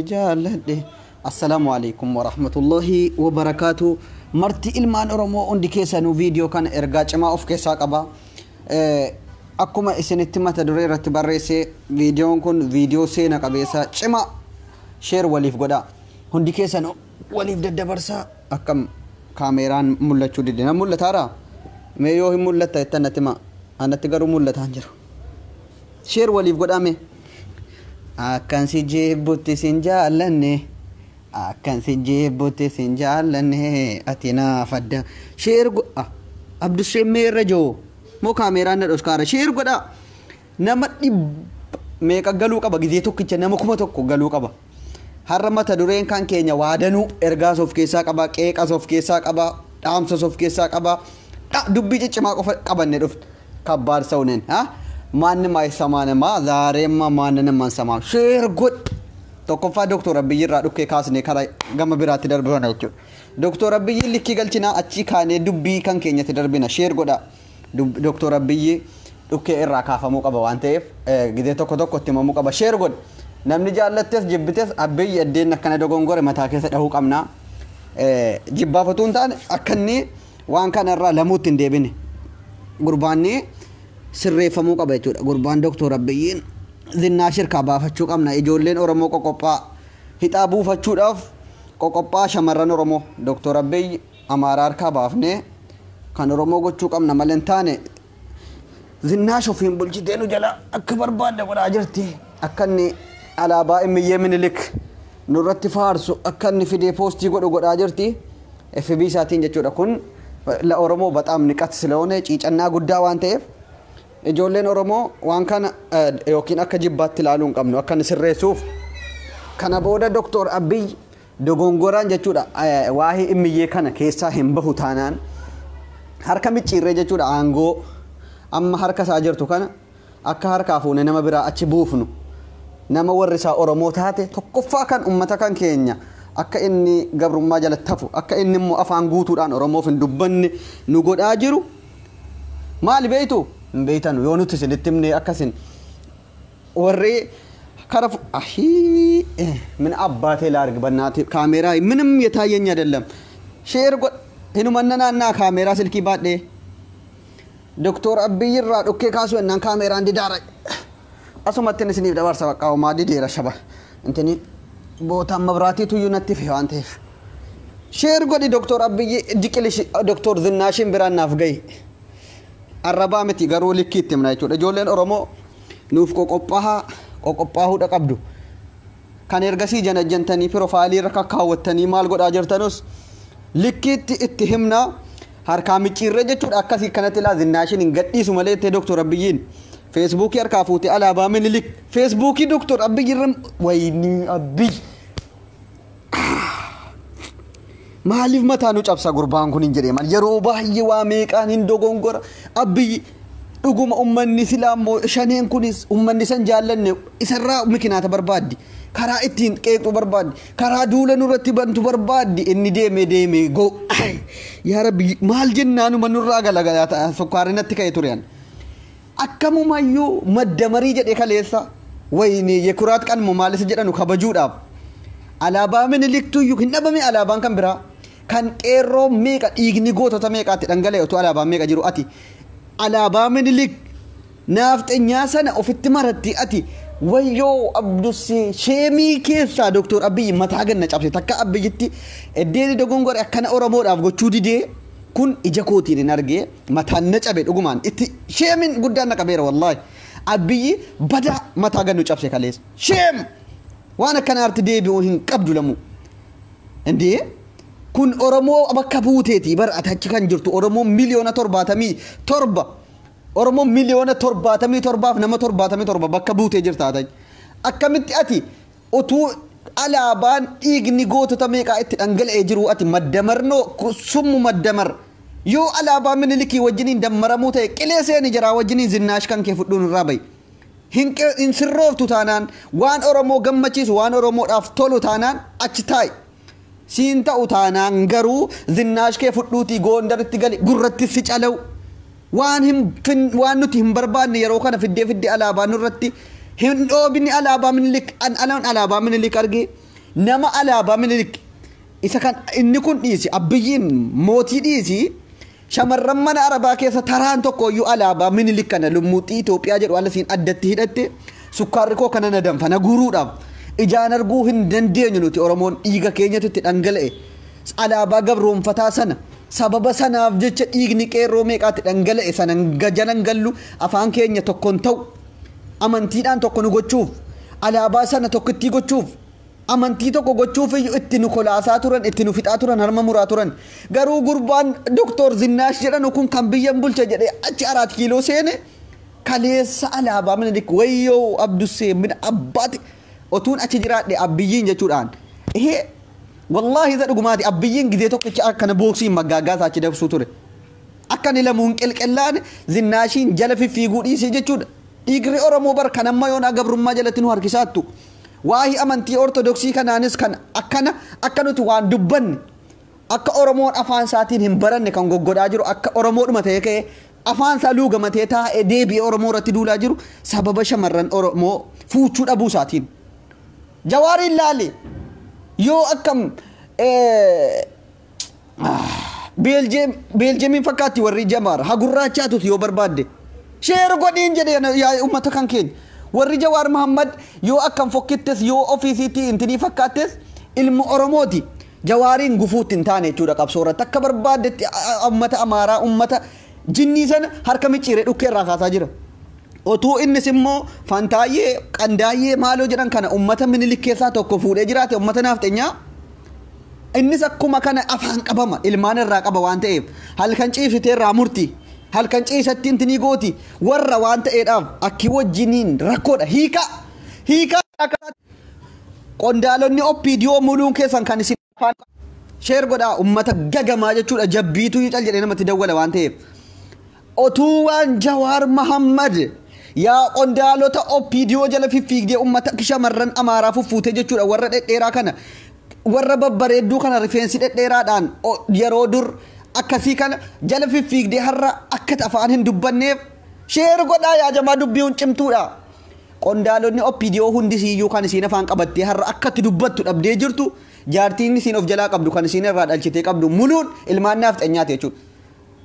Jaalladhe. Assalaamu alaikum warahmatullahi wabarakaatu. Marti ilmaan Oromoo hundi keessanuu viidiyoo kana ergaa cimaa of keessaa qaba. Akkuma isinitti mata duree irratti barreesse, viidiyoon kun viidiyoo seena qabeessa cimaa, share waliif godha. Hundi keessanuu waliif daddabarsaa. Akkam kaameeraan mul'achuu dide? Na mul'ataara? Mee yoo hin mul'atta jettan natti himaa. Anatti garuu mul'ataa hin jiru. Share waliif godhame. Akkan si jibbutti sin jaallanne, akkan si jibbutti sin jaallanne, ati naaf adda. Share godha. Abdusseen mee irra joo moo kaameeraan na dhoskaara? Share godha. Nama 100 meeqa galuu qaba? Gizee tokkicha nama 1000 galuu qaba. Har'a mata dureen kan keenya waadanuu ergaas of keessaa qaba, qeeqas of keessaa qaba, dhaamsas of keessaa qaba. Dubbii ciccimaa qofa qabanne dhufte. ከባድ ሰው ነን። ማንም አይሰማንማ። ዛሬማ ማንንም አንሰማም። Share godhi. Tokkoffaa Doktor Abiyyi irraa dhukkee kaasnee karaa gama biraatti darbina jechuudha. Doktor Abiyyi likkii galchinaa, achii kaanee dubbii kan keenyatti darbina. Share godha. Doktor Abiyyi dhukkee irraa kaafamuu qaba waan ta'eef gizee tokko tokko itti himamuu qaba. Share godhi. Namni jaallattes jibbites Abiyyi addeen akkana dogongore mataa keessa dhahuu qabna. Jibbaaf utuu hin taane akka inni waan kana irraa lamuutti hin deebine. Gurbaanni sirreeffamuu qaba jechuudha. Gurbaan Doktor Abiyyiin zinnaa shirkaa baafachuu qabna. Ijoolleen Oromoo qoqophaa hixaa buufachuudhaaf qoqophaa. Shamarran Oromoo, Doktor Abiyyi Amaaraa harkaa baafnee kan Oromoo gochuu qabna malee hin taane zinnaash ofiin bulchitee nu jala akka barbaadde godhaa jirti. Akka inni alaabaa Immiyyee Minilik nurratti faarsu, akka inni fidee post godhu godhaa jirti. FB isaatiin jechuudha. Kun ለኦሮሞ በጣም ንቀት ስለሆነ ciicannaa guddaa waan ta'eef ijoolleen Oromoo waan kana yookiin akka jibbaatti ilaaluu hin qabnu akka inni sirreessuuf. Kana booda Doktor Abiy dogongoraan jechuudha waa'ee Immiyyee kana keessaa hin bahu taanaan harka micciirree jechuudha aangoo amma harka isaa jirtu kana akka harkaa fuune nama biraa achi buufnu, nama warri isaa Oromoo taate. Tokkoffaa kan ummata kan keenya akka inni gabrummaa jalatti hafu, akka inni immoo afaan guutuudhaan Oromoof hin dubbanne nu godhaa jiru maali beeytu? Hin beeytanu yoo nuti isinitti himne. Akkasin warri kara ahii ምን አባቴ ላርግ? በእናቴ ካሜራ ምንም የታየኝ አይደለም። Share godh. Hinumanna kaameeraa silkii baadhee Doktor Abiyyi irraa dhukkee kaasuu ennaan kaameeraan didaara. Asumatti isiniif dabarsa, bakka homaa dideera shaba intini bootaan mabraatiitu iyyuu natti fe waan ta'eef. Share godhi. Doktor Abiyyi diqilish Doktor Zinnaashin biraan naaf gahi. Arrabaa miti garuu likkii itti himna jechuudha. Ijoolleen Oromoo nuuf qoqophaa qoqophaahuudha qabdu. Kan ergasii janajjantanii profile irra kakkaawwattanii maal godhaa jirtanus likkiitti itti himna. Harkaa micciirree jechuudha akkasii kanatti ilaa Zinnaashin hin gadhiisu malee itti Doktor Abiyyiin Feesbuukii harkaa fuute, alaabaa Minilik Feesbuukii Doktor Abiyyi irra. Wayinii Abiyyi maaliif mataa nu cabsa gurbaan kun hin jedhee? Maal yeroo baay'ee waa meeqaan hin dogongora Abiyyi. Dhuguma ummanni silaa immoo shaneen kunis ummanni san jaallanne isarraa mikinaata barbaaddi, karaa ittiin qeeqxu barbaaddi, karaa duula nurratti bantu barbaaddi. Inni deeme deeme go yaa Rabbi maal jennaanuma nurraa galagalaa sukkaarri natti ka'e ture. Akkamumayyuu madda marii jedhe kaleessa wayini የኩራት ቀን moo maalis jedhanu kabajuudhaaf alaabaa Miniliktuyyuu hin dhabame. Alaabaan kan biraa kan qeerroo meeqa, dhiigni gootota meeqaatti dhangala'e otoo alaabaan meeqa jiru, ati alaabaa Minilik naafxenyaa sana ofitti maratti. Ati wayyoo Abdussee, shame keessaa Doktor Abiyyi mataa ganna cabse. Takka Abiyyitti eddeeni dogongore akkana Oromoodhaaf gochuu didee kun ija kootiin hin argee mataan na cabe. Dhugumaan itti shamein guddaan na qabeera. Wallaahi Abiyyi badaa mataa gannu cabse kaleessa. Shame! Waan akkanaatti deebi'uu hin qabdu lamu. Indee kun Oromoo bakka buuteeti bar ati achi kan jirtu. Oromoo 77,000,000, Oromoo 77,000,000f nama 77 bakka buutee jirta ati. Akkamitti ati utuu alaabaan dhiigni gootota meeqaa itti dhangala'ee jiru ati maddamarnoo summu maddamar yoo alaabaa Minilikii wajjiniin dammaramuu ta'e qilee seeni jiraa wajjiniin zinnaash kan kee fudhuun irraa bahi. Hin sirrooftu taanaan, waan Oromoo gammachiisu, waan Oromoodhaaf tolu taanaan achi taa'i. Siin ta'u taanaan garuu zinnaash kee fudhuutii Goondaritti gali, gurratti si calawu. Waan hin waan nuti hin barbaanne yeroo kana fiddee fiddee alaabaa nurratti hin dhoobini. Alaabaa Minilik an alaan alaabaa Minilik argee Nama alaabaa Minilik isa kan inni kun dhiisi, Abiyyiin mootii dhiisi, shamarran mana Arabaa keessa taraan tokko iyyuu alaabaa Minilik kana lummuuxii Itoophiyaa jedhu alasiin addatti hidhatte sukkaarri koo kana na danfa na guuruudhaaf ijaan arguu hin dandeenyu. Nuti Oromoon dhiiga keenyatu itti dhangala'e. Alaabaa gabroonfataa sana sababa sanaaf jecha dhiigni qeerroo meeqaatti dhangala'e sana jalan gallu. Afaan keenya tokkoon ta'u, amantiidhaan tokko nu gochuuf, alaabaa sana tokkittii gochuuf, amantii tokko gochuuf iyyuu itti nu kolaasaa turan, itti nu fixaa turan, harma muraa turan. Garuu gurbaan Doktor Zinnaash jedhanu kun kan biyyan bulcha jedhee achi Araat Kiiloo seene kaleessa alaabaa Minilik, wayyoo Abdussee min abbaati otuun achi jiraadhe Abiyyiin jechuudhaan. Ihee, wallaahi isa dhugumaati, Abiyyiin gizee tokkicha akkana booksiin maggaaggaa isaa achi dabsuu ture. Akka inni lamuun qilqillaan Zinnaashiin jala fiffiiguu dhiisee jechuudha. Dhiigri Oromoo bar kan amma yoonaa gabrummaa jalatti nu harkisaattu. Waa'ee amantii Ortodoksii kanaanis kan akkana akka nuti waan dubbanne, akka Oromoon afaan isaatiin hin baranne kan goggodhaa jiru, akka Oromoodhuma ta'ee ka'ee afaan isaa luugamatee taa'ee deebi'ee Oromoo irratti duulaa jiru sababa shamarran Oromoo fuuchuu dhabuu isaatiin. Jawaariin laali, yoo akkam Beeljeemiin fakkaatti warri Jamaar hagurraachaatutu yoo barbaadde. Share godhiin jedhee yaa uummata kan keenya. Warri Jawaar Mahammad yoo akkam fokkittes, yoo ofiisiitti intinii fakkaattes, ilma Oromooti. Jawaariin gufuutti hin taane jechuudha qabsoo irratti. Akka barbaaddetti uummata Amaaraa, uummata jinnii sana harka micciiree dhukkee irraa kaasaa jira. Otuu innis immoo Fantaayyee, Qandaayyee maaloo jedhan kana uummata Minilik keessaa tokko fuudhee jiraate, uummata naafxeenyaa, innis akkuma kana afaan qabama, ilmaan irraa qaba waan ta'eef halkan ciibsitee irraa murti, halkan ciisatti intinii gooti warra waan ta'eedhaaf akki wajjiniin rakkoodha. Hiika hiika qondaalonni OPDO muluun keessan kan isin afaan. Share godhaa, uummata gagamaa jechuudha, jabbiitu cal jedhee namatti dawwala waan ta'eef. Otuu waan Jawaar Mahammad, yaa qondaalota OPDO jala fiffiigdee uummata shamarran Amaaraa fuffuutee jechuudha, warra dhedheeraa kana, warra babbareedduu kana, rifeensi dhedheeraadhaan yeroo dur akkasii kana jala fiffiigdee har'a akka afaan hin dubbanneef. Share godhaa yaa jamaa, dubbiin cimtuudha. Qondaalonni OPDO hundi siyyuu kan isiin afaan qabattee har'a akka itti dubbattu dhabdee jirtu, jaartiin isiin of jalaa qabdu kan isiin irraa dhalchitee qabdu muluun ilmaan naafxanyaati jechuudha.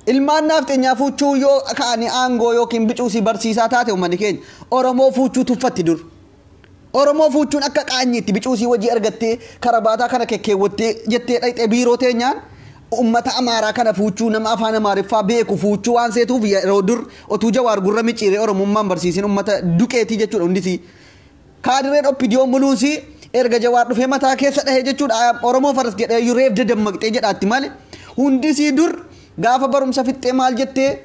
Ilmaan naafxanyaa fuuchuu yoo ka'anii aangoo yookiin bicuusii barsiisaa taate, uummanni keenya Oromoo fuuchuu tuffatti dur. Oromoo fuuchuun akka qaanyiitti bicuusii wajii argattee karabaataa kana kekkeewwattee jettee dhayxee biiroo teenyaan ummata Amaaraa kana fuuchuu, nama afaan Amaariffaa beeku fuuchuu waan seetuuf, yeroo dur otuu Jawaar gurra micciiree Oromummaan barsiisin ummata duqeetii jechuudha hundisii. Kaadireen OPDO muluunsii erga Jawaar dhufee mataa keessa dhahee jechuudha, Oromoo faras jedhee yureef dadammaqxee jedhaatti malee hundisii dur gaafa barumsa fixxee maal jettee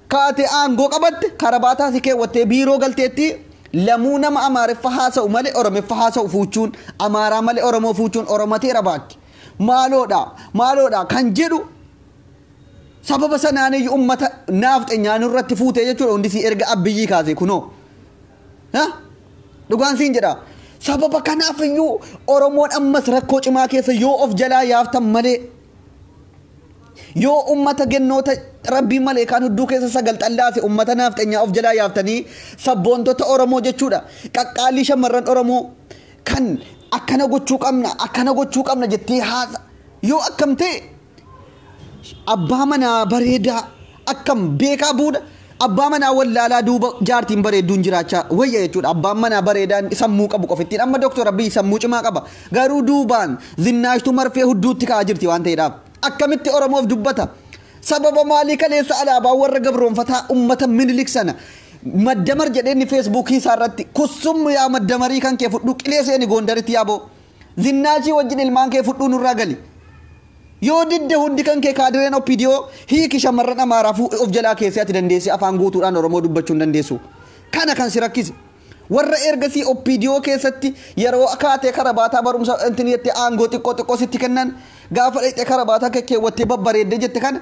kaatee aangoo qabatte karabaataa si keewwattee biiroo galteetti lamuu nama Amaariffa haasa'u malee Oromiffa haasa'u fuuchuun, Amaaraa malee Oromoo fuuchuun Oromateera baakki. Maaloodha maaloodha kan jedhu sababa sanaaniyyuu ummata naafxenyaa nurratti fuutee jechuudha hundisii erga Abbiyyii kaase kunoo. Dhugaan siin jedha. Sababa kanaaf iyyuu Oromoon ammas rakkoo cimaa keessa yoo of jalaa yaaftan malee, yoo ummata gennoota rabbii malee kan hudduu keessa sagal xallaase ummata naafxenyaa of jalaa yaaftanii, sabboontota Oromoo jechuudha, qaqqaalii shamarran Oromoo kan akkana gochuu qabna, akkana gochuu qabna jettee haasa yoo akkam ta'e, abbaa manaa bareedaa akkam beekaa buuda abbaa manaa wallaalaa duuba jaartiin bareedduun jiraachaa wayya jechuudha. Abbaan manaa bareedaan sammuu qabu qofittiin. Amma Doktor Abiyyi sammuu cimaa qaba. Garuu duubaan Zinnaashtuu marfee hudduutti ka'aa jirti waan ta'eedhaaf. Akkamitti Oromoof dubbata? Sababa maalii kaleessa alaabaa warra gabroonfataa ummata Minilik sana maddamar jedhee inni Feesbuukii isaa irratti kussum yaa maddamarii kan kee fudhuu qilee seeni Goondaritti yaaboo. Zinnaashii wajjin ilmaan kee fudhuu nurraa gali. Yoo didde hundi kan kee kaadireen OPDO hiiki shamarran Amaaraa of jalaa keessee ati dandeessee afaan guutuudhaan Oromoo dubbachuu hin dandeessu. Kana kan si rakkise. Warra ergasii OPDO keessatti yeroo kaatee karabaataa barumsa intini jettee aangoo xiqqoo xiqqoo sitti kennan, gaafa dhaqxee karabaataa kekkeewwattee babbareeddee jette kana,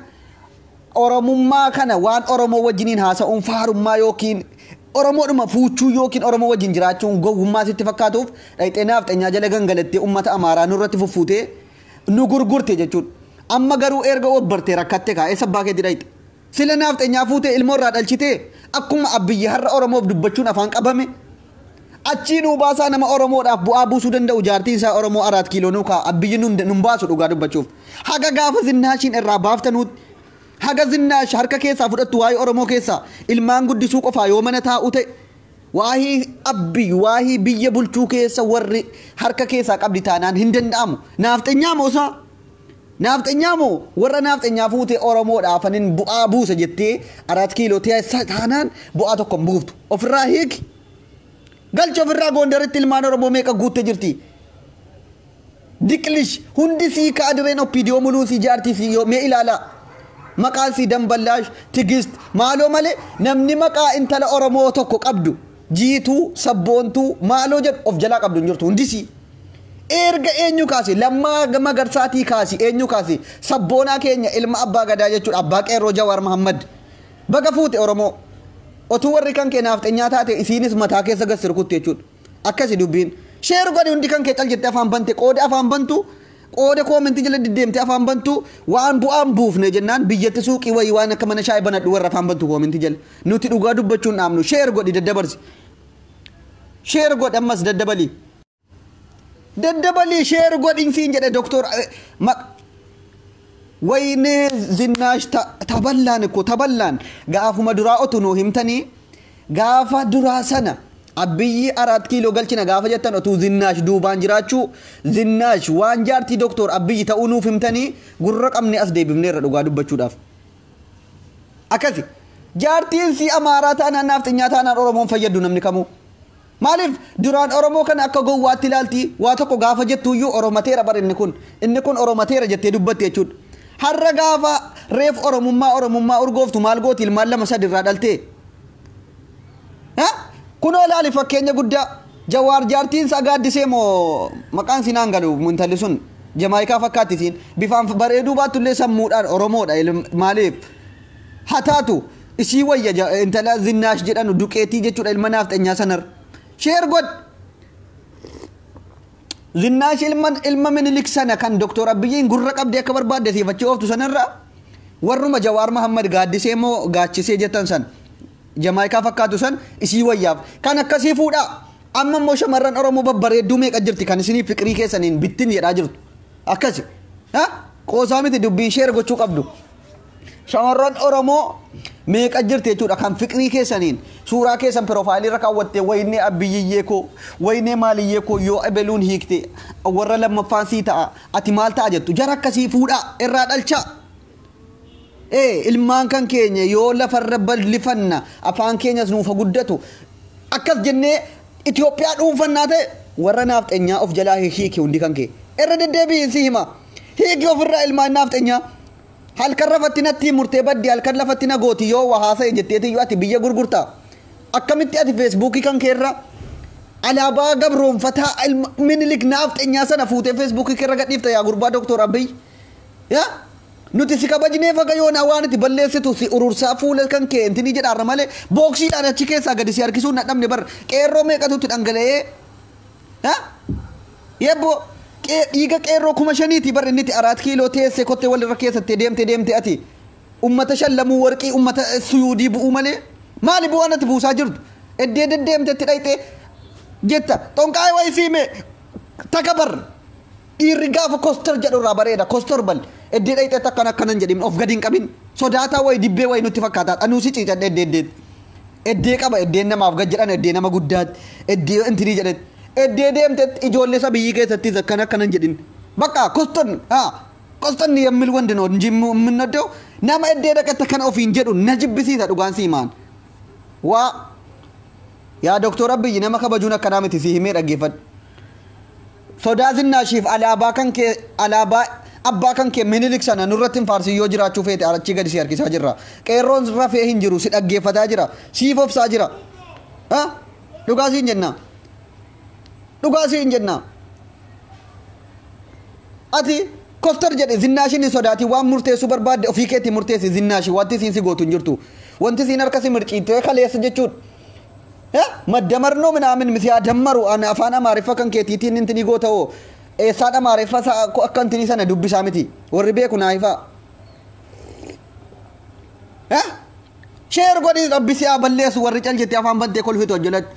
Oromummaa kana waan Oromoo wajjiniin haasa'uun faarummaa yookiin Oromoodhuma fuuchuu yookiin Oromoo wajjin jiraachuun gowwummaa sitti fakkaatuuf dhaqxee naafxanyaa jala gangalattee uummata Amaaraa nurratti fuffuutee nu gurgurte jechuudha. Amma garuu erga obbartee rakkatte kaa eessa abbaa keetti dhaqxe? Sila naafxanyaa fuutee ilmoo irraa dhalchitee akkuma Abiyyi har'a Oromoof dubbachuun afaan qabame. Achii nuu baasaa nama Oromoodhaaf bu'aa buusuu danda'u jaartiin isaa Oromoo 4 kiiloo nuu kaa Abiyyi nun baasu dhugaa dubbachuuf. Haga gaafa Zinnaashiin irraa baaftanuutti haga Zinnaash harka keessaa fudhattu waa'ee Oromoo keessaa ilmaan guddisuu qofaa yoo mana taa'u ta'e waa'ee Abiyyi waa'ee biyya bulchuu keessa warri harka keessaa qabdi taanaan hin danda'amu. Naafxenyaa moo isaa? Naafxenyaa moo warra naafxenyaa fuutee Oromoodhaaf anin bu'aa buusa jettee 4 kiiloo taanaan bu'aa tokko hin buuftu. Ofirraa hiiki. Galcha ofirraa Gondaritti ilmaan Oromoo meeqa guuttee jirti? Diqlish hundi sii kaadireen OPDO muluu sii jaartii sii yoo mee ilaalaa. Maqaan sii Damballaash, Tigist, maaloo malee namni maqaa intala Oromoo tokko qabdu Jiituu, Sabboontuu, maaloo jedhu of jalaa qabdu hin jirtu hundi sii. Erga eenyu kaase Lammaa Magarsaatii kaasi eenyu kaase sabboonaa keenya ilma abbaa gadaa jechuudha abbaa qeerroo Jawaar Mahammad. Baga fuute Oromoo. Otuu warri kan kee naafxenyaa taate isiinis mataa keessa gad sirkutti jechuudha. Akkasi dubbiin. Sheer godhi hundi kan kee cal jettee afaan bante qooda afaan bantu qooda koomentii jala deddeemtee afaan bantu waan bu'aan buufne jennaan biyyatti suuqii wayii waan akka mana shaayii banadhu warra afaan bantu koomentii jala. Nuti dhugaa dubbachuun dhaabnu sheer godhi daddabarsi. Sheer godhi ammas daddabali. Daddabalii sheer godhin siin jedhe doktor Wayinee Zinnaash taballaan ko taballaan gaafuma duraa otu nuu himtanii gaafa duraa sana Abiyyi 4 kiiloo galchina gaafa jettan otuu Zinnaash duubaan jiraachuu Zinnaash waan jaartii doktor Abiyyi ta'uu nuuf himtanii gurra qabne as deebifneerra dhugaa dubbachuudhaaf. Akkasi jaartiin si Amaaraa taanaan naafxinyaa taanaan Oromoon fayyaddu namni kamuu. Maaliif duraan Oromoo kana akka gowwaatti ilaalti waa tokko gaafa jettuuyyuu Oromateera bar inni kun Oromateera jettee dubbatti jechuudha. Har'a gaafa reef Oromummaa Oromummaa urgooftu maal gooti ilmaan 2 3 irraa dhaltee? Kunoo ilaali fakkeenya guddaa Jawaar jaartiin isaa gaaddisee moo maqaan siinaan galu intalli sun Jamaayikaa fakkaatti isiin bifaan bareeduu baattullee sammuudhaan Oromoodha maaliif hataatu isii wayya intala Zinnaash jedhanu duqeetii jechuudha ilma naafxenyaa sanarra. Sheer godh. Zinnaash ilma Minilik sana kan Doktor Abiyyiin gurra qabdee akka barbaadde siifachii ooftu sanarra warruma Jawaar Mahammad gaaddisee moo gaachisee jettan san Jamaayikaa fakkaatu san isii wayyaaf kan akkasii fuudhaa. Amma immoo shamarran Oromoo babbareedduu meeqa jirti kan isinii fiqirii keessaniin bittin jedhaa jirtu. Akkasi. Qoosaa miti dubbiin sheer gochuu qabdu. Shamarran Oromoo meeqa jirti jechuudha kan fiqirii keessaniin suuraa keessan piroofaayilii irra kaawwattee wayinee Abiyyiyyee koo wayinee maaliyyee koo yoo ebeluun hiikte warra lammaffaan sii ta'a ati maal ta'a jettu jara akkasii fuudhaa irraa dhalchaa. Ilmaan kan keenya yoo lafarra bal'ifanna afaan keenyas nuuf guddatu akkas jennee Itoophiyaa dhuunfannaa ta'e warra naafxenyaa of jalaa hiiki hundi kan kee irra deddeebiin si hima hiiki ofirraa ilmaan naafxenyaa. Halkan lafatti natti murtee baddi halkan lafatti na gooti yoo waa haasa'e jetteetiyyuu ati biyya gurgurtaa. Akkamitti ati feesbuukii kan keerra alaabaa gabroonfataa Minilik naafxenyaa sana fuutee feesbuukii keerra gadhiifta yaa gurbaa Doktor Abiyyi. Yaa nuti si kabajnee faga yoona waan itti balleessitu si urursaa fuula kan kee intinii jedhaarra malee booksiidhaan achi keessaa gadi si harkisuun na dhabne bar qeerroo meeqatu itti dhangala'ee. Yebboo dhiiga qeerroo 5000 bar inni itti 4 kiiloo teessee kottee walirra keessattee deemte deemte ati ummata shallamuu warqii ummata suyuudii bu'uu malee maali bu'aan ati buusaa jirtu eddee deddeemte itti dhayxee jetta xonqaa'ee wayii siime taka bar dhiirri gaafa kostor jedhu irraa bareeda kostor bal eddee dhayxee takkan akkanan jedhin of gadi hin qabin sodaataa wayii dibbee wayii nutti fakkaata anuu si ciicadhe eddee eddee eddee qaba eddeen namaaf gad jedhan eddee nama guddaatti eddee intinii jedhetti eddee deemte ijoollee isa biyyi keessattis akkana akkanan jedhin bakka koston koston yemmil wandi no የምንወደው nama eddee dhaqatte kana ofiin jedhu na jibbisiisa dhugaan si himaan waa yaa Doktor Abiyyi nama kabajuun akkanaa miti si himee dhaggeeffadhu. Sodaa Zinnaashiif alaabaa kan kee alaabaa abbaa kan kee Minilik sana nurratti hin faarsin yoo jiraachuu feete achii gadi si harkisaa jirra. Qeerroon rafee hin jiru si dhaggeeffataa jira siif obsaa jira. Dhugaa siin jenna. Dhugaa siin jenna. Ati kostor jedhe Zinnaashiin hin sodaatin waan murteessuu barbaadde ofii keetti murteessi Zinnaashii wanti siin si gootu hin jirtu. Wanti siin harka si mirciittee kaleessa jechuudha. Maddamarnoo minaamin misi adammaru afaan Amaariffa kan keetiitiin intinii goota hoo eessaan Amaariffa akka intinii sana dubbisaa miti warri beeku naa ifaa. Sheer godhi rabbi si haa balleessu warri cal jettee afaan bantee kolfitu hojjelatti.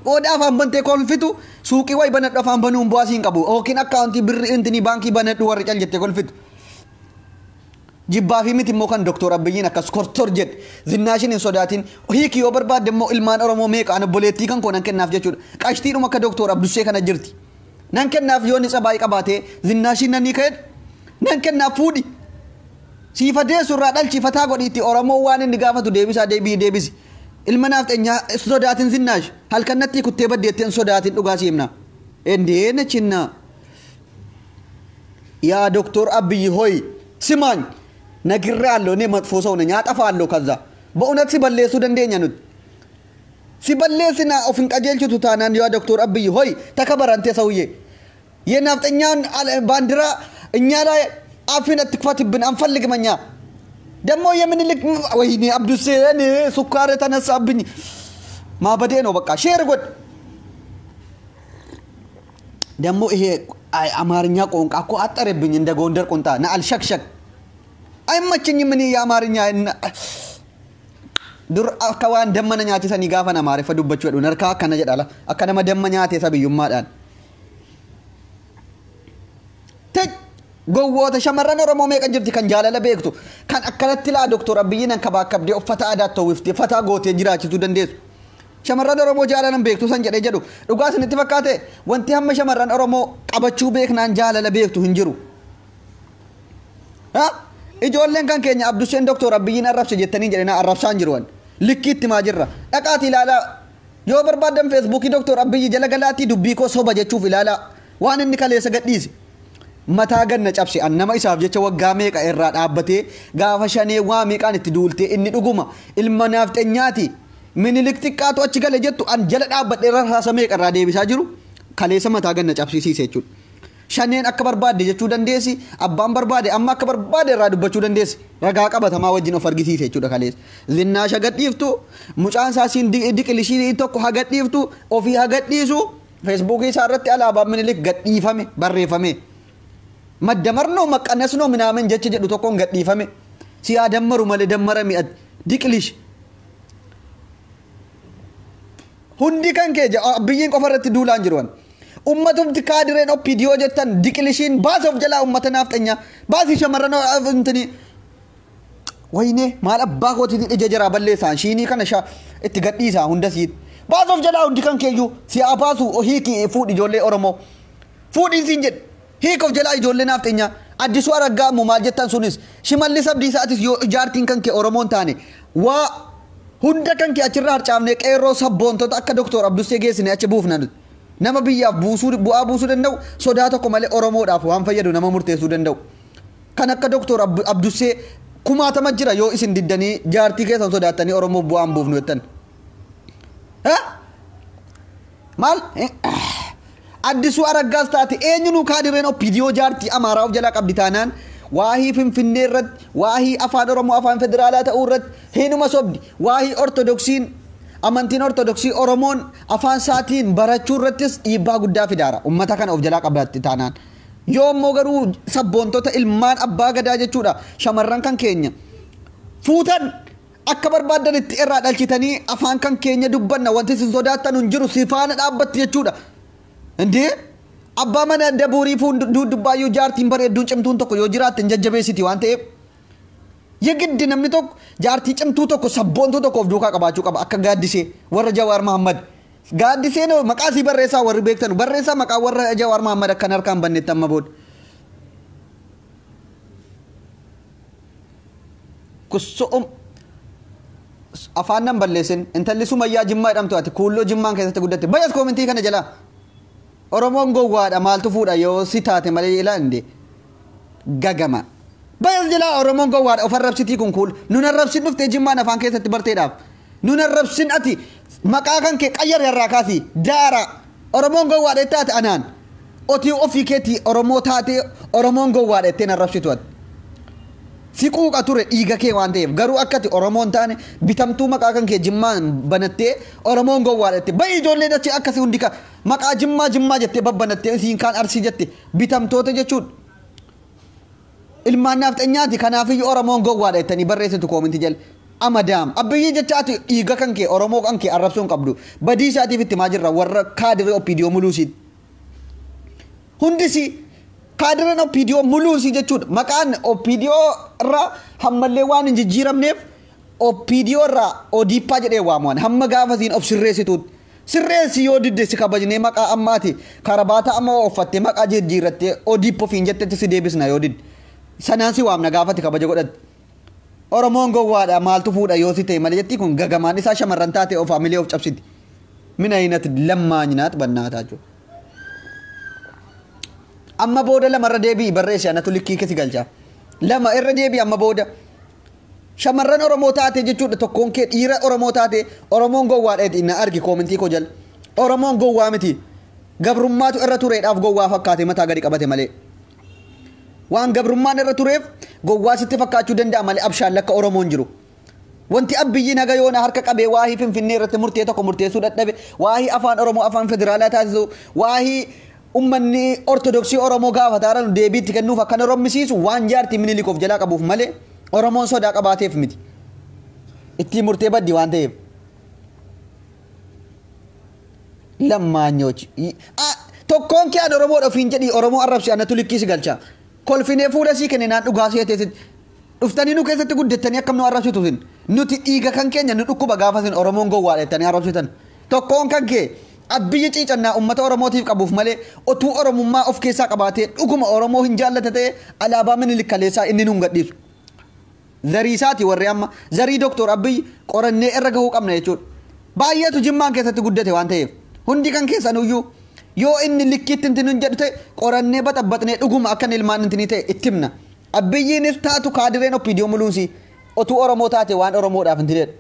Qooda afaan bantee kolfitu suuqii wayi banadhu afaan banuun bu'aa siin qabu yookiin akkaawuntii birri intinii baankii banadhu warri cal jettee kolfitu. Jibbaa fi miti immoo kan Doktor Abiyyiin akkas kortor jedhe Zinnaashin hin sodaatin hiiki yoo barbaadde immoo ilmaan Oromoo meeqa an obboleettii kan koo nan kennaaf jechuudha. Qashtiidhuma akka Doktor Abdussee kana jirti. Nan kennaaf yoo inni tsabaayii qabaatee Zinnaashin nan hiika jedhe nan kennaaf fuudhi. Siifa deessu irraa dhalchi fataa godhiitti Oromoo waan inni gaafatu deebisaa deebii deebisi. Ilma naafxenyaa sodaatin Zinnaash halkan natti kuttee baddeetti hin sodaatin dhugaa si himna. Endee nachinna. Yaa Doktor Abiyyi hoy ስማኝ ነግሬሃለሁ። እኔ መጥፎ ሰው ነኝ፣ አጠፋለሁ። ከዛ በእውነት ሲበሌሱ dandeenya nuti ሲበሌስና ኦፍን ቀጀልችቱ ታናን ያ ዶክተር አብይ ሆይ ተከበር አንተ ሰውዬ። የናፍጠኛን ባንዲራ እኛ ላይ አፍን አትክፈትብን፣ አንፈልግም። እኛ ደግሞ የምንልክ ወይኔ አብዱሴ እኔ ሱካር ተነሳብኝ ማበዴ ነው። በቃ ሼር ጎድ ደግሞ ይሄ አማርኛ ቋንቋ እኮ አጠረብኝ እንደ ጎንደር ቁንጣ ናአልሸክሸክ አይመቸኝም። እኔ የአማርኛ dur akka waan damma na nyaachisanii gaafa Amaariffa dubbachuu jedhu narkaa akkana jedhala akka nama damma nyaate sabiyyummaadhaan. Gowwoota shamarran Oromoo meeqa jirti kan jaalala beektu kan akkanatti laa Doktor Abiyyiin kabaakabdee uffata aadaa uwwiftee fataa gootee jiraachisuu dandeessu. Shamarran Oromoo jaalalan beektu san jedhee jedhu dhugaa isinitti fakkaate wanti hamma shamarran Oromoo qabachuu beeknaan jaalala beektu hin jiru. Ijoolleen kan keenya Abduseen Doktor Abiyyiin arrabse jettanii jedhina arrabsaan jiru. Likkiitti maa jirra. Dhaqaati ilaalaa. Yoo barbaaddan feesbuukii Doktor Abiyyi jala galaatii dubbii koo soba jechuuf ilaalaa. Waan inni kaleessa gadhiise. Mataa ganna cabse an nama isaaf jecha waggaa meeqa irraa dhaabbatee gaafa shanee waa meeqaan itti duultee inni dhuguma ilma naafxenyaati. Minilik xiqqaatu achi gale jettu an jala dhaabbadhee rasaasa meeqa irraa deebisaa jiru kaleessa mataa ganna cabsiisiise jechuudha. Shaneen akka barbaadde jechuu dandeessi abbaan barbaade amma akka barbaade irraa dubbachuu dandeessi ragaa qabatamaa wajjin of argisiise jechuudha kaleessa. Zinnaasha gadhiiftu mucaan isaa siin diqilishii tokko haa gadhiiftu ofii haa gadhiisu feesbuukii isaa irratti alaabaan Minilik gadhiifame barreeffame. Maddamarnoo maqqanasnoo minaamin jecha jedhu tokkoon gadhiifame. Si haa dammaru malee dammara mi'a diqilish. Hundi kan kee biyyiin qofa irratti duulaan jiru. Ummatumti kaadireen OPDO jettan diqilishiin baasa of jalaa ummata naafxanyaa baasii shamarran intini wayne maal abbaa kootiitiin ija jaraa balleessaan shiinii kana itti gadhiisaa hunda siit baasa of jalaa hundi kan keeyyuu si haa baasu hiiki fuudhi ijoollee Oromoo fuudhiin siin jedhe hiika of jalaa ijoollee naafxanyaa Addisuu Araggaa immoo maal jettan sunis Shimallis Abdiisaatis yoo ijaartiin kan kee Oromoon taane waa hunda kan kee achirraa harcaafnee qeerroo sabboontota akka Doktor Abdussee geessine achi buufna nuti. Nama biyyaaf buusuu bu'aa buusuu danda'u sodaa tokko malee Oromoodhaaf waan fayyadu nama murteessuu danda'u. Kan akka Doktor Abdussee kumaatama jira yoo isin diddanii jaartii keessan sodaattanii Oromoof bu'aan buufnu jettan. Maal? Addisuu Araggaas taate eenyunuu kaadireen OPDO jaartii Amaaraa of jalaa qabdi taanaan waahii Finfinnee irratti waahii afaan Oromoo afaan federaalaa ta'uu irratti hinuma sobdi waahii Ortodoksiin amantiin Ortodoksii Oromoon afaan isaatiin barachuu irrattis dhiibbaa guddaa fidaara ummata kana of jalaa qabatti taanaan. Yoo immoo garuu sabboontota ilmaan abbaa gadaa jechuudha shamarran kan keenya fuutan akka barbaaddanitti irraa dhalchitanii afaan kan keenya dubbanna wanti isin sodaattan hin jiru si faana dhaabbatti jechuudha. Indee abbaa mana dabuurii fuun dubbaayyuu jaartiin bareedduun cimtuun tokko yoo jiraatte hin jajjabeessiti waan ta'eef. Yegiddi namni tokko jaartii cimtuu tokko sabboontuu tokko of duukaa qabaachuu qaba akka Gaaddisee warra Jawaar Mahammad. Gaaddisee maqaa sii barreessaa warri beektan barreessaa maqaa warra Jawaar Mahammad akkan harkaan bannetti amma booda. Kusu'um afaan nan balleessin intalli Sumayyaa Jimmaa jedhamtu ati kuulloo Jimmaan keessatti guddatte bayas koomentii kana jalaa. Oromoon gowwaadha maaltu fuudha yoo si taate malee ilaa inde gagama. Bayas jalaa Oromoon gowwaadha of arrabsitii kun kuul nun arrabsin dhuftee Jimmaan afaan keessatti barteedhaaf. Nun arrabsin ati maqaa kan kee qayyare irraa kaasi daara Oromoon gowwaadha taate anaan otii ofii keetii Oromoo taate Oromoon gowwaadha jetteen arrabsitu ati. Si quuqa ture dhiiga kee waan ta'eef garuu akkati Oromoon taane bitamtuu maqaa kan kee Jimmaan banattee Oromoon gowwaadha jette bayi ijoollee dachee akkasii hundi ka maqaa Jimmaa Jimmaa jettee babbanattee isiin kaan Arsii jette bitamtoota jechuudha. Ilmaan naafxanyaati kanaafiyyuu Oromoon gowwaadha jettanii barreessitu koominti jala. Amadaam Abiyyi jecha ati dhiiga kan kee Oromoo kan kee arrabsuu hin qabdu. Badii isaatiif itti maa jirra warra kaadiree OPDO muluusiiti. Hundisi kaadireen OPDO muluusii jechuudha. Maqaan OPDO irraa hammallee waan hin jijjiiramneef OPDO irraa ODP jedhee waamuwan hamma gaafasiin of sirreessituutti. Sirreessi yoo didde si kabajnee maqaa ammaati karabaata amma uffattee maqaa jijjiirrattee ODP ofiin jettetti si deebisna yoo didde. Sanaan si waamna gaafati kabaja godhatte. Oromoon gowwaadha maaltu fuudha yoo si ta'e malee jetti kun gagamaan isaa shamarran taate of hamilee of cabsiti. Mina hinati lammaanyinaat bannaataa jiru. Amma booda lamarra deebi'i barreessi anatu likkii keessa galcha. Lama irra deebi'i amma booda. Shamarran Oromoo taate jechuudha tokkoon kee dhiira Oromoo taate Oromoon gowwaadha jedhi na argi koomentii koo jala. Oromoon gowwaa miti. Gabrummaatu irra tureedhaaf gowwaa fakkaate mataa gadi qabate malee. Waan gabrummaan irra tureef gowwaa sitti fakkaachuu danda'a malee abshaan lakka Oromoon jiru. Wanti Abiyyiin haga yoona harka qabee waahii Finfinnee irratti murtee tokko murteessuu dadhabe, waahii afaan Oromoo afaan federaalaa taasisu, waahii ummanni Ortodoksii Oromoo gaafataa jiran deebiitti kennuuf akkana rommisiisu waan jaartii Minilik of jalaa qabuuf malee Oromoon sodaa qabaateef miti. Ittiin murtee baddi waan ta'eef. Lammaanyochi. Tokkoon kee an Oromoodha ofiin jedhii Oromoo arrabsi anatu likkii si galcha. Kolfinee fuula sii kenninaan dhugaa see teessitti. Dhuftanii nu keessatti guddattanii akkam nu arrabsitu isin. Nuti dhiiga kan keenya nu dhukkuba gaafa isin Oromoon gowwaadha jettanii arrabsitan. Tokkoon kan kee Abiyyi ciicannaa uummata Oromootiif qabuuf malee otuu Oromummaa of keessaa qabaatee dhuguma Oromoo hin jaallata ta'e alaabaa Minilik kaleessaa inni nu hin gadhiisu. Zarii isaati warri amma zarii Doktor Abiyyi qorannee irra gahuu qabna jechuudha. Baay'eetu Jimmaan keessatti guddate waan ta'eef hundi kan keessanuyyuu yoo inni likkiitti inti nun jedhu ta'e qorannee baxabbaxnee dhuguma akka inni ilmaan intinii ta'e itti himna. Abiyyiinis taatu kaadireen OPDO muluunsii otuu Oromoo taate waan Oromoodhaaf inti jedhu.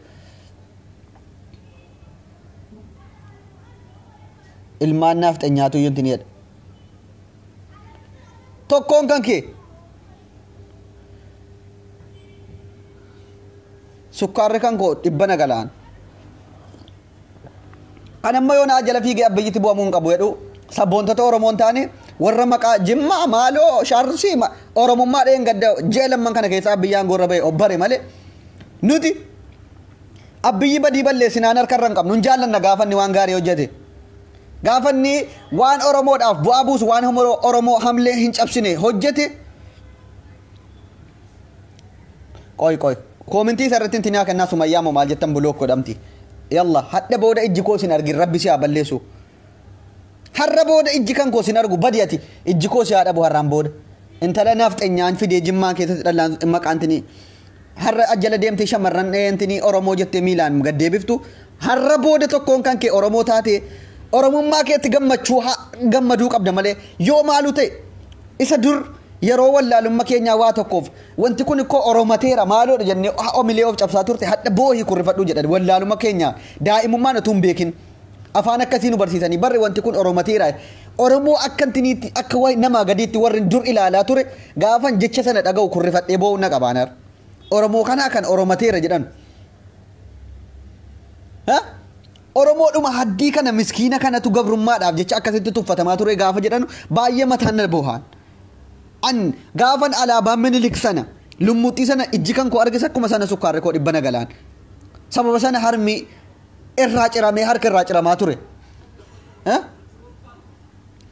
Ilmaan naafxanyaatu iyyuu inti jedha. Tokkoon kan kee sukkaarri kan koo dhibba na galaan. Kan amma yoo naa jala fiigee Abiyyitti bu'amuu hin qabu jedhu sabboontota Oromoo hin taane warra maqaa Jimmaa maaloo Shaarsii Oromummaa dheen gadda ji'a lamman kana keessaa Abiyyaan gorra ba'e obbare malee nuti Abiyyi badii balleessinaan harka irra hin qabnu hin jaallanna gaafanni waan gaarii hojjete. Gaafanni waan Oromoodhaaf bu'aa buusu waan Oromoo hamlee hin cabsine hojjete. Qoy qoy. Koomentii isa irratti intinaa kennaa Sumayyaa moo maal jettan bulook godhamti. Yalla hadha booda ijji koo sin argin rabbi si haa balleessu. Har'a booda ijji kan koo sin argu badi ati ijji koo si haa dhabu har'aan booda. Intala naafxenyaan fidee Jimmaa keessatti dhalaan maqaan tinii. Har'a ajjala deemtee shamarran dheentini Oromoo jettee miilaan gad deebiftu. Har'a booda tokkoon kan kee Oromoo taate Oromummaa keetti gammachuu gammaduu qabda malee yoo maaluu ta'e isa dur yeroo wallaalumma keenyaa waa tokkoof wanti kun ikkoo Oromateera maaloodha jennee omilee of cabsaa turte hadha boohii kurrifadhuu jedhan wallaalumma keenya daa'imummaan utuu hin beekin afaan akkasii nu barsiisanii barri wanti kun Oromateera Oromoo akka intiniitti akka namaa gadiitti warri dur ilaalaa ture gaafan jecha sana dhaga'u kurrifadhee boo'uu na qabaanar Oromoo kanaa kan Oromateera jedhan. Oromoodhuma haddii kana miskiina kanatu gabrummaadhaaf jecha akkasitti tuffatamaa ture gaafa jedhanu baay'ee mataan na boohaan. An gaafan alaabaa Minilik sana lummuuxxii sana ijji kan koo argis akkuma sana sukkaarri koo dhibba na galaan. Sababa sana harmi irraa ciramee harka irraa ciramaa ture.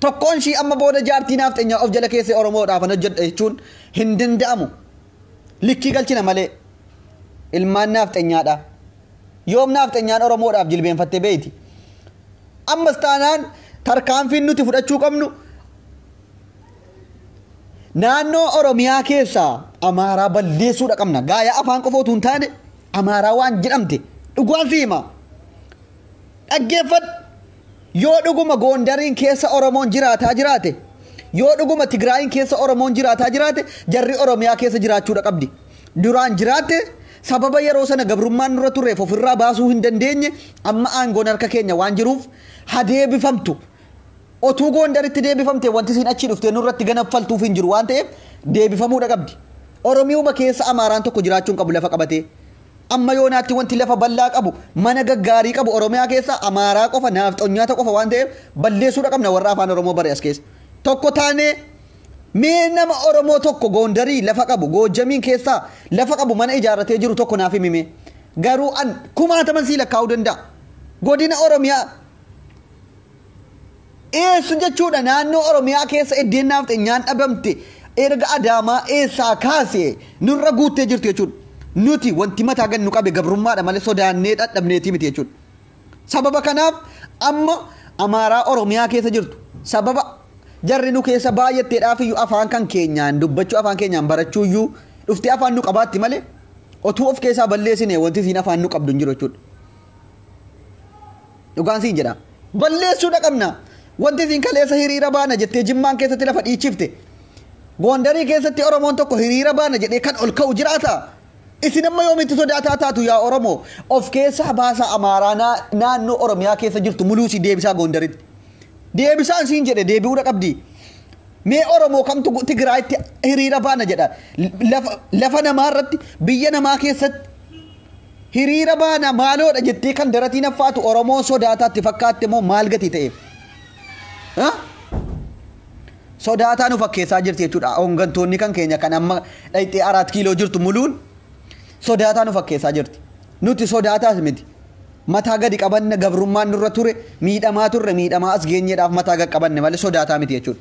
Tokkoon ishii amma booda jaartii naafxeenyaa of jala keessee Oromoodhaaf an hojjedha jechuun hin danda'amu. Likkii galchina malee ilmaan naafxeenyaadha. Yoom naafxeenyaan Oromoodhaaf jilbeenfattee beeyti. Ammas taanaan tarkaanfiin nuti fudhachuu qabnu naannoo Oromiyaa keessaa Amaaraa balleessuudha qabna. Gaayaa afaan qofa utuu hin taane Amaaraa waan jedhamte dhugaan si hima. Dhaggeeffadhu. Yoo dhuguma Goondariin keessa Oromoon jiraataa jiraate, yoo dhuguma Tigraayin keessa Oromoon jiraataa jiraate, jarri Oromiyaa keessa jiraachuudha qabdi. Duraan jiraatte sababa yeroo sana gabrummaan nurra tureef ofirraa baasuu hin dandeenye amma aangoon harka keenya waan jiruuf ha deebifamtu. Otuu Goondaritti deebifamte wanti isiin achii dhuftee nurratti ganaffaltuuf hin jiru waan ta'eef deebifamuudha qabdi. Oromiyuma keessa Amaaraan tokko jiraachuu hin qabu lafa qabatee. Amma yoonaatti wanti lafa bal'aa qabu mana gaggaarii qabu Oromiyaa keessa Amaaraa qofa naafxonyaata qofa waan ta'eef balleessuudha qabna warra afaan Oromoo bare as keessa. Tokko taanee mee nama Oromoo tokko Goondarii lafa qabu Goojjamiin keessaa lafa qabu mana ijaarratee jiru tokko naaf himime. Garuu an kumaataman sii lakkaa'uu danda'a. Godina Oromiyaa eessu jechuudha naannoo Oromiyaa keessa iddeen naafxanyaan dhabamte erga Adaamaa eessaa kaasee nurra guuttee jirtu jechuudha. Nuti wanti mataa gad nu qabe gabrummaadha malee sodaannee dhadhabneetii miti jechuudha. Sababa kanaaf amma Amaaraa Oromiyaa keessa jirtu sababa jarri nu keessa baay'atteedhaaf iyyuu afaan kan keenyaan dubbachuu afaan keenyaan barachuu iyyuu dhuftee afaan nu qabaatti malee otuu of keessaa balleessine wanti isiin afaan nu qabdu hin jiru jechuudha. Dhugaan siin jedha. Balleessuudha qabna. Wanti isiin kaleessa hiriira baana jettee Jimmaan keessatti lafa dhiichifte. Goondarii keessatti Oromoon tokko hiriira baana jedhee kan ol ka'u jiraata. Isin amma yoomitti sodaataa taatu yaa Oromoo? Of keessaa baasaa Amaaraa naannoo Oromiyaa keessa jirtu muluusii deebisaa Goondaritti. Deebisaan siin jedhe deebi'uudha qabdi. Mee Oromoo kamtu Tigraayitti hiriira baana jedha. Lafa namaa irratti biyya namaa keessatti hiriira baana maaloodha jettee kan daratii naffaatu Oromoon sodaataatti fakkaatte moo maal gatii ta'eef? Sodaataa nu fakkeessaa jirti jechuudha. Hooggantoonni kan keenya kan amma dhayxee 4 kiiloo jirtu muluun sodaataa nu fakkeessaa jirti. Nuti sodaataas miti. Mataa gadi qabanne gabrummaan nurra ture miidhamaa turre miidhamaa as geenyeedhaaf mataa gad qabanne malee sodaataa miti jechuudha.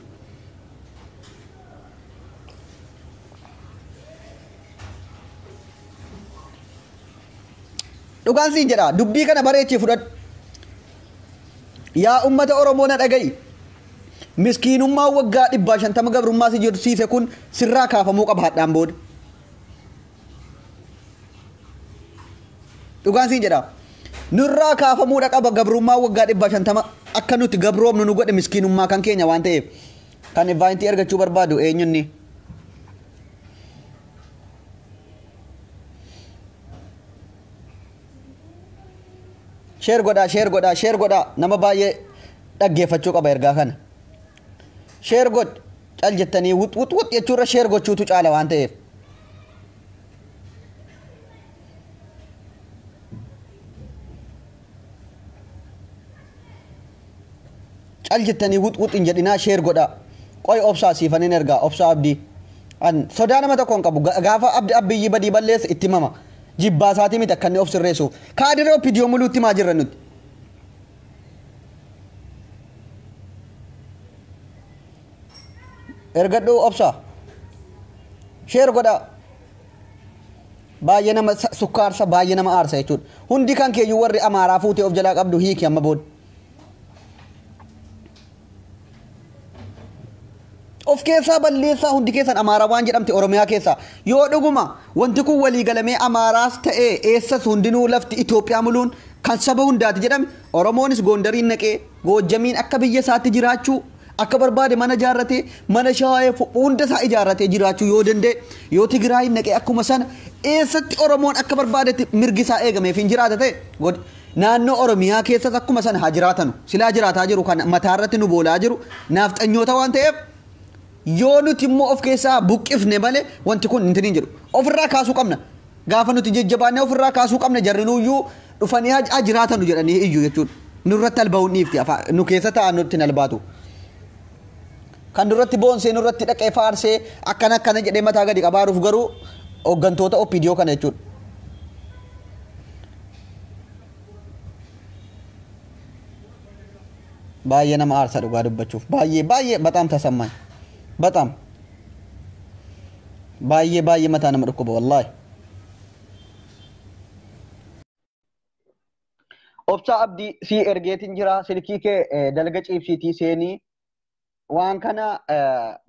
Dhugaan siin jedha dubbii kana bareechii fudhadhu. Yaa uummata Oromoo na dhaga'i. Miskiinummaa waggaa 150 gabrummaa si jirsiise kun sirraa kaafamuu qaba hadhaan booda. Dhugaan siin jedha. Nurraa kaafamuudha qaba gabrummaa waggaa 150 akka nuti gabroomnu nu godhe miskiinummaa kan keenya waan ta'eef. Kan invaayitii argachuu barbaadu eenyunni? Sheer godhaa, sheer godhaa, sheer godhaa. Nama baay'ee dhaggeeffachuu qaba ergaa kana. Sheer godh cal jettanii wux wux wux jechuurra sheer gochuutu caala waan ta'eef. Cal jettanii wux wux hin jedhinaa sheer godhaa. Qoy obsaa siifaniin ergaa obsaa abdii. An sodaa nama tokko hin qabu. Gaafa abdi abbiyyi badii balleesse itti mama. Jibbaa isaatii miti akka inni of sirreessuuf. Kaadiree OPDO muluutti himaa jirra nuti. Ergadhu obsaa. Sheer godhaa. Baay'ee nama sukkaarsa baay'ee nama aarsa jechuudha. Hundi kan keeyyuu warri Amaaraa fuutee of jalaa qabdu hiiki amma booda. Of keessaa balleessaa hundi keessan Amaaraa waan jedhamte Oromiyaa keessaa. Yoo dhuguma wanti kun walii galamee Amaaraas ta'ee eessas hundinuu lafti Itoophiyaa muluun kan saba hundaati jedhame Oromoonis Goondariin naqee Goojjamiin akka biyya isaatti jiraachuu akka barbaade mana ijaarratee mana shaayee hunda isaa ijaarratee jiraachuu yoo danda'e yoo Tigraayin naqee akkuma sana eessatti Oromoon akka barbaadetti mirgi isaa eegameef hin jiraata ta'e naannoo Oromiyaa keessas akkuma sana haa jiraatanu. Silaa jiraataa jiru kan mataarratti nu boolaa jiru naafxanyoota waan ta'eef yoo nuti immoo of keessaa buqqifne malee wanti kun hin jedhu. Ofirraa kaasuu qabna. Gaafa nuti jajjabaannee ofirraa kaasuu qabna jarri nuyyuu dhufanii haa jiraatanu jedhanii iyyuu jechuudha. Nurratti alba'uun dhiifti nu keessa taa'an nutti hin albaatu. Kan nurratti boonsee nurratti dhaqee faarsee akkana akkana jedhee mataa gadi qabaaruuf garuu hooggantoota OPDO kana jechuudha. Baay'ee nama aarsa dhugaa dubbachuuf. Baay'ee baay'ee bataam tasammaan. Bataam. Baay'ee baay'ee mataa nama dhukkuba wallaahi. Obsaa Abdii si ergeetiin jira silkii kee dalga ciibsiitii seenii waan kana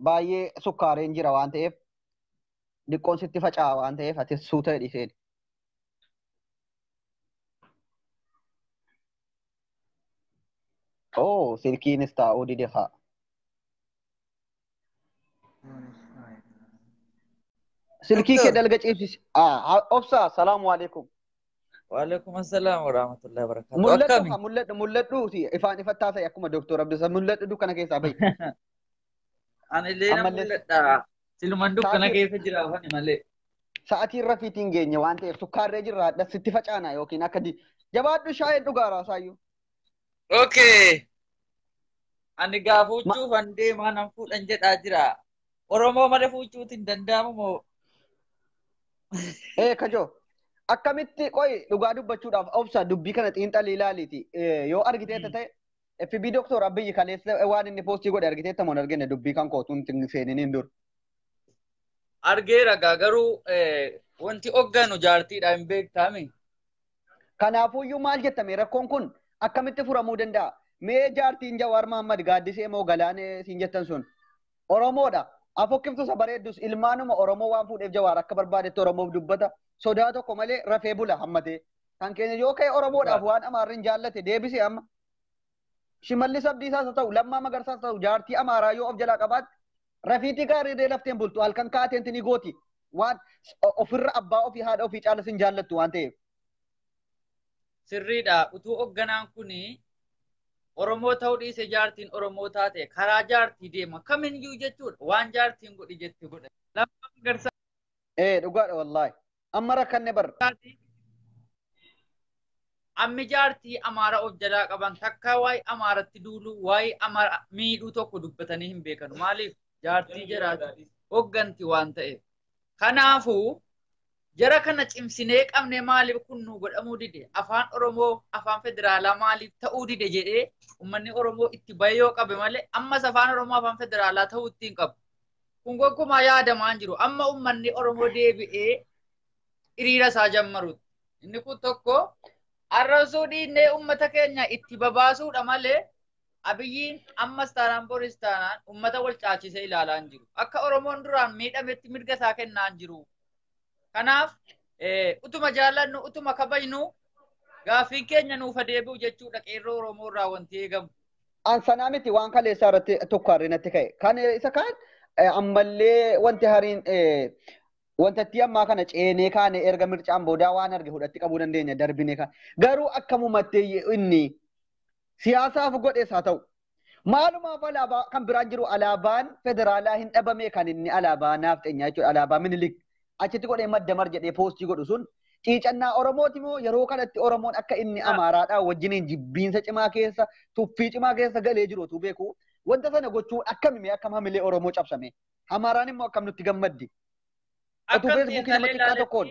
baay'ee sukkaareen jira waan ta'eef diqqoon sitti faca'a waan ta'eef ati suuta jedhi seeni. Oh silkiinis taa'uu dide haa. Silkii kee dalga ciibsisi. Obsaa salaamu alaikum. Waalaikum assalam warahmatullahi wabarakatuh. Mul'adhu mul'adhu mul'adhu si ifaan ifattaa ta'e akkuma Dooktor Abdiisaa mul'adhu dukkana keessaa bahi. Ani illee na mul'adha. Siluman dukkana keessa jira afani malee. Sa'aatii rafiitiin geenye waan ta'eef sukkaarree jirra hadha sitti facaana yookiin akka jabaadhu shaayeen dhugaaraa saayyuu. Okay. Ani gaafuuchuuf an deemaa nan fuudhan jedhaa jira. Oromoo malee fuuchuutiin hin danda'amu moo? Ee kajoo. Akkamitti qoy dhugaa dubbachuudhaaf obsa dubbii kana xiinxalii ilaaliiti. Yoo argiteetta ta'e FB Doktor Abiyyi kaleessa waan inni poostii godhe argiteetta moo hin argine dubbii kan kootuun seeniniin dur. Argeera gaa garuu wanti hogganu jaartiidha hin beektaami. Kanaafuyyuu maal jettame rakkoon kun akkamitti furamuu danda'a? Mee jaartiin Jawaar Mahammad gaaddisee moo galaanee siin jettan sun Oromoodha. Afokkiftu isa bareeddus ilmaanuma Oromoo waan fuudheef Jawaar akka barbaadetti Oromoof dubbata. Sodaa tokko malee rafee bula hammatee. Kan keenya yoo ka'e Oromoodhaaf waan Amaarri jaallate deebisee amma. Shimallis Abdiisaas haa ta'u, Lammaa Magarsaas haa ta'u, jaartii Amaaraa yoo of jalaa qabaatte rafiitii gaarii lafteen bultu halkan kaateenti ni gooti. Waan ofirra abbaa ofii haadha ofii caala sin jaallattu waan ta'eef. Sirriidha. Utuu hoogganaan kuni Oromoo ta'uu dhiise jaartiin Oromoo taate karaa jaartii deema. Kamiyyuu jechuudha. Waan jaartiin godhi jette godha. Lammaa Magarsaa. Dhugaadha wallaahi. Amma rakkanne barra. Ammi jaartii Amaara of jalaa qaban takka waa'ee Amaaratti duuluu waa'ee Amaara miidhuu tokko dubbatanii hin beekan. Maaliif jaartii jiraatu hogganti waan ta'eef. Kanaafuu jara kana cimsinee qabne maaliif kun nu godhamuu dide? Afaan Oromoo afaan federaalaa maaliif ta'uu dide jedhee uummanni Oromoo itti bahee yoo qabe malee ammas afaan Oromoo afaan federaalaa ta'uu ittiin qabu. Kun gonkumaa yaadamaa hin jiru. Amma uummanni Oromoo deebi'ee hiriira isaa jammaruutti. Inni kun tokko arrabsuu dhiinnee uummata keenya itti babaasuudha malee Abiyyiin ammas taanaan boris taanaan uummata wal caalchisee ilaalaa hin jiru. Akka Oromoon duraan miidhametti mirga isaa kennaa hin jiru. Kanaaf utuma jaallannu utuma kabajnu gaaffiin keenya nuuf deebi'u jechuudha qeerroo Oromoo irraa wanti eegamu. An sanaa miti waan kaleessaa irratti tokko harri natti ka'e. Kan isa kaan ammallee wanti hariin wantatti ammaa kana ceenee kaane erga mircaan boodaa waan arge fudhatti qabuu dandeenya darbine kan. Garuu akkamumattee inni siyaasaaf godhes haa ta'u. Maalumaaf alaabaa kan biraan jiru alaabaan federaalaa hin dhabame kan inni alaabaa naafxeenyaa jechuudha alaabaa Minilik achitti godhee madda mar jedhee poostii godhu sun ciicannaa Oromooti moo yeroo kanatti Oromoon akka inni Amaaraadhaa wajjiniin jibbiinsa cimaa keessa tuffii cimaa keessa galee jiru utuu beeku wanta sana gochuun akkamime akkam hamilee Oromoo cabsame Amaaraan immoo akkam nutti gammaddi. Utuu Feesbuukii nama xiqqaa tokkoon.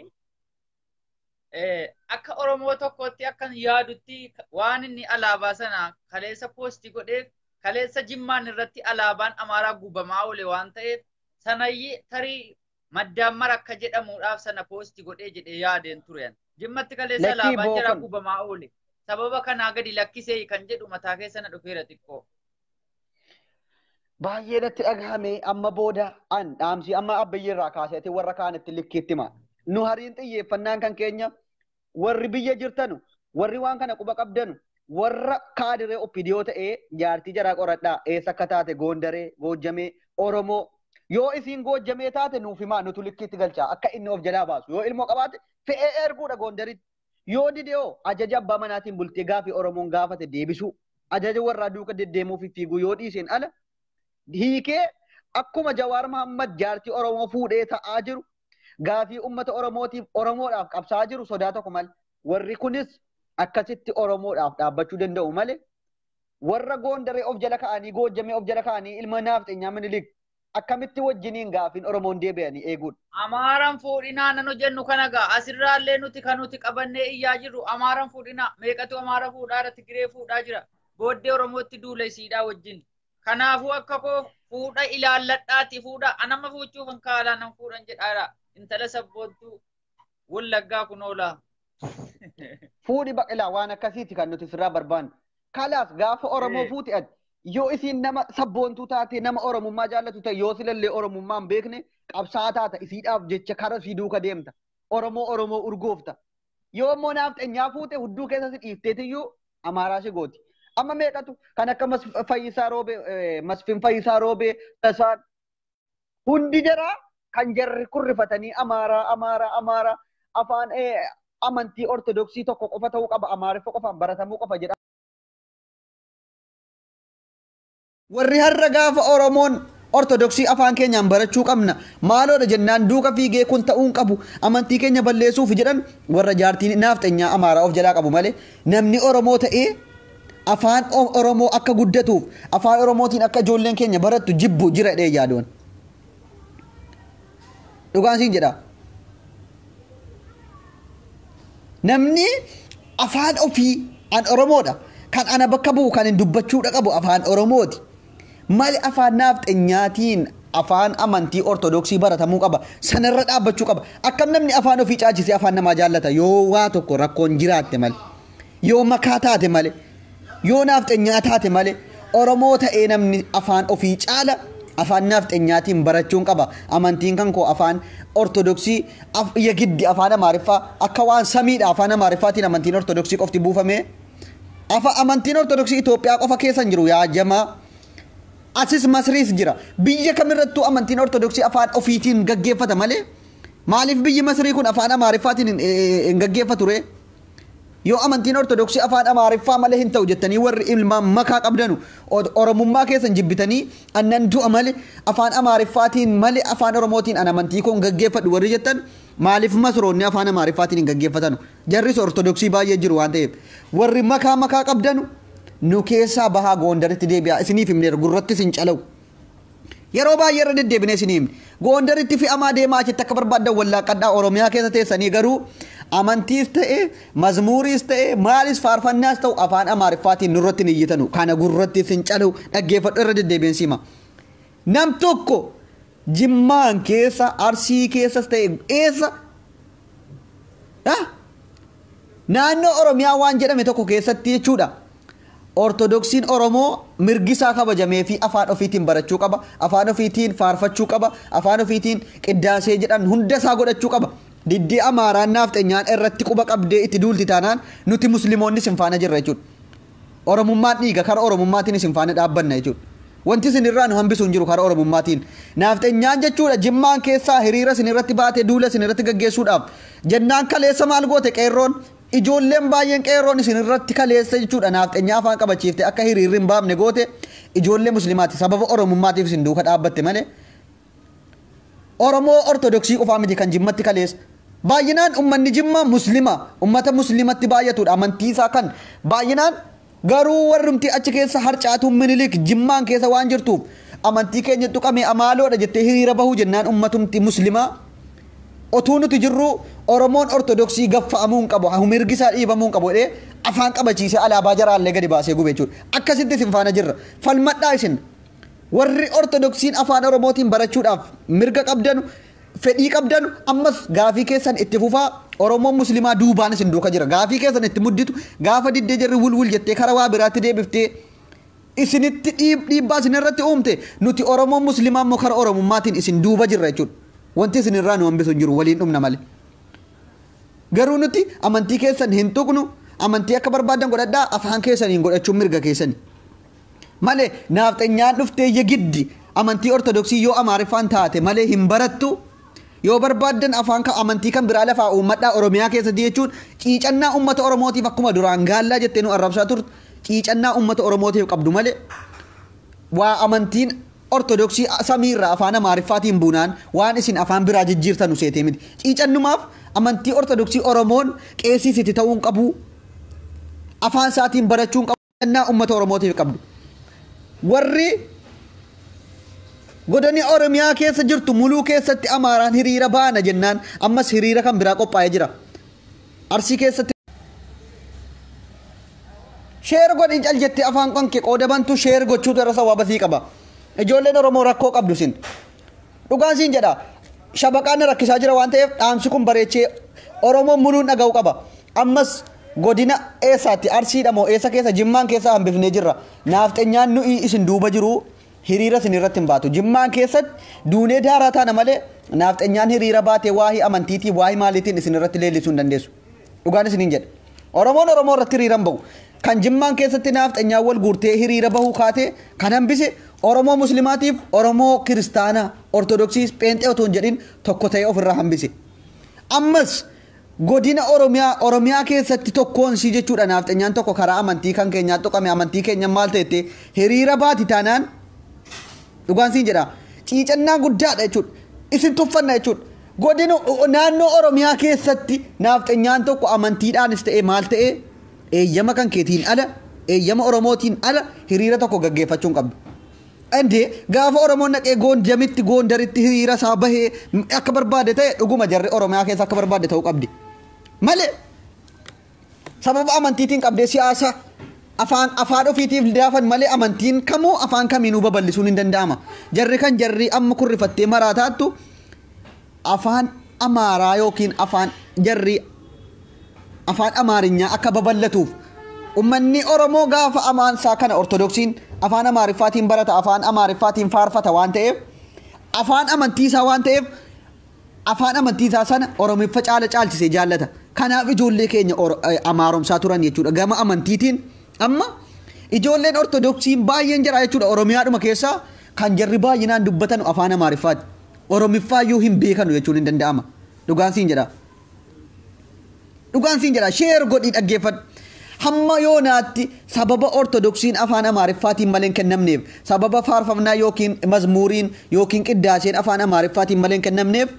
Akka Oromoo tokkotti akka yaadutti waan inni alaabaa sana kaleessa poostii godheef kaleessa Jimmaan irratti alaabaan Amaaraa gubamaa oole waan ta'eef sanayyi tarii maddaan mara akka jedhamuudhaaf sana poostii godhee jedhee yaadeen ture. Jimmatti kaleessa alaabaan jara gubamaa oole. Sababa kanaa gadi lakkisee kan jedhu mataa keessa na dhufeera xiqqoo. Baay'ee natti dhagahame amma booda an dhaamsi amma Abiyyi irraa kaaseeti warra kaanitti likkiitti hima. Nu hariin xiyyeeffannaan kan keenya warri biyya jirtanu warri waan kana quba qabdanu warra kaadiree OPDO ta'ee jaartii jaraa qoradhaa eessa akka taate Goondaree, Goojjamee, Oromoo yoo isiin Goojjamee taate nuuf himaa nutu likkiitti galchaa akka inni of jalaa baasu yoo ilmoo qabaate fe'ee erguudha Goondaritti. Yoo didee ajaja abbaa manaatiin bultee gaafii Oromoon gaafate deebisuu ajaja warraa duuka deddeemuu fi fiiguu yoo dhiiseen ala hiikee akkuma Jawaar Mahammad jaartii Oromoo fuudhee ta'aa jiru gaafii uummata Oromootiif Oromoodhaaf qabsaa jiru sodaa tokko malee warri kunis akkasitti Oromoodhaaf dhaabbachuu danda'u malee warra Goondaree of jala ka'anii Goojjamee of jala ka'anii ilma naafxeenyaa Minilik akkamitti wajjiniin gaafiin Oromoon deebi'anii eeguudha. Amaaraan fuudhinaa nan hojjennu kana gaa asirraallee nuti kan nuti qabannee iyyaa jirru Amaaraan fuudhinaa meeqatu Amaara fuudhaa jira Tigiree fuudhaa jira booddee Oromootti duula isiidhaa wajjin. Kanaafuu akka koo fuudha ilaalladhaati fuudha anama fuuchuuf hin kaalaa nan fuudhan jedhaadha. Intala sabboontuu Wallaggaa kun oolaa. Fuudhi baqilaa waan akkasiiti kan nuti sirraa barbaannu. Kalaas gaafa Oromoo fuuti ati yoo isiin nama sabboontuu taate nama Oromummaa jaallatu ta'e yoo silallee Oromummaa hin beekne qabsaa taata isiidhaaf jecha kara sii duuka deemta. Oromoo Oromoo urgoofta. Yoo immoo naafxeenyaa fuute hudduu keessa si dhiifteetiyyuu Amaaraa si gooti. Amma meeqatu kan akka Fayyisaa Roobee Masfin Fayyisaa Roobee Tasaan hundi jaraa kan jarri kurrifatanii Amaaraa Amaaraa Amaaraa afaan amantii Ortodoksii tokko qofa ta'uu qaba Amaariffa qofaan baratamuu qofa jedha. Warri har'a gaafa Oromoon Ortodoksii afaan keenyaan barachuu qabna maaloodha jennaan duuka fiigee kun ta'uu hin qabu amantii keenya balleessuuf jedhan warra jaartiin naafxeenyaa Amaaraa of jalaa qabu malee namni Oromoo ta'ee afaan Oromoo akka guddatuuf afaan Oromootiin akka ijoolleen keenya barattu jibbu jira jedhee yaaduun. Dhugaan siin jedha. Namni afaan ofii an Oromoodha. Kan ana bakka bu'u kan hin dubbachuudha qabu afaan Oromooti. Maali afaan naafxanyaatiin afaan amantii Ortodoksii baratamuu qaba. Sanarra dhaabbachuu qaba. Akkam namni afaan ofii caachisee afaan namaa jaallata yoo waa tokko rakkoon jiraatte malee. Yoo makaa taate malee. Yoo naafxanyaa taate malee. Oromoo ta'ee namni afaan ofii caala afaan naafxanyaatiin barachuun qaba. Amantiin kan koo afaan Ortodoksii yagiddi afaan Amaariffaa akka waan samiidha afaan Amaariffaatiin amantiin Ortodoksii qofti buufame. Afa amantiin Ortodoksii Itoophiyaa qofa keessa hin jiru yaa jamaa. Asis Masriis jira. Biyya kamirrattuu amantiin Ortodoksii afaan ofiitiin gaggeeffata malee maaliif biyyi Masrii kun afaan Amaariffaatiin hin gaggeeffatu ree? Yoo amantiin Ortodoksii afaan Amaariffaa malee hin ta'u jettanii warri ilmaan makaa qabdanu Oromummaa keessan jibbitanii annan du'a malee afaan Amaariffaatiin malee afaan Oromootiin an amantii koon gaggeeffadhu warri jettan maaliif Masroonni afaan Amaariffaatiin hin gaggeeffatanu? Jarris Ortodoksii baay'ee jiru waan ta'eef. Warri makaa makaa qabdanu nu keessaa bahaa Gondaritti deebi'aa isiniif himneera gurrattis hin calawu. Yeroo baay'ee irra deddeebinee isinii himne. Gondaritti fe'amaa deemaa achitti akka barbaaddan wallaaqadhaa Oromiyaa keessa teessanii garuu amantiis ta'e mazmuuriis ta'e maalis faarfannaas ta'u afaan Amaariffaatiin nurratti hin iyyitanu. Kana gurrattis hin calawu dhaggeeffadhu irra deddeebiin sima. Nam tokko Jimmaan keessa Arsii keessas ta'e eessa naannoo Oromiyaa waan jedhame tokko keessatti jechuudha. Ortodoksiin Oromoo mirgi isaa kabajamee fi afaan ofiitiin barachuu qaba, afaan ofiitiin faarfachuu qaba, afaan ofiitiin qiddaasee jedhan hunda isaa godhachuu qaba. Diddee Amaaraan naafxanyaan irratti quba qabdee itti duulti taanaan nuti musliimoonni isin faana jirra jechuudha. Oromummaan dhiiga karaa Oromummaatiin isin faana dhaabbanna jechuudha. Wanti isin irraa nu hambisu hin jiru karaa Oromummaatiin. Naafxanyaan jechuudha Jimmaan keessaa hiriira isin irratti baatee duula isin irratti gaggeessuudhaaf jennaan kaleessa maal goote qeerroon ijoolleen baay'een qeerroon isin irratti kaleessa jechuudha naafxanyaa afaan qabachiifte akka hiriirri hin baafne goote ijoollee musliimaati sababa Oromummaatiif isin duuka dhaabbatte malee. Oromoo Ortodoksii qofaa miti kan Jimmatti kaleessa. Baay'inaan uummanni Jimmaa muslima uummata muslimatti baay'atudha amantii isaa kan baay'inaan garuu warrumti achi keessa harcaatuun Minilik Jimmaan keessa waan jirtuuf amantii keenya tuqame amaaloodha jettee hiriira bahuu jennaan uummatumti muslimaa otuu nuti jirru Oromoon Ortodoksii gaffa'amuu hin qabu mirgi isaa dhiibamuu hin qabu jedhee afaan qabachiisee alaabaa jaraallee gadi baasee gube jechuudha. Akkasitti isin faana jirra. Falmadhaa isin. Warri Ortodoksiin afaan Oromootiin barachuudhaaf mirga qabdanu fedhii qabdanu ammas gaafii keessan itti fufaa Oromoon muslimaa duubaan isin duuka jira. Gaafii keessan itti mudditu gaafa diddee jarri wulwul jettee karaa waa biraatti deebiftee isinitti dhiibbaa isin irratti uumte nuti Oromoon muslimaa immoo karaa Oromummaatiin isin duuba jirra jechuudha. Wanti isin irraa nu hambisu hin jiru waliin dhumna malee. Garuu nuti amantii keessan hin tuqnu amantii akka barbaadan godhadhaa afaan keessaniin godhachuun mirga keessani. Malee naafxanyaan dhuftee yegiddi amantii Ortodoksii yoo Amaariffaan taate malee hin barattu. Yoo barbaaddan afaan amantii kan biraa lafaa uummadhaa Oromiyaa keessatti jechuun ciicannaa uummata Oromootiif akkuma duraan gaallaa jettee nu arrabsaa turte ciicannaa uummata Oromootiif qabdu malee waa amantiin Ortodoksii samiirraa afaan Amaariffaatiin buunaan waan isin afaan biraa jijjiirtan seetee miti. Ciicannumaaf amantii Ortodoksii Oromoon qeesiisiti ta'uu hin qabu. Afaan isaatiin barachuu hin qabu. Ciicannaa uummata Oromootiif qabdu. Warri godani Oromiyaa keessa jirtu muluu keessatti Amaaraan hiriira baana jennaan ammas hiriira kan biraa qophaa'ee jira. Arsii keessatti sheer godhi cal jettee afaan qonke qooda bantu sheer gochuutu irra sawwaaba sii qaba. Ijoolleen Oromoo rakkoo qabdu sin. Dhugaan siin jedha shabaqaan rakkisaa jira waan ta'eef dhaamsi kun bareechee Oromoon muluun dhaga'uu qaba. Ammas godina eessaatti Arsiidha moo eessa keessa Jimmaan keessa hambifnee jirra. Naafxanyaan nuyi isin duuba jiru hiriira isin irratti hin baatu. Jimmaan keessatti duunee daaraa taana malee naafxanyaan hiriira baatee waa'ee amantiitii waa'ee maaliitiin isin irratti leellisuu hin dandeessu. Dhugaan isiniin jedha. Oromoon Oromoo irratti hiriira hin bahu. Kan Jimmaan keessatti naafxanyaan wal guurtee hiriira bahuu kaatee kan hambise Oromoo Muslimaatiif Oromoo Kiristaanaa Ortodoksiis Pheenxee otoo hin jedhin tokko ta'ee ofirraa hambise. Ammas godina Oromiyaa keessatti tokkoon si jechuudha naafxanyaan tokko karaa amantii kan keenyaa tuqame amantii keenya maal ta'etti hiriira baati taanaan dhugaan siin jedha ciicannaa guddaadha jechuudha. Isin tuffanna jechuudha. Godina naannoo Oromiyaa keessatti naafxanyaan tokko amantiidhaanis ta'e maal ta'e eeyyama kan keetiin ala eeyyama Oromootiin ala hiriira tokko gaggeeffachuu hin qabdu. Ande gaafa Oromoon dhaqee Goonjamitti Goondaritti hiriira isaa bahee akka barbaade ta'e dhuguma jarri Oromiyaa keessa akka barbaade ta'uu qabdi. Malee Sababa amantiitiin qabdee siyaasa afaan afaan ofiitiif daafan malee amantiin kamuu afaan kamiinuu babal'isuun hin danda'ama. Jarri kan jarri amma kurrifattee maraataattu afaan Amaaraa yookiin afaan jarri afaan Amaarinyaa akka babal'atuuf ummanni Oromoo gaafa amaansaa kana Ortodoksiin afaan Amaariffaatiin barata, afaan Amaariffaatiin faarfata waan ta'eef, afaan amantiisaa waan ta'eef, afaan amantiisaa sana Oromiffa caala caalchisee jaallata. Kanaaf ijoollee keenya amaaromsaa turan jechuudha. Gama amantiitiin amma ijoolleen Ortodoksiin baay'een jira jechuudha. Oromiyaadhuma keessaa kan jarri baay'inaan dubbatan afaan Amaariffaati. Oromiffaayyuu hin beekanu jechuun hin danda'ama. Dhugaan siin jedha. Dhugaan siin jedha. Share godhii dhaggeeffadhu. Hamma yoonaatti sababa Ortodoksiin afaan Amaariffaatiin malee hin kennamneef, sababa faarfannaa yookiin mazmuuriin yookiin qiddaaseen afaan Amaariffaatiin malee hin kennamneef,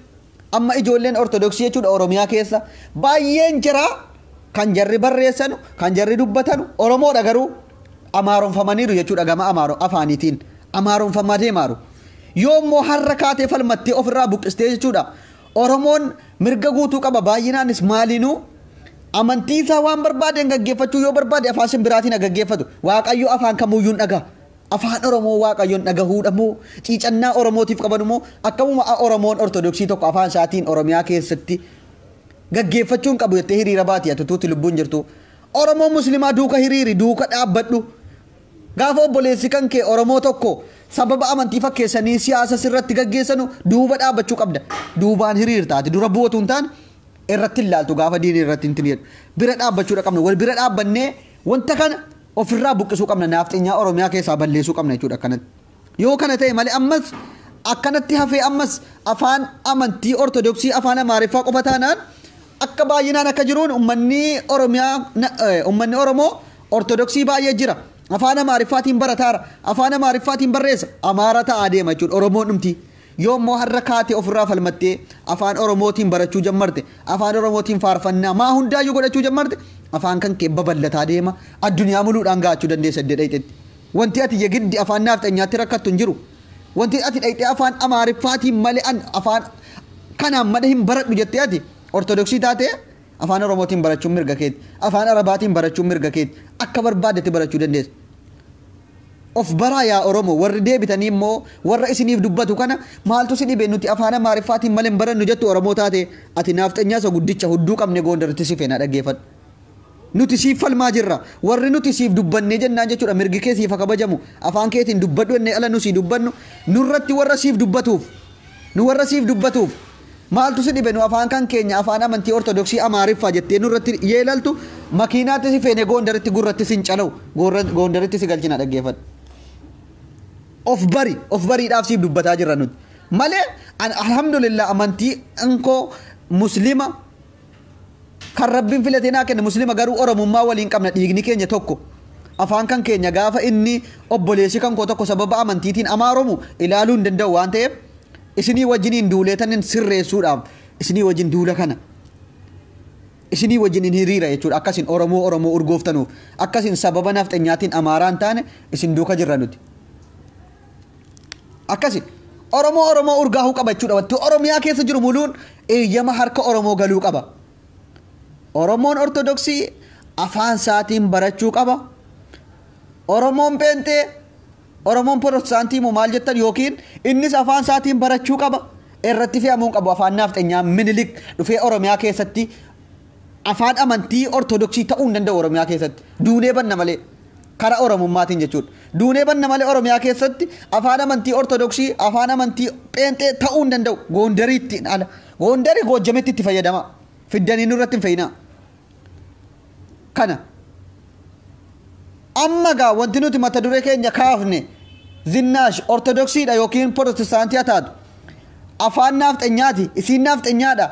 amma ijoolleen Ortodoksii jechuudha Oromiyaa keessa baay'een jira kan jarri barreessanu, kan jarri dubbatanu Oromoodha, garuu amaaromfamaniiru jechuudha. Gama amaaro afaaniitiin amaaromfamaa deemaaru. Yoommoo har'a kaatee falmattee ofirraa buqqistee jechuudha, Oromoon mirga guutuu qaba, baay'inaanis maalinuu amantii isaa waan barbaadeen gaggeeffachuu yoo barbaade afaan simbiraatiin gaggeeffatu. Waaqayyo afaan kamuyyuu dhaga. Afaan Oromoo Waaqayyoon dhagahuudha moo ciicannaa Oromootiif qaban moo akkamuma Oromoon Ortodoksii tokko afaan isaatiin Oromiyaa keessatti gaggeeffachuu hin qabu jettee hiriira baati atutuutti lubbuun jirtu? Oromoon Muslimaa duuka hiriiri, duuka dhaabbadhu. Gaafa obboleessi kan kee Oromoo tokko sababa amantii fakkeessanii siyaasa sirratti gaggeessanu duuba dhaabbachuu qabda. Duubaan hiriirtaati dura bu'atu hin taane irratti ilaaltu gaafa diinii irratti hin jedhu. Bira dhaabbachuudha qabna. Wal bira dhaabbannee wanta kana ofirraa buqqisuu qabna. Naafxinyaa Oromiyaa keessaa balleessuu qabna jechuudha akkanatti. Yoo kana ta'e malee ammas akkanatti hafee ammas afaan amantii Ortodoksii afaan Amaariffaa qofa taanaan, akka baay'inaan akka jiruun uummanni Oromiyaa, uummanni Oromoo Ortodoksii baay'ee jira. Afaan Amaariffaatiin barataara. Afaan Amaariffaatiin barreessa. Amaara ta'aa deema jechuudha Oromoon dhumti. Yoo immoo har'a kaatee ofirraa falmattee afaan Oromootiin barachuu jammarte, afaan Oromootiin faarfannaa maa hundaayyuu godhachuu jammarte, afaan kan kee babal'ataa deema. Addunyaa muluudhaan gaachuu dandeessa iddoo dhayxetti. Wanti ati yegiddi afaan naafxanyaatti rakkattu hin jiru. Wanti ati dhayxee afaan Amaariffaatiin malee afaan kanaan malee hin baradhu jettee, ati Ortodoksii taatee afaan Oromootiin barachuun mirga keeti. Afaan Arabaatiin barachuun mirga keeti. Akka barbaadetti barachuu dandeessa. Of baraa yaa Oromoo. Warri deebitanii immoo warra isiniif dubbatu kana maaltu si dhibe, nuti afaan Amaariffaatiin malee hin barannu jettu, Oromoo taate ati naafxanyaa isa guddicha hudduu qabne Goondaritti si feena, dhaggeeffadhu. Nuti siif falmaa jirra. Warri nuti siif dubbannee jennaan jechuudha mirgi kee siif kabajamu. Afaan keetiin dubbadhu jennee ala nu sii dubbannu nurratti warra siif dubbatuuf, nu warra siif dubbatuuf maaltu si dhibe, nu afaan kan keenya afaan amantii Ortodoksii Amaariffaa jettee nurratti yeelaltu, makiinaatti si feene Goondaritti gurratti sin calawu, Goondaritti si galchina, dhaggeeffadhu. Of bari, of bariidhaaf siif dubbataa jirra nuti. Malee alhamdulillah amantii nkoo Muslima, kan Rabbiin filatee naa kenne Muslima, garuu Oromummaa waliin qabna, dhiigni keenya tokko. Afaan kan keenya gaafa inni obboleessi kan koo tokko sababa amantiitiin amaaromu ilaaluu hin danda'u waan ta'eef, isinii wajjiniin duuleetanin sirreessuudhaaf isinii wajjin duula kana isinii wajjin hin hiriira jechuudha. Akkasin Oromoo Oromoo urgooftanuuf, akkasin sababa nafxanyaatiin Amaaraan taane isin duuka jirra nuti. Akkasi Oromoo Oromoo urgaahuu qaba jechuudha. Wanti Oromiyaa keessa jiru muluun eeyyama harka Oromoo galuu qaba. Oromoon Ortodoksii afaan isaatiin barachuu qaba. Oromoon Pheenxee, Oromoon Protestaantii immoo maal jettan, yookiin innis afaan isaatiin barachuu qaba. Irratti fe'amuu qabu afaan naafxanyaa Minilik dhufee Oromiyaa keessatti afaan amantii Ortodoksii ta'uu hin danda'u Oromiyaa keessatti. Duunee banna malee. Karaa Oromummaatiin jechuudha. Duunee banna malee Oromiyaa keessatti afaan amantii Ortodoksii afaan amantii Pheenxee ta'uu hin danda'u. Goondariitti ala. Goondarii Goojjametti itti fayyadama. Fiddanii nurratti hin fe'inaa. Kana. Amma gaa wanti nuti mata duree keenya kaafne, Zinnaash Ortodoksiidha yookiin Protestaantii haa taatu, afaan naafxanyaati, isiin naafxanyaadha.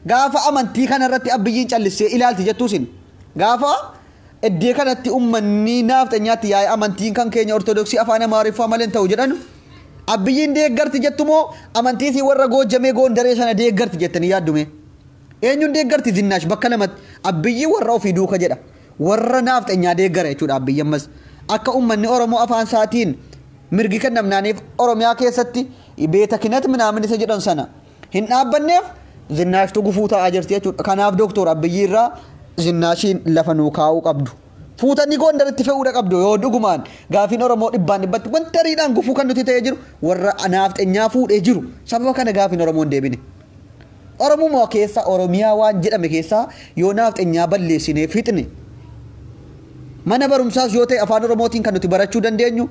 Gaafa amantii kanarratti Abiyyiin callissee ilaalti jettuusin. Gaafa iddee kanatti uummanni naafxanyaatti yaa'ee amantiin kan keenya Ortodoksii afaan Amaariffaa malee hin ta'u jedhan, Abiyyiin deeggarti jettumoo amantii isii warra Goojjamee Goondaree sana deeggarti jettanii yaaddume? Eenyuun deeggarti Zinnaash? Bakka lamatti Abiyyi warra ofii duuka jedha. Warra naafxanyaa deeggara jechuudha Abiyyi ammas. Akka uummanni Oromoo afaan isaatiin mirgi kennamnaaniif Oromiyaa keessatti beeta kinat minaamin isa jedhan sana hin dhaabbanneef Zinnaashtu gufuu ta'aa jirti jechuudha. Kanaaf Dooktor Abiyyi irraa Zinnaashiin lafa nuu kaa'uu qabdu. Fuutanii Gondaritti fe'uudha qabdu yoo dhugumaan gaafiin Oromoo dhibbaan dhibbatti wanta riidhaan gufuu kan nuti ta'ee jiru warra naafxenyaa fuudhee jiru sababa kana gaafiin Oromoo hin deebine. Oromoo keessa Oromiyaa waan jedhame keessaa yoo naafxenyaa balleessinee fixne mana barumsaas yoo ta'e afaan Oromootiin kan nuti barachuu dandeenyu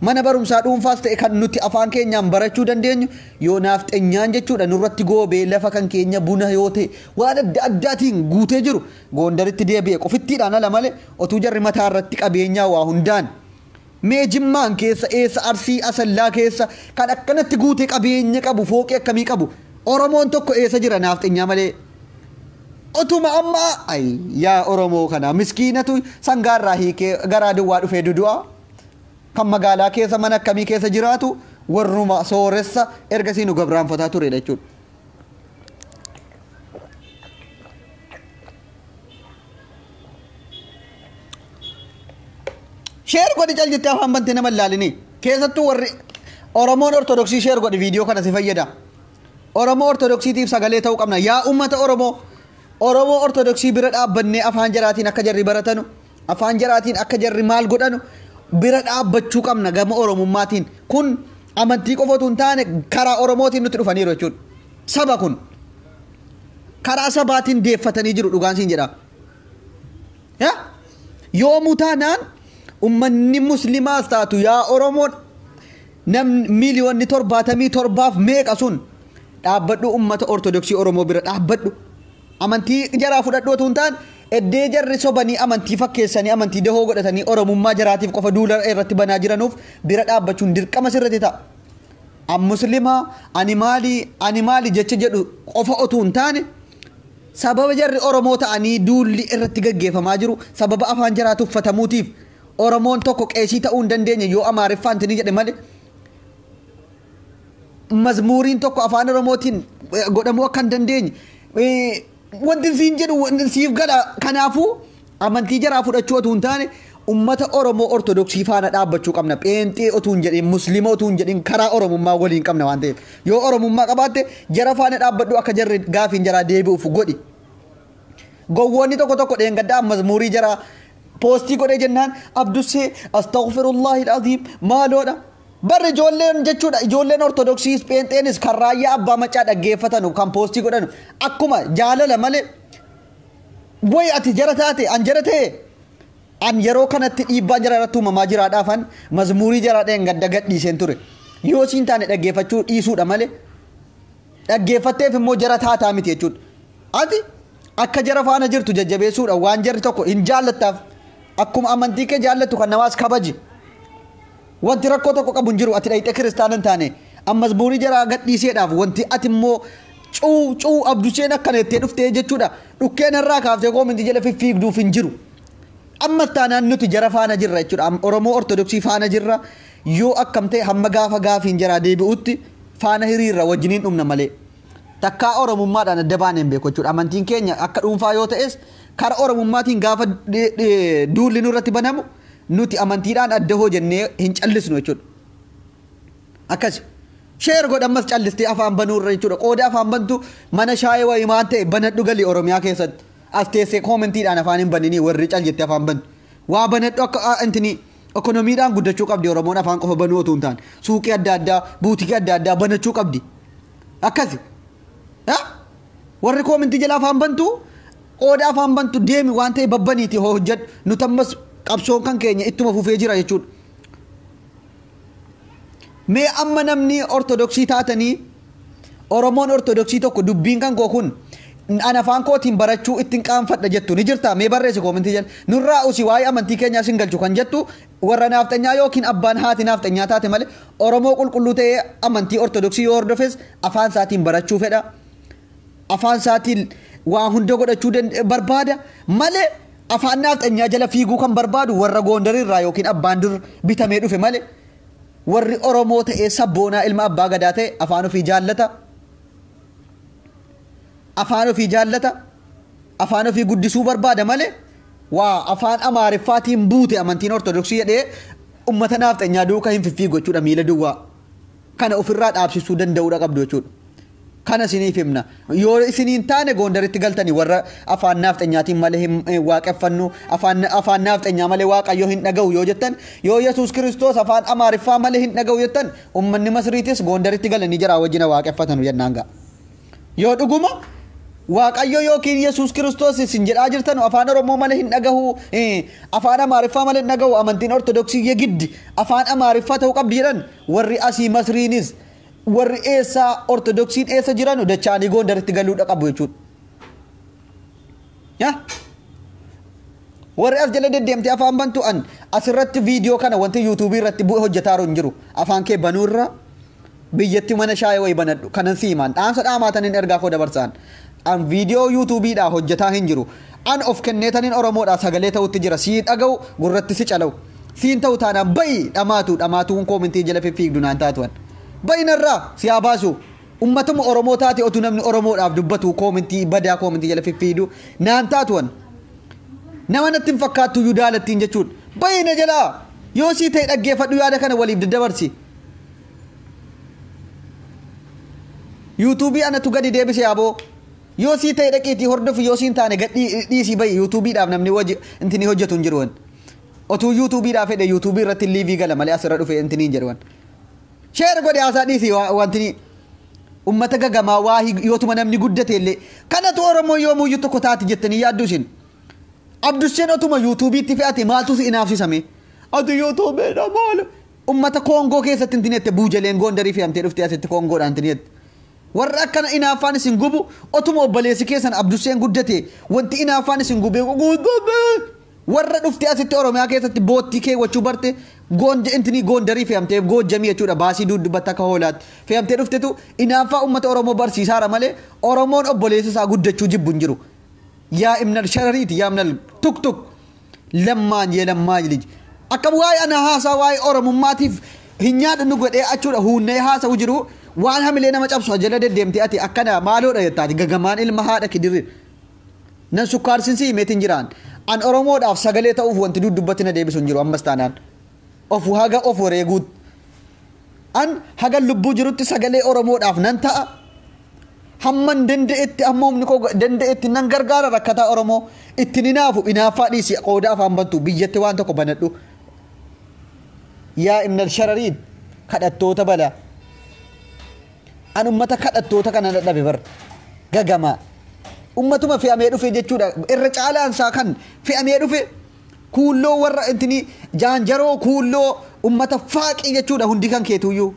mana barumsaa dhuunfaas ta'e kan nuti afaan keenyaan barachuu dandeenyu yoo naafxenyaan jechuudha nurratti goobee lafa kan keenya buna yoo ta'e waan adda addaatiin guutee jiru Gondaritti deebi'e qofittiidhaan ala malee otuu jarri mataa irratti qabeenyaa waa hundaan mee Jimmaan keessa eessa Arsii Asallaa keessa kan akkanatti guutee qabeenya qabu fooqee akkamii qabu Oromoon tokko eessa jira naafxenyaa malee. Otuma amma ay yaa Oromoo kana miskiinatu sangaarraa hiikee garaa duwwaa dhufee dudu'a. Kan magaalaa keessa mana akkamii keessa jiraatu warruma sooressa ergasii nu gabraanfataa turedha jechuudha. Share godhi cal jettee afaan bantee nama ilaalini. Keessattuu warri Oromoon Ortodoksii share godhi viidiyoo kana si fayyada. Oromoo Ortodoksiitiif sagalee ta'uu qabna. Yaa uummata Oromoo Oromoo Ortodoksii bira dhaabbannee afaan jaraatiin akka jarri baratanu afaan jaraatiin akka jarri maal godhanu bira dhaabbachuu qabna gama Oromummaatiin. Kun amantii qofa otoo hin taane karaa Oromootiin nutti dhufaniiru jechuudha. Saba kun karaa sabaatiin deeffatanii jiru dhugaan siin jedha. Yoomuu taanaan ummanni muslimaas taatu yaa Oromoon namni miiliyoonni 77 meeqa sun dhaabbadhu ummata Ortodoksii Oromoo bira dhaabbadhu. Amantii jaraa fudhadhu otoo hin taane eddee jarri sobanii amantii fakkeessanii amantii dahoo godhatanii Oromummaa jaraatiif qofa duula irratti banaa jiranuuf bira dhaabbachuun dirqama sirriitti ta'a. An muslimaa ani maali ani maali jecha jedhu qofa otoo hin taane sababa jarri Oromoo ta'anii duulli irratti gaggeeffamaa jiru sababa afaan jaraa tuffatamuutiif Oromoon tokko qeesii ta'uu hin dandeenye yoo Amaariffaan tini jedhe malee mazmuuriin tokko afaan Oromootiin godhamuu akka hin dandeenye wanti siin jedhu siif gala. Kanaafuu amantii jaraa fudhachuu otoo hin taane ummata Oromoo Ortodoksii faana dhaabbachuu qabna. Pheenxee otoo hin jedhin Muslima otoo hin jedhin karaa Oromummaa waliin qabna waan ta'eef yoo Oromummaa qabaatte jara faana dhaabbadhu akka jarri gaafiin jaraa deebi'uuf godhi. Gowwoonni tokko tokko dheengaddaa mazmuurii jaraa poostii godhee jennaan Abdussee astaghfirullahi alazim maaloodha. Barri ijoolleen jechuudha ijoolleen Ortodoksiis pheenxeenis kan raayyaa abbaa macaa dhaggeeffatanu kan poostii godhanu akkuma jaalala malee wayi ati jara taate an jara ta'e an yeroo kanatti dhiibbaa jara irratti uumamaa jiraadhaafan mazmuurii jaraa dheengadda gadhiiseen ture. Yoo siin taane dhaggeeffachuu dhiisuudha malee dhaggeeffatteef immoo jara taataa miti jechuudha. Ati akka jara faana jirtu jajjabeessuudha waan jarri tokko hin jaallattaaf akkuma amantii kee jaallattu kan namaas kabaji. Wanti rakkoo tokko qabu hin jiru ati dhayxee kiristaana hin taane ammas buurii jaraa gadhiiseedhaaf wanti ati immoo cuu cuu Abdusheen akkana jettee dhuftee jechuudha dhukkeen irraa kaaftee koominti jala fiffiigduuf hin jiru. Ammas taanaan nuti jara faana jirra jechuudha. Oromoo Ortodoksii faana jirra yoo akkam ta'e hamma gaafa gaafiin jaraa deebi'utti faana hiriirra wajjiniin dhumna malee. Takkaa Oromummaadhaan adda baanee hin beeku jechuudha. Amantiin keenya akka dhuunfaa yoo ta'es karaa Oromummaatiin gaafa duulli nurratti banamu nuti amantiidhaan adda hoo jennee hin callisnu jechuudha. Akkas share godhi ammas callistee afaan banuurra jechuudha. Qooda afaan bantu mana shaayii wayii maan ta'e banadhu galii Oromiyaa keessatti. As teessee koomentiidhaan afaan hin baninii warri cal jettee afaan bantu. Waa banadhu akka intini ekonomiidhaan guddachuu qabdi Oromoon afaan qofa banuu otoo hin taane. Suuqii adda addaa buutikii adda addaa banachuu qabdi. Akkasi. Warri koomentii jala afaan bantu qooda afaan bantu deemi waan ta'e babbaniiti hojjedhu nuti ammas qabsoon kan keenya ittuma fufee jira jechuudha. Mee amma namni Ortodoksii taatanii Oromoon Ortodoksii tokko dubbiin kan koo kun an afaan kootiin barachuu ittiin qaanfadha jettu ni jirta mee barreessi koomentii jala nurraa usi waa'ee amantii keenyaa sin galchu kan jettu warra naafxanyaa yookiin abbaan haati naafxanyaa taate malee Oromoo qulqulluu ta'ee amantii Ortodoksii yoo hordofes afaan isaatiin barachuu fedha. Afaan isaatiin waa hunda godhachuu barbaada malee afaan naafxanyaa jala fiiguu kan barbaadu warra Gondarirraa yookiin abbaan dur bitamee dhufe malee warri Oromoo ta'ee sabboonaa ilma abbaa gadaa ta'e afaan ofii jaallata. Afaan ofii jaallata. Afaan ofii guddisuu barbaada malee waa afaan Amaariffaatiin buute amantiin Ortodoksii jedhee ummata naafxanyaa duukaa hin fiffiigu jechuudha miila duwwaa. Kana ofirraa dhaabsisuu danda'uudha qabdu jechuudha. Kana isiniif himna. Yoo isiniin taane Gondaritti galtanii warra afaan naafxanyaatiin malee hin waaqeffannu, afaan naafxanyaa malee Waaqayyo hin dhaga'u yoo jettan, yoo Yesuus Kiristoos afaan Amaariffaa malee hin dhaga'u jettan, ummanni Masriitis Gondaritti galanii jara wajjina waaqeffatanu jennaan ga'a. Yoo dhuguma Waaqayyo yookiin Yesuus Kiristoos isin jedhaa jirtan afaan Oromoo malee hin dhagahu, afaan Amaariffaa malee hin dhagahu, amantiin Ortodoksii yegiddi afaan Amaariffaa ta'uu qabdi jedhan, warri asii Masriinis warri eessaa Ortodoksiin eessa jiran dacha'anii Gondaritti galuudha qabu jechuudha. Warri as jala deddeemtee afaan bantu an asirratti viidiyoo kana wanti yuutuubii irratti bu'e hojjetaa hin jiru. Afaan kee banuurra biyyatti mana shaayii wayii banadhu kanan si himaan dhaamsa dhaamaataniin ergaa koo dabarsaan. An viidiyoo yuutuubiidhaa hojjetaa hin jiru. An of kenneetaniin Oromoodhaa sagalee ta'utti jira. Sii dhaga'u gurratti si calawu. Siin ta'u taanaan bayi dhamaatu dhamaatuun koomintii jala fiffiigdu naan taatuan. Bayinarraa si haa baasu. Ummatuma Oromoo taate otuu namni Oromoodhaaf dubbatu koomintii badaa koomintii jala fiffiidu naan taatuan. Nama natti hin fakkaattu iyyuu daalattiin jechuudha. Bayina jalaa yoo sii ta'e dhaggeeffadhu yaada kana waliif daddabarsi. Yuutuubii anatu gadi deebise yaaboo. Yoo sii ta'e dhaqiitii hordofi, yoo siin taane gad dhiisii bayi. Yuutuubiidhaaf namni intini hojjetu hin jiru. Otuu yuutuubiidhaaf fedhe yuutuubii irratti liivii gala malee asirra dhufe intini hin jedhu. Share godhe haasaa dhiisii wantini ummata gagamaa waa yootuma namni guddate illee kanatu Oromoo yoomuyyuu tokko taati jettanii yaaddu isin. Abdusseen otuma yuutuubiitti fe'ate maaltu si inaafsisame? Ati yuutuubiidha maal? Ummata Koongoo keessatti intini jette buujaleen Gondarii fe'amtee dhuftee asitti Koongoodhaan intini jette. Warra akkana inaaffaan isin gubu otuma obboleessi keessan Abdusseen guddate wanti inaaffaan isin gubee guddate. Warra dhuftee asitti Oromiyaa keessatti boottii keewwachuu barte intini Gondarii fe'amtee Goojjamii jechuudha baasii duddubbatti akka hoolaatti fe'amtee dhuftetu inaaffaa uummata Oromoo barsiisaara malee Oromoon obboleessa isaa guddachuu jibbu hin jiru. Yaa imnal sharariiti yaa imnal tuk tuk lammaan yee lammaan lij akka waa'ee ana haasaa waa'ee Oromummaatiif hin nyaadhu godhee achuudha huunnee haasa'u jiru waan hamilee nama cabsu jala deddeemtee ati akkana maaloodha jettaati gagamaan ilma haadha kidirri. Nan sukkaarsiinsi himeetiin jiraan. An Oromoodhaaf sagalee ta'uuf wanti duddubbatti na deebisu hin jiru ammas taanaan. Of haga of wareeguut. An haga lubbuu jirutti sagalee Oromoodhaaf nan ta'a. Hamman danda'etti hamma humni koo danda'etti nan gargaara rakkataa Oromoo. Ittiin hinaafu hinaaffaa dhiisi qooda afaan bantu biyyatti waan tokko banadhu. Yaa imnal sharariin kadhattoota balaa. An ummata kadhattoota kana dadhabe bar gagamaa. Ummatuma fe'amee dhufe jechuudha. Irra caalaan isaa kan fe'amee dhufe kuulloo warra intini jaanjaroo kuulloo ummata faaqii jechuudha hundi kan keetuyyuu.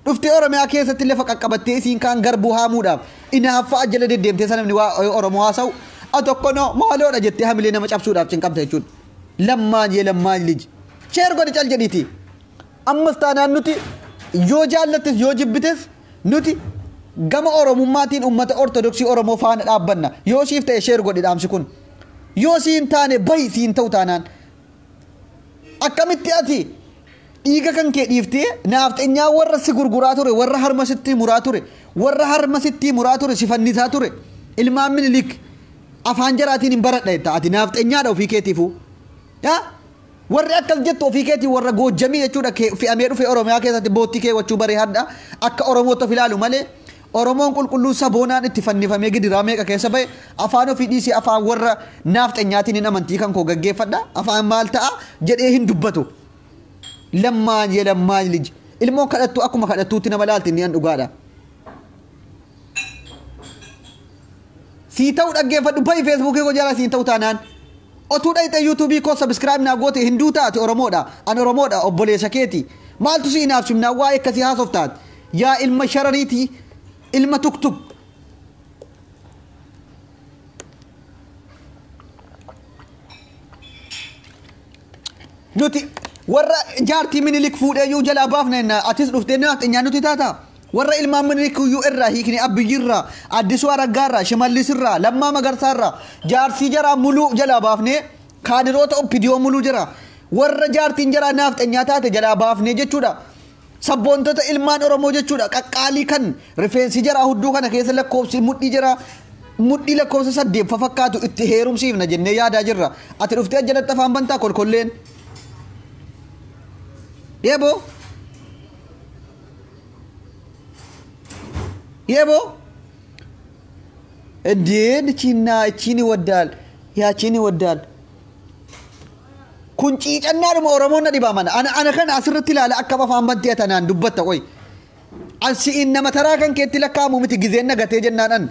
Dhuftee Oromiyaa keessatti lafa qaqqabattee isiin kaan garbuu haamuudhaaf inaaffaa jala deddeemtee sana namni waa Oromoo haasa'u atokkono maaloodha jettee hamilee nama cabsuudhaaf cinqamta jechuudha. Lammaan yee lammaan liji. Share godhi cal jedhiiti. Ammas taanaan nuti yoo jaallattes yoo jibbites nuti gama Oromummaatiin ummata Ortodoksii Oromoo faana dhaabbanna. Yoo siif ta'e share godhi dhaamsi kun. Yoo siin taane bahi siin ta'u taanaan. Akkamitti ati dhiiga kan kee dhiiftee naafxenyaa warra si gurguraa ture, warra harma sitti muraa ture, warra harma sitti muraa ture si fannisaa ture. Ilmaan Minilik afaan jaraatiin hin baradha jetta ati naafxenyaadha ofii keetiifuu. Yaa warri akkas jettu ofii keetii warra Goojjamii jechuudha fe'amee dhufe Oromiyaa keessatti boottii keewwachuu baree hadha akka Oromootti of ilaalu malee Oromoon qulqulluu saboonaan itti fannifamee gidiraa meeqa keessa bahe afaan ofii dhiisee afaan warra naafxenyaatiin hin amantii kan koo gaggeeffadha afaan maal ta'a jedhee hin dubbatu. Lammaan yee lammaan liji ilmoon kadhattu akkuma kadhattuutti nama laalti inni an dhugaadha. Sii ta'u dhaggeeffadhu bahi feesbuukii koo jala siin ta'u taanaan. Otuu dhayxe yuutuubii koo sabiskiraayib naa goote hinduu taate Oromoodha. An Oromoodha obboleessa keeti. Maaltu si inaafsimnaa waa'ee akkasii haasoftaati. Yaa ilma sharariitii ilma tuktuk. Nuti warra jaartii Minilik fuudhee iyyuu jalaa baafna jenna atis dhuftee naafxenyaa nuti taata. Warra ilmaan Minilik iyyuu irraa hiikni Abbiyyirraa, Addisuu Araggaarraa, Shimallisirraa, Lammaa Magarsaarraa jaarsii jaraa muluu jalaa baafnee kaadiroota Oppidiyoo muluu jira. Warra jaartiin jaraa naafxenyaa taate jalaa baafnee jechuudha. Sabboontota ilmaan Oromoo jechuudha. Qaqqaalii kan rifeensi jaraa hudduu kana keessa lakkoofsi mudhii jaraa mudhii lakkoofsa 8 fakkaatu itti heerumsiifna jennee yaadaa jirra. Ati dhuftee jalatti afaan bantaa kolkolleen. Yeeboo. Yeboo እንዴን እቺና እቺን ይወዳል ያቺን ይወዳል kun ciicannaadhuma Oromoon na dhibaaman ana kana asirratti ilaala akka afaan bantii tanaan dubbatta qoy an si'in nama taraa kan keetti lakkaa'amu miti gizeen na gatee jennaan an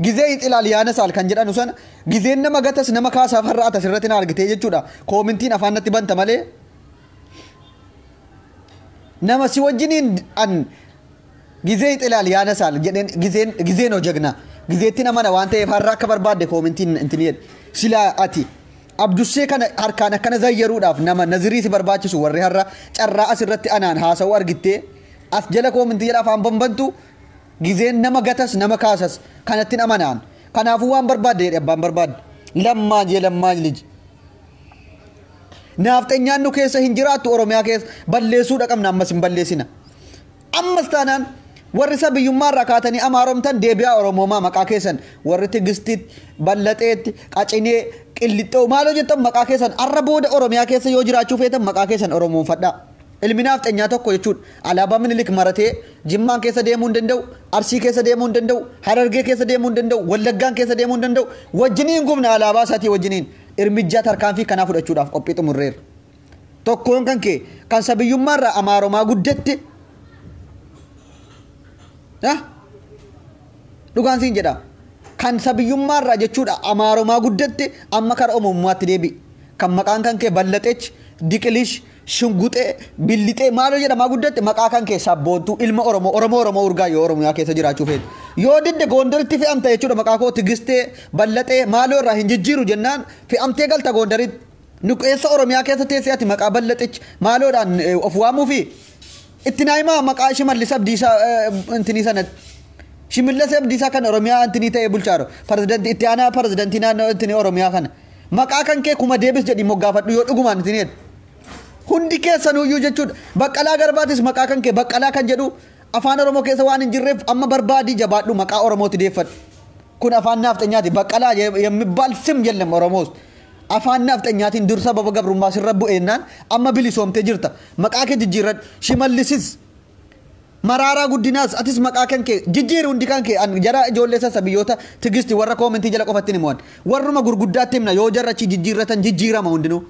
gizee ixilaal yaana saal kan jedhanu sana gizeen nama gatas nama kaasaaf har'a atas irratti na argitee jechuudha koomintiin afaan natti banta malee nama si wajjiniin an gizee ixilaal yaana saal jedheen gizeen gizeen hoo jagna gizeetti nama na waan ta'eef har'a akka barbaadde koomintiin intini jedhe silaa ati Abdussee kana harkaan akkana zayyaruudhaaf nama nazirii si barbaachisu warri har'a carraa asirratti anaan haasa'u argittee as jala koomintii jedha afaan banbantu gizeen nama gatas nama kaasas kanatti amanaan kanaafuu waan barbaadde jedhe abbaan barbaadde lammaa jee lammaa liji naafxenyaan nu keessa hin jiraattu Oromiyaa keessa balleessuudha qabna ammas hin balleessina ammas taanaan warri sabiyyummaa irraa kaatanii amaaromtan deebi'aa Oromoomaa maqaa keessan warri Tigistitti Ballaxeetti Qacinee Qillixxoo maaloo jettan maqaa keessan arra booda Oromiyaa keessa yoo jiraachuu feetan maqaa keessan Oromoonfadhaa. Ilmi naafxenyaa tokko jechuudha alaabaa Minilik maratee Jimmaan keessa deemuu hin danda'u, Arsii keessa deemuu hin danda'u, Harargee keessa deemuu hin danda'u, Wallaggaan keessa deemuu hin danda'u wajjiniin gubna alaabaa isaatii wajjiniin irmijjaa tarkaanfii kanaa fudhachuudhaaf qophii xumurreerra. Tokkoon kan kee kan sabiyyummaa irraa amaaromaa guddatte dhugaan siin jedha kan sabiyyummaa irraa jechuudha amaaromaa guddatte amma kara Oromummaatti deebi'i. Kan maqaan kan kee Ballaxeech, Diqilish, Shunguxee, Billixee maaloo jedhamaa guddatte maqaa kan kee sabboontuu ilma Oromoo Oromoo Oromoo urgaa yoo Oromiyaa keessa jiraachuu feete. Yoo didde Gondaritti fe'amta jechuudha maqaa koo Tigistee, Ballaxee maaloo irraa hin jijjiiru jennaan fe'amtee galta Gondaritti. Nu keessa Oromiyaa keessa teessee ati maqaa Ballaxeech maaloodhaan of waamuufi itti naa himaa maqaa Shimallis Abdiisaa intinii sanatti. Shimallis Abdiisaa kan Oromiyaa intinii ta'ee bulchaa jiru. Pirezidantii itti aanaa pirezidantii naannoo intinii Oromiyaa kana. Maqaa kan kee kuma deebis jedhi moggaafadhu yoo dhugumaan intinii jedhu. Hundi keessanuyyuu jechuudha. Baqqalaa Garbaatis maqaa kan kee Baqqalaa kan jedhu afaan Oromoo keessa waan hin jirreef amma barbaadii jabaadhu maqaa Oromootti deeffadhu. Kun afaan naafxanyaati. Baqqalaa የሚባል ስም የለም ኦሮሞ ውስጥ። Afaan naafxanyaatiin dur sababa gabrummaa sirra bu'eennaan amma bilisoomtee jirta. Maqaa kee jijjiirradhu. Shimallisis Maraaraa Guddinaas atis maqaa kan kee jijjiiri hundi kan kee jara ijoollee sassa biyyoota Tigisti warra koomentii jala qofatti ni mo'an. Warruma gurguddaatti himna yoo jarra achi jijjiirratan jijjiirama hundinuu.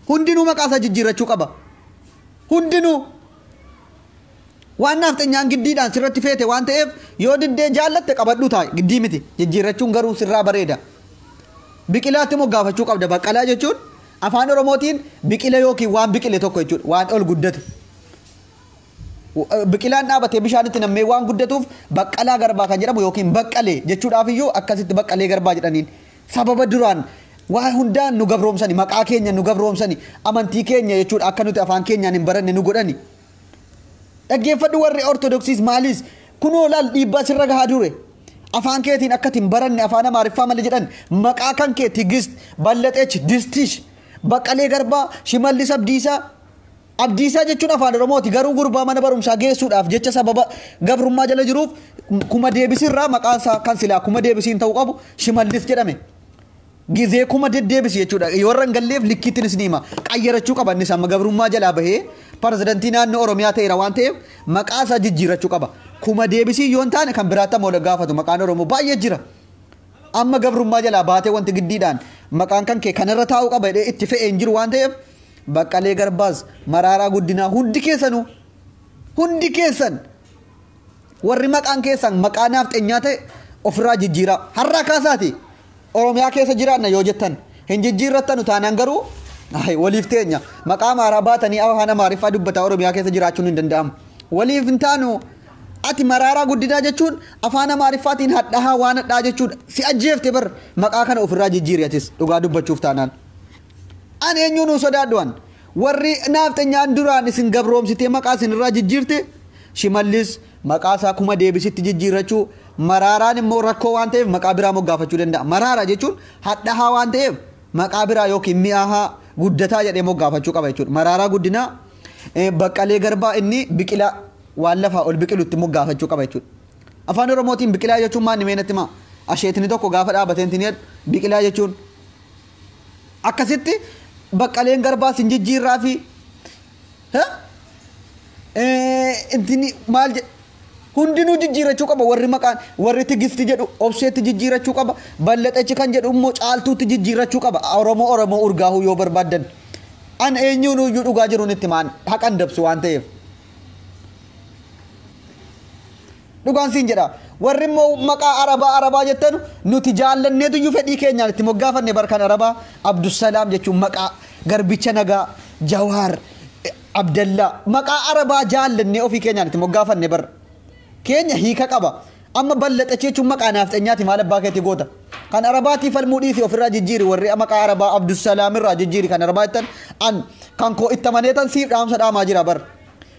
Hundinuu maqaa isaa jijjiirrachuu qaba. Hundinuu waan naafxanyaan giddiidhaan sirratti feete waan ta'eef yoo diddee jaallatte qabadhu taa'i giddii miti jijjiirrachuun garuu sirraa bareeda. Biqilaatti immoo gaafachuu qabda. Baqqalaa jechuun afaan Oromootiin biqila yookiin waan biqile tokko jechuudha waan ol guddate. Biqilaan dhaabatee bishaanitti nammee waan guddatuuf Baqqalaa Garbaa kan jedhamu yookiin Baqqalee jechuudhaaf iyyuu akkasitti Baqqalee Garbaa jedhaniin. Sababa duraan waa hundaan nu gabroomsani maqaa keenya nu gabroomsani amantii keenya jechuudha akka nuti afaan keenyaan hin baranne nu godhani. Dhaggeeffadhu warri Ortodoksiis maalis kunoo laal dhiibbaa sirra gahaa dure. Afaan keetiin akka hin baranne afaan Amaariffaa malee jedhan maqaa kan kee Tigist, Ballaxeech, Distish, Baqqalee Garbaa, Shimallis Abdiisaa. Abdiisaa jechuun afaan Oromooti garuu gurbaa mana barumsaa geessuudhaaf jecha sababa gabrummaa jala jiruuf kuma deebisirraa maqaan isaa kan silaa kuma deebisiin ta'uu qabu Shimallis jedhame. Gizee kuma deddeebisi jechuudha. Yoo warra hin galleef likkiittinis ni hima. Qayyarachuu qaba innis amma gabrummaa jalaa bahee pirezidantii naannoo Oromiyaa ta'eera waan ta'eef maqaa isaa jijjiirachuu qaba. Kuma deebisii yoo hin taane kan biraatti ammoo gaafatu maqaan Oromoo baay'ee jira. Amma gabrummaa jalaa baatee wanti giddiidhaan maqaan kan kee kanarra taa'uu qaba jedhee itti fe'ee hin jiru waan ta'eef Baqqalee Garbaas Maraaraa Guddinaa hundi keessanuu hundi keessan warri maqaan keessan maqaa naafxenyaa ta'e ofirraa jijjiiraa. Har'aa kaasaati Oromiyaa keessa jiraanna yoo jettan hin jijjiirrattanu taanaan garuu waliif teenya maqaa Amaaraa baatanii afaan Amaariffaa dubbataa Oromiyaa keessa jiraachuun hin danda'amu. Waliif hin taanu ati Maraaraa Guddinaa jechuun afaan Amaariffaatiin hadhahaa waan hadhaa jechuudha. Si ajjeefte bar maqaa kana ofirraa jijjiiri atis dhugaa dubbachuuf taanaan. Ani eenyuun nu sodaadhu an warri naafxanyaan duraan isin gabroomsitee maqaa isin irraa jijjiirte Shimallis maqaa isaa kuma deebisitti jijjiirrachuu Maraaraan immoo rakkoo waan ta'eef maqaa biraa moggaafachuu danda'a. Maraara jechuun hadhahaa waan ta'eef maqaa biraa yookiin mi'aahaa guddataa jedhee moggaafachuu qaba jechuudha. Maraaraa Guddinaa Baqqalee Garbaa inni biqilaa waan lafaa ol biqilutti moggaafachuu qaba jechuudha. Afaan Oromootiin biqilaa jechuun maal nimee natti himaa? Asheetni tokko gaafa dhaabateen tinii biqilaa jechuun akkasitti Baqqaleen Garbaa sin jijjiirraa fi intini maal jedhe Hundinuu jijjiirachuu qaba warri maqaan warri Tigisti jedhu Obseetti jijjiirachuu qaba. Ballaxachi kan jedhu immoo Caaltuutti jijjiirachuu qaba. Oromoo Oromoo urgaahuu yoo barbaaddan. An eenyuun iyyuu dhugaa jiruun itti maan haqan dabsu waan ta'eef. Dhugaan siin jedha. Warri immoo maqaa Arabaa Arabaa jettan nuti jaallanneetu iyyuu fedhii keenyaan itti moggaafanne barkan Arabaa Abdusalaam jechuun maqaa garbicha nagaa Jawaar Abdallaa maqaa Arabaa jaallannee ofii keenyaan itti moggaafanne bar. Keenya hiika qaba. Amma Ballaxachi jechuun maqaa naafxanyaati maal abbaa keetti goota. Kan Arabaatii falmuu dhiisi ofirraa jijjiiri warri maqaa Arabaa Abdusalaam irraa jijjiiri kan Arabaa jettan an kan koo itti amaneetan siif dhaamsa dhaamaa jira bar.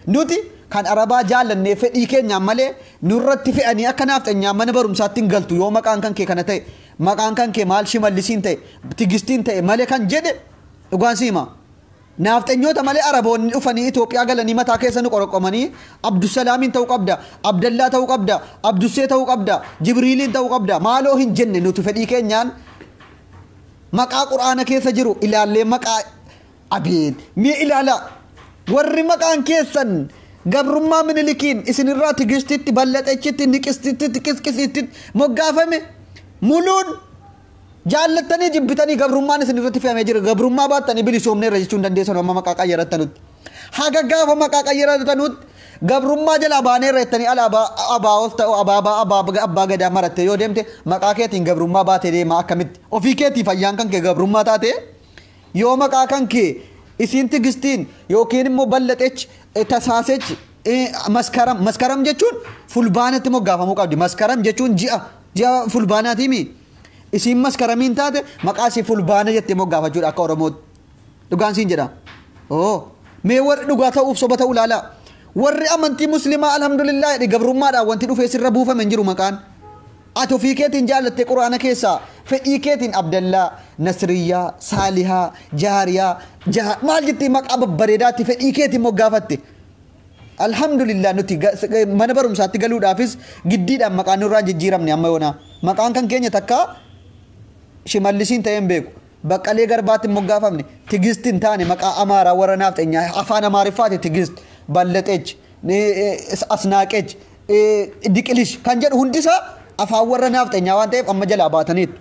Nuti kan Arabaa jaallannee fedhii keenyaan malee nurratti fe'anii akka naafxanyaa mana barumsaatti hin galtu yoo maqaan kan kee kana ta'e maqaan kan kee maal Shimallisiin ta'e Tigistiin ta'e malee kan jedhe dhugaan siima. Naafxanyoota malee Araboonni dhufanii Itoophiyaa galanii mataa keessa nu qoroqomanii Abdusalaamiin ta'uu qabda, Abdallaa ta'uu qabda, Abdussee ta'uu qabda, Jibriiliin ta'uu qabda maaloo hin jenne nuti fedhii keenyaan maqaa Qur'aana keessa jiru ilaallee maqaa abeet mee ilaalaa warri maqaan keessan gabrummaa Minilikiin isinirraa Tigistitti, Ballaxechitti, Niqistitti, Qisqisitti moggaafame muluun jaallattanii jibbitanii gabrummaan isin irratti fe'amee jira. Gabrummaa baattanii bilisoomneerra jechuun dandeessan amma maqaa qayyarattanutti. Haga gaafa maqaa qayyarattanutti gabrummaa jalaa baaneerra jettanii alaabaa abaa'os ta'u abaabaa abbaa gadaa maratte yoo deemte maqaa keetiin gabrummaa baatee deema akkamitti? Ofii keetii fayyaan kan kee gabrummaa taate yoo maqaa kan kee isiin Tigistiin yookiin immoo Ballaxechi Tasaasechi Maskaram Maskaram jechuun fulbaanatti moggaafamuu qabdi. Maskaram jechuun ji'a ji'a fulbaanaatiimi. Isiin Maskaramiin taate maqaa isii fulbaana jettee moggaafachuudha akka Oromootti. Dhugaan siin jedha. Oo mee warri dhugaa ta'uuf soba ta'uu ilaalaa. Warri amantii muslimaa alhamdulillah jedhe gabrummaadhaan wanti dhufee sirra buufame hin jiru maqaan. Ati ofii keetiin jaallattee Quraana keessaa fedhii keetiin Abdallaa, Nasriyyaa, Saalihaa, Jaariyaa, maal jettee maqaa babbareedaatti fedhii keetiin moggaafatte. Alhamdulillah nuti mana barumsaatti galuudhaafis giddiidhaan maqaan nurraan jijjiiramne amma yoonaa. Maqaan kan keenya takka Shimallisiin ta'ee hin beeku. Baqqalee Garbaatti hin moggaafamne. Tigist hin taane maqaa Amaaraa warra naafxanyaa afaan Amaariffaati Tigist, Ballaxech, Asnaaqech, Diqilish kan jedhu hundisaa afaan warra naafxanyaa waan ta'eef amma jalaa baataniitu.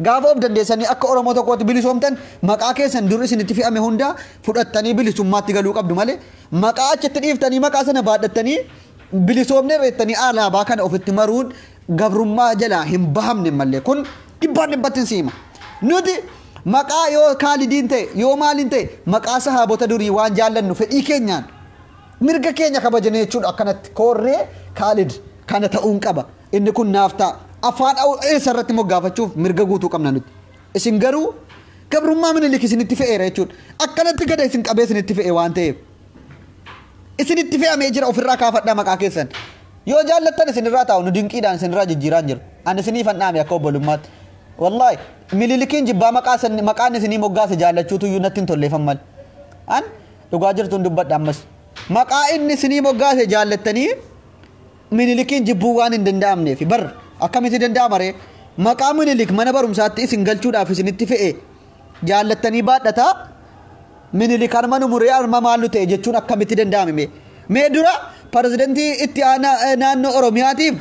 Gaafa of dandeessanii akka Oromoo tokkootti bilisoomtan maqaa keessan dur isinitti fe'ame hundaa fudhattanii bilisummaatti galuu qabdu malee maqaa achitti dhiiftanii maqaa sana baadhattanii bilisoomneerra jettanii alaabaa kana ofitti maruun gabrummaa jalaa hin bahamne malee kun dhibbaan dhibbatti hin siima. Nuti maqaa yoo Kaalidiin ta'e yoo maaliin ta'e maqaa sahaabota durii waan jaallannu fedhii keenyaan mirga keenya kabajanii jechuudha akkanatti koorree Kaalid kana ta'uun qaba inni kun naaf ta'a afaan eessa irratti moggaafachuuf mirga guutuu qabna nuti. Isin garuu gabrummaa Minilik isinitti fe'eera jechuudha. Akkanatti gada isin qabee isinitti fe'e waan ta'eef. Isinitti fe'amee jira ofirraa kaafadhaa maqaa keessan. Yoo jaallattan isinirraa taa'u nu dinqiidhaan isinirraa jijjiiraan jiru. Ani isiniifan dhaame akka obbolummaatti. Wallaahi Minilikiin jibbaa maqaan isinii moggaase jaallachuutu iyyuu natti hin tolleefan malee. An dhugaa jirtuun dubbadha ammas. Maqaa inni isinii moggaase jaallattanii Minilikiin jibbuu waan hin danda'amneef bar akkamitti danda'ama ree? Maqaa Minilik mana barumsaatti isin galchuudhaaf isinitti fe'e jaallattanii baadhataa Minilik harma nu muree harma maal nu ta'e jechuun akkamitti danda'ame mee? Mee dura pirezidantii itti aanaa naannoo Oromiyaatiif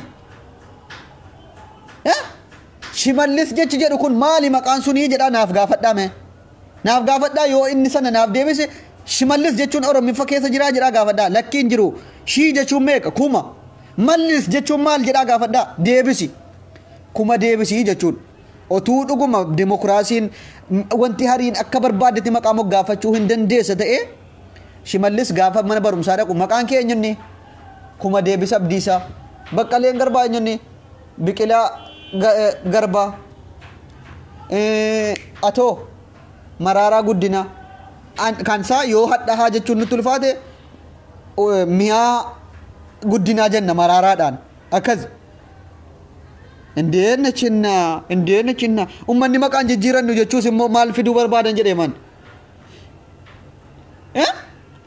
Shimallis jechi jedhu kun maali maqaan sunii jedhaa naaf gaafadhaa mee? Naaf gaafadhaa yoo inni sana naaf deebise Shimallis jechuun Oromiffa keessa jiraa jedhaa gaafadhaa lakkiin jiru shii jechuun meeqa kuma Mallis jechuun maal jedhaa gaafadhaa deebisi kuma deebisii jechuun otuu dhuguma demokiraasiin wanti hariin akka barbaaddetti maqaa moggaafachuu hin dandeessa ta'e Shimallis gaafa mana barumsaa dhaqu maqaan kee eenyunni kuma deebisa Abdiisaa Baqqaleen Garbaa eenyunni Biqilaa Garbaa atoo Maraaraa Guddinaa kan isaa yoo hadhahaa jechuun nutti ulfaate mi'aa guddinaa jenna maraaraadhaan akkas indeen cinna indeen cinna ummanni maqaan jijjiirannu jechuus immoo maal fiduu barbaadan jedhee man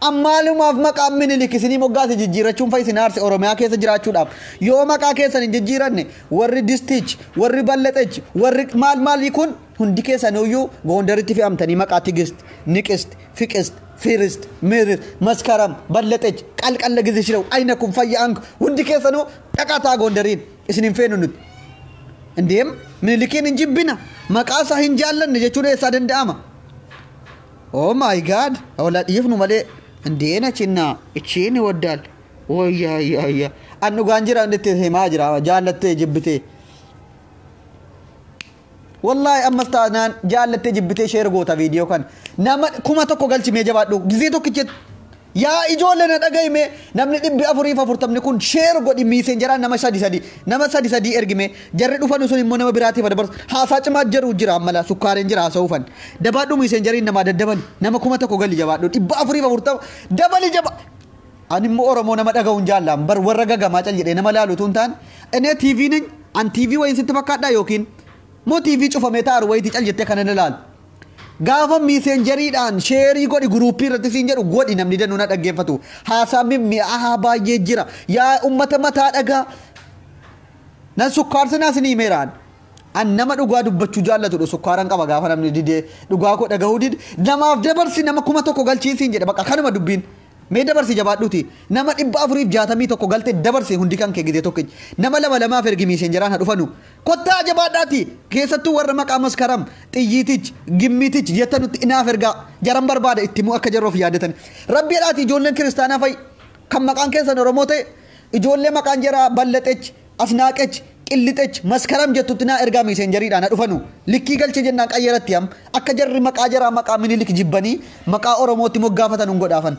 Ammaalumaaf maqaan Minilik isinii moggaase jijjiirachuun fa isin aarse Oromiyaa keessa jiraachuudhaaf yoo maqaa keessan hin jijjiiranne warri Distiich warri Ballaxech warri maal maalii kun Hundi keessanuyyuu Gondaritti fe'amtanii maqaa Tigist, Niqist, Fiqist, Firist, Mirist, Maskaram, Ballaxech, Qalqalla Gizishiraw, Aynakum, Fayya'an hundi keessanuu dhaqataa Gondariin isin hin feenu nuti. Indeem Minilikiin hin jibbina, maqaa isaa hin jaallanne jechuun eessaa danda'ama? Oh my God, wala dhiifnu malee indeena cinnaa ichiin waddaal. Wayyaa yaa yaa. An dhugaan jira itti himaa jira jaallattee jibbitee. Wallaahi ammas taanaan jaallattee jibbitee share goota viidiyoo kana. Nama 1000 galchimee jabaadhu. Gizee tokkicha yaa ijoollee na dhagahime namni 440 kun share godhi miiseenjaraan nama sadi sadi nama sadi sadi ergime jarri dhufan sun immoo nama biraatiif dabarsu haasaa cimaa jiru jira ammala sukkaareen jira haasa'uufan dabaadhu miiseenjariin namaa daddabali nama 1000 gali jabaadhu 440 dabali jaba. Ani immoo Oromoo nama dhaga'uun jaallaan bar warra gagamaa cal jedhee nama laalu tun taan inni TV nin an TV wayiin sitti fakkaadhaa yookiin moo TV cufamee taa'aru wayiitii cal jettee kana ilaalu. Gaafa miiseenjariidhaan sheerii godhi guruuppii irratti siin jedhu godhi namni danuu na dhaggeeffatu. Haasaa mimmi'aa baay'ee jira. Yaa uummata mataa dhagaa. Nan sukkaarsinaa isinii himeeraan. An nama dhugaa dubbachuu jaallatudha sukkaaran qaba gaafa namni didee dhugaa koo dhagahuu dide. Namaaf dabarsi nama 1000 galchiisiin jedhe bakka kanuma dubbiin. Mee dabarsi jabaadhuuti. Nama 461 galte dabarsi hundi kan kee gidee tokko. Nama lama lamaaf ergi miiseenjaraan haa dhufanu. Kottaa jabaadhaati. Keessattuu warra maqaa Maskaram, Xiyyiitich, Gimmiitich jettanutti inaaf ergaa jaran barbaada itti immoo akka jarroof yaadatan. Rabbiidhaati ijoolleen kiristaanaa fa'i kan maqaan keessan Oromoo ta'e ijoollee maqaan jaraa Ballaxech, Asnaaqech, Qillixech, Maskaram jettutti naa ergaa miiseenjariidhaan haa dhufanu. Likkii galche jennaan qayyaratti am akka jarri maqaa jaraa maqaa Minilik jibbanii maqaa Oromootti moggaafatan hin godhaafan.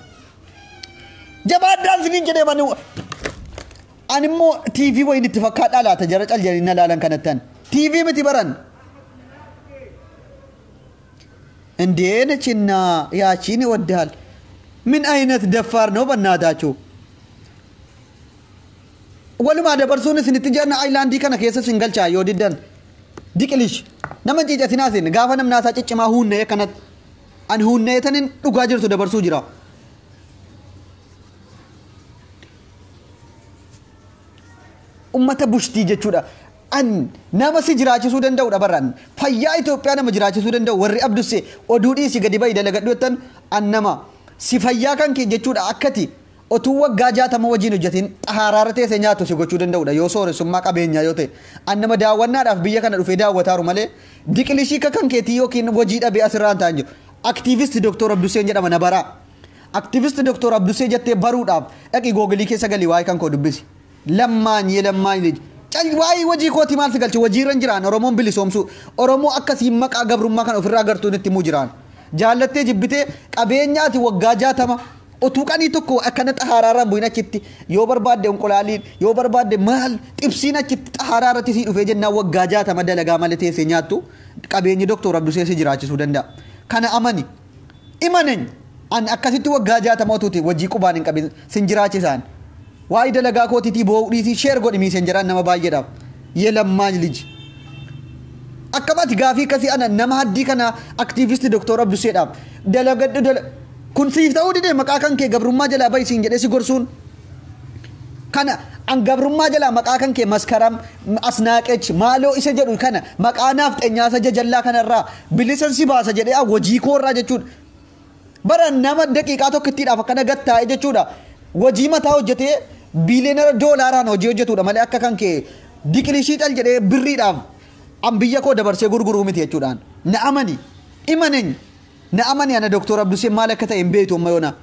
Jabaadhaan siniin jedhee mani ani immoo TV wayiin itti fakkaadhaa laata jara cal jedhanii na laalan kanattan. TV miti baran. እንዴ ነችና ያቺን ይወድሃል። ምን አይነት ደፋር ነው በእናታችሁ? Walumaa dabarsuun isinitti jarna aayilaandii kana keessa isin galchaa yoo diddan. Diqilish nama ciicatinaa isin gaafa namnaasaa ciccimaa huunnee kanatti ani huunnee tanin dhugaa jirtu dabarsuu jira. Ummata bushtii jechuudha. An nama si jiraachisuu danda'udha barran. Fayyaa Itoophiyaa nama jiraachisuu danda'u warri Abdussee oduu dhiisi gadi bahi dalagadhu jettan an nama si fayyaa kan kee jechuudha akkati otuu waggaa 60 wajjin hojjetin xaaraara teessee nyaattu si gochuu danda'udha yoo sooressummaa qabeenyaa yoo ta'e. An nama daawwannaadhaaf biyya kana dhufee daawwataaru malee diqilishii kan keetii yookiin hojii dhabee asirraan ta'an jiru. Aktiivist Dooktor Abdusseen jedhama na baraa. Aktiivist Dooktor Abdussee jettee baruudhaaf dhaqii googilii keessa galii waa'ee kan koo dubbisi. Lammaan yelammaan liji. Waa'ee hojii kooti maal si galche hojiirra jiraan Oromoon bilisoomsuu Oromoo akkasiin maqaa gabrummaa kan ofirraa gartuun itti himuu jiraan. Jaallattee jibbitee qabeenyaati waggaa 60 utuu qanii tokko akkana xahaaraarraan bu'in achitti yoo barbaadde onqolaaliin yoo barbaadde maal xibsiin achitti xahaaraarratti sii dhufee jennaan waggaa 60 dalagaa malee teessee nyaattu qabeenyi Dooktor Abdussee si jiraachisuu danda'a. Kana amani imanen an akkasitti waggaa 60 utuuti hojii qubaan hin qabin sin jiraachisaan. Waa'ee dalagaa kootiitii boo'uu dhiisii sheer godhi miiseenjaraan nama baay'eedhaaf. Yelammaan liji. Akkamati gaafii akkasii ana nama haddii kana aktiivistii Dooktor Abdusseedhaaf dalagadhu kun siif ta'uu didee maqaa kan kee gabrummaa jalaa bahi siin jedhee si gorsuun. Kana an gabrummaa jalaa maqaa kan kee Maskaram, Asnaaqech, maaloo isa jedhu kana maqaa naaf xeenyaasa jajallaa kanarraa bilisan si baasa jedhee hojii koorraa jechuudha. Bara nama daqiiqaa tokkittiidhaaf akkana gattaa'e jechuudha. Hojii mataa hojjetee biiliyoonara doolaaraan hojii hojjetudha malee akka kan kee diqilishii cal jedhee birriidhaaf an biyya koo dabarsee gurguruu miti jechuudhaan. Na amani imanen na amani ana Dooktor Abdusseen maal akka ta'e hin beektu amma yoona.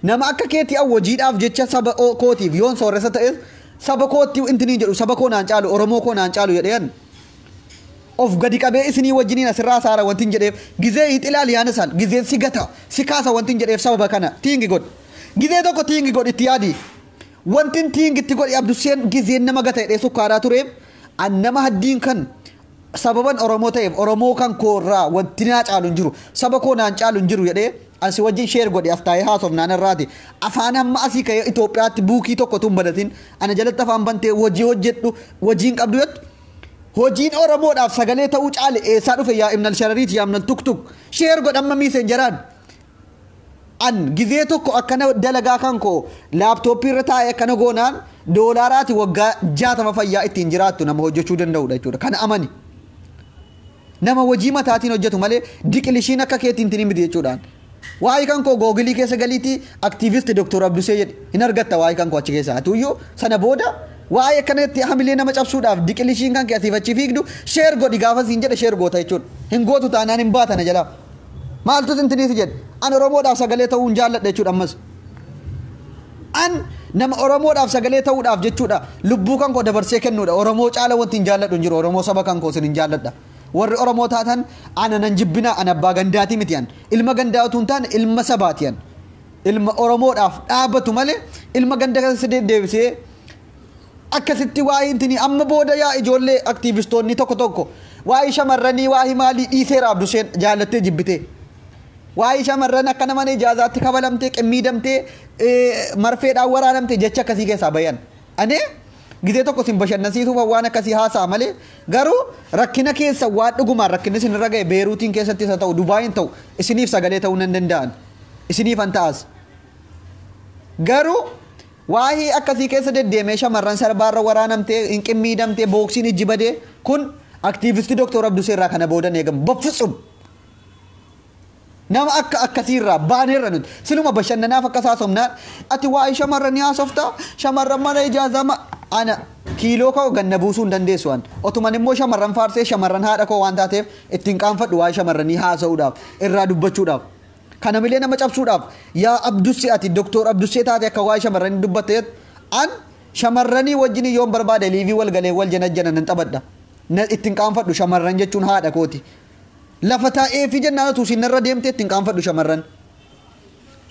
Nama akka keetii an hojiidhaaf jecha saba kootiif yoon sooressa ta'es saba kootti intiniin jedhu saba koo naan caalu Oromoo koo naan caalu jedheen of gadi qabee isinii wajjiniin asirraa saara wanti hin jedheef gizee hixilaal yaana gizeen si gata si kaasa wanti hin jedheef sababa kana tiingi godhi. Gizee tokko tiingi godhi itti yaadi. Wanti tiingi itti godhi Abdusseen gizeen nama gata jedhee sukkaaraa tureef an nama haddiin kan sababan Oromoo ta'eef Oromoo kan koorraa wanti naa caalu hin jiru saba koo naan caalu hin jiru jedhee asi wajjin sheer godhi as taa'ee haasofnaan irraati. Afaan hamma asii ka'ee Itoophiyaatti buukii tokko tun banatin ana jalatti afaan bantee hojii hojjedhu hojiin qabdu jettu. Hojiin Oromoodhaaf sagalee ta'uu caale eessaa dhufe yaa Ibnal Sharariiti yaa Ibnal Tuktuk sheer godhi amma miiseenjaraan. An gizee tokko akkana dalagaa kan koo laaptooppii irra taa'ee akkana goonaan doolaaraati waggaa 60 fayyaa ittiin jiraattu nama hojjechuu danda'udha jechuudha. Kana amani. Nama hojii mataatiin hojjetu malee diqilishiin akka keetiin tini miti jechuudhaan. Waa'ee kan koo googilii keessa galiitii aktiivist Dr. Abdusee jedhe hin argatta waa'ee kan koo achi keessa. Atuyyuu sana booda waa'ee akkanatti hamilee nama cabsuudhaaf diqilishiin kan kee asiif achi fiigdu share godhi gaafa siin jedhe share goota jechuudha. Hin gootu taanaan hin baatana jalaa. Maaltu sintiniisi jedhe an Oromoodhaaf sagalee ta'uu hin jaalladha jechuudha ammas. An nama Oromoodhaaf sagalee ta'uudhaaf jechuudha lubbuu kan koo dabarsee kennuudha. Oromoo caala wanti hin jaalladhu hin jiru. Oromoo saba kan koo isin hin jaalladha. Warri Oromoo taatan ana nan jibbina an abbaa gandaatii miti an. Ilma gandaa utuu hin taane ilma sabaati an. Ilma Oromoodhaaf dhaabatu malee ilma ganda keessa deddeebisee akkasitti waa'ee intini amma booda yaa ijoollee aktiivistoonni tokko tokko waa'ee shamarranii waa'ee maalii dhiiseera Abduseen jaallattee jibbitee. Waa'ee shamarran akka nama ijaazaatti kabalamtee qimmiidamtee marfeedhaan waraanamtee jecha akkasii keessaa bayan. Ani gizee tokko isin bashannansiisuuf waan akkasii haasa'a malee garuu rakkina keessa waan dhugumaan rakkinni isin irra ga'e Beeruutiin keessattis haa ta'u Dubaayin ta'u isiniif sagalee ta'uu nan danda'an. Isiniif an ta'as. Garuu waa'ee akkasii keessa deddeemee shamarran sarbaarra waraanamtee hin qimmiidamtee booksiin ijji badee kun aktiivistii Dr. Abdusee irraa kana boodan eegamu baffisum. Nama akka akkasiirraa baaneerra nuti siluma bashannanaaf akkas haasofnaan ati waa'ee shamarranii haasoftaa shamarran mana ijaazama ana kiiloo koo ganna buusuu hin dandeessu an otuman immoo shamarran faarsee shamarran haadha koo waan taateef ittiin qaanfadhu waa'ee shamarranii haasa'uudhaaf irraa dubbachuudhaaf. Kana malee nama cabsuudhaaf yaa Abdussee ati Dr. Abdussee taate akka waa'ee shamarranii dubbatte an shamarranii wajjin yoon barbaade liivii wal galee wal janajjana nan taphadha. Ittiin qaanfadhu shamarran jechuun haadha kooti. Lafa taa'ee fi jennaan utuu isin irra deemtee ittiin qaanfadhu shamarran.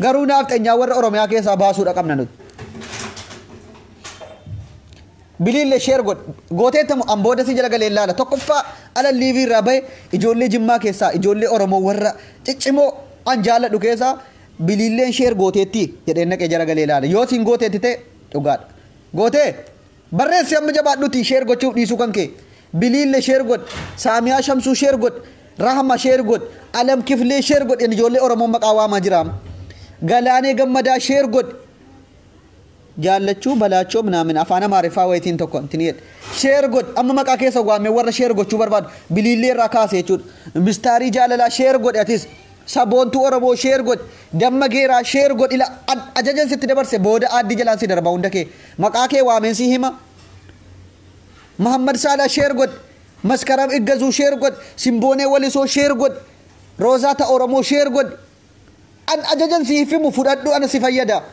Garuu naaf xeenyaa warra Oromiyaa keessaa baasuudha qabna nuti. Biliillee share godh gooteettamu an booda si jala galee ilaala. Tokkoffaa ala liivii irraa bahe ijoollee Jimmaa keessaa ijoollee Oromoo warra ciccimoo an jaalladhu keessaa biliilleen share gooteetti jedhee naqee jala galee ilaala. Yoo siin gooteetti ta'e dhugaadha. Gootee barreessi amma jabaadhuti share gochuuf dhiisuu kan kee. Biliillee share godh, Saamiyaa Shamsuu share godh, Rahma share godh, Alam Kiflee share godh ijoollee Oromoo maqaa waamaa jira. Galaanee Gammadaa share godh. Jaallachuu balaachoo minaamin afaan Amaariffaa wayitiin tokko intini jedhe. Share godh amma maqaa keessa waamee warra share gochuu barbaadu biliillee irraa kaase jechuudha. Mistaarii jaalalaa share godhe atis. Saboontuu Oromoo share godh. Damma geeraa share godh ila ajajan sitti dabarse booda aaddi jalaan si darba hunda kee. Maqaa kee waameen si hima. Muhammad Saalaa share godh. Maskaram Iggazuu share godh. Simboonee Walisoo share godh. Roozaa ta Oromoo share godh. An ajajan siif himu fudhadhu ana si fayyada.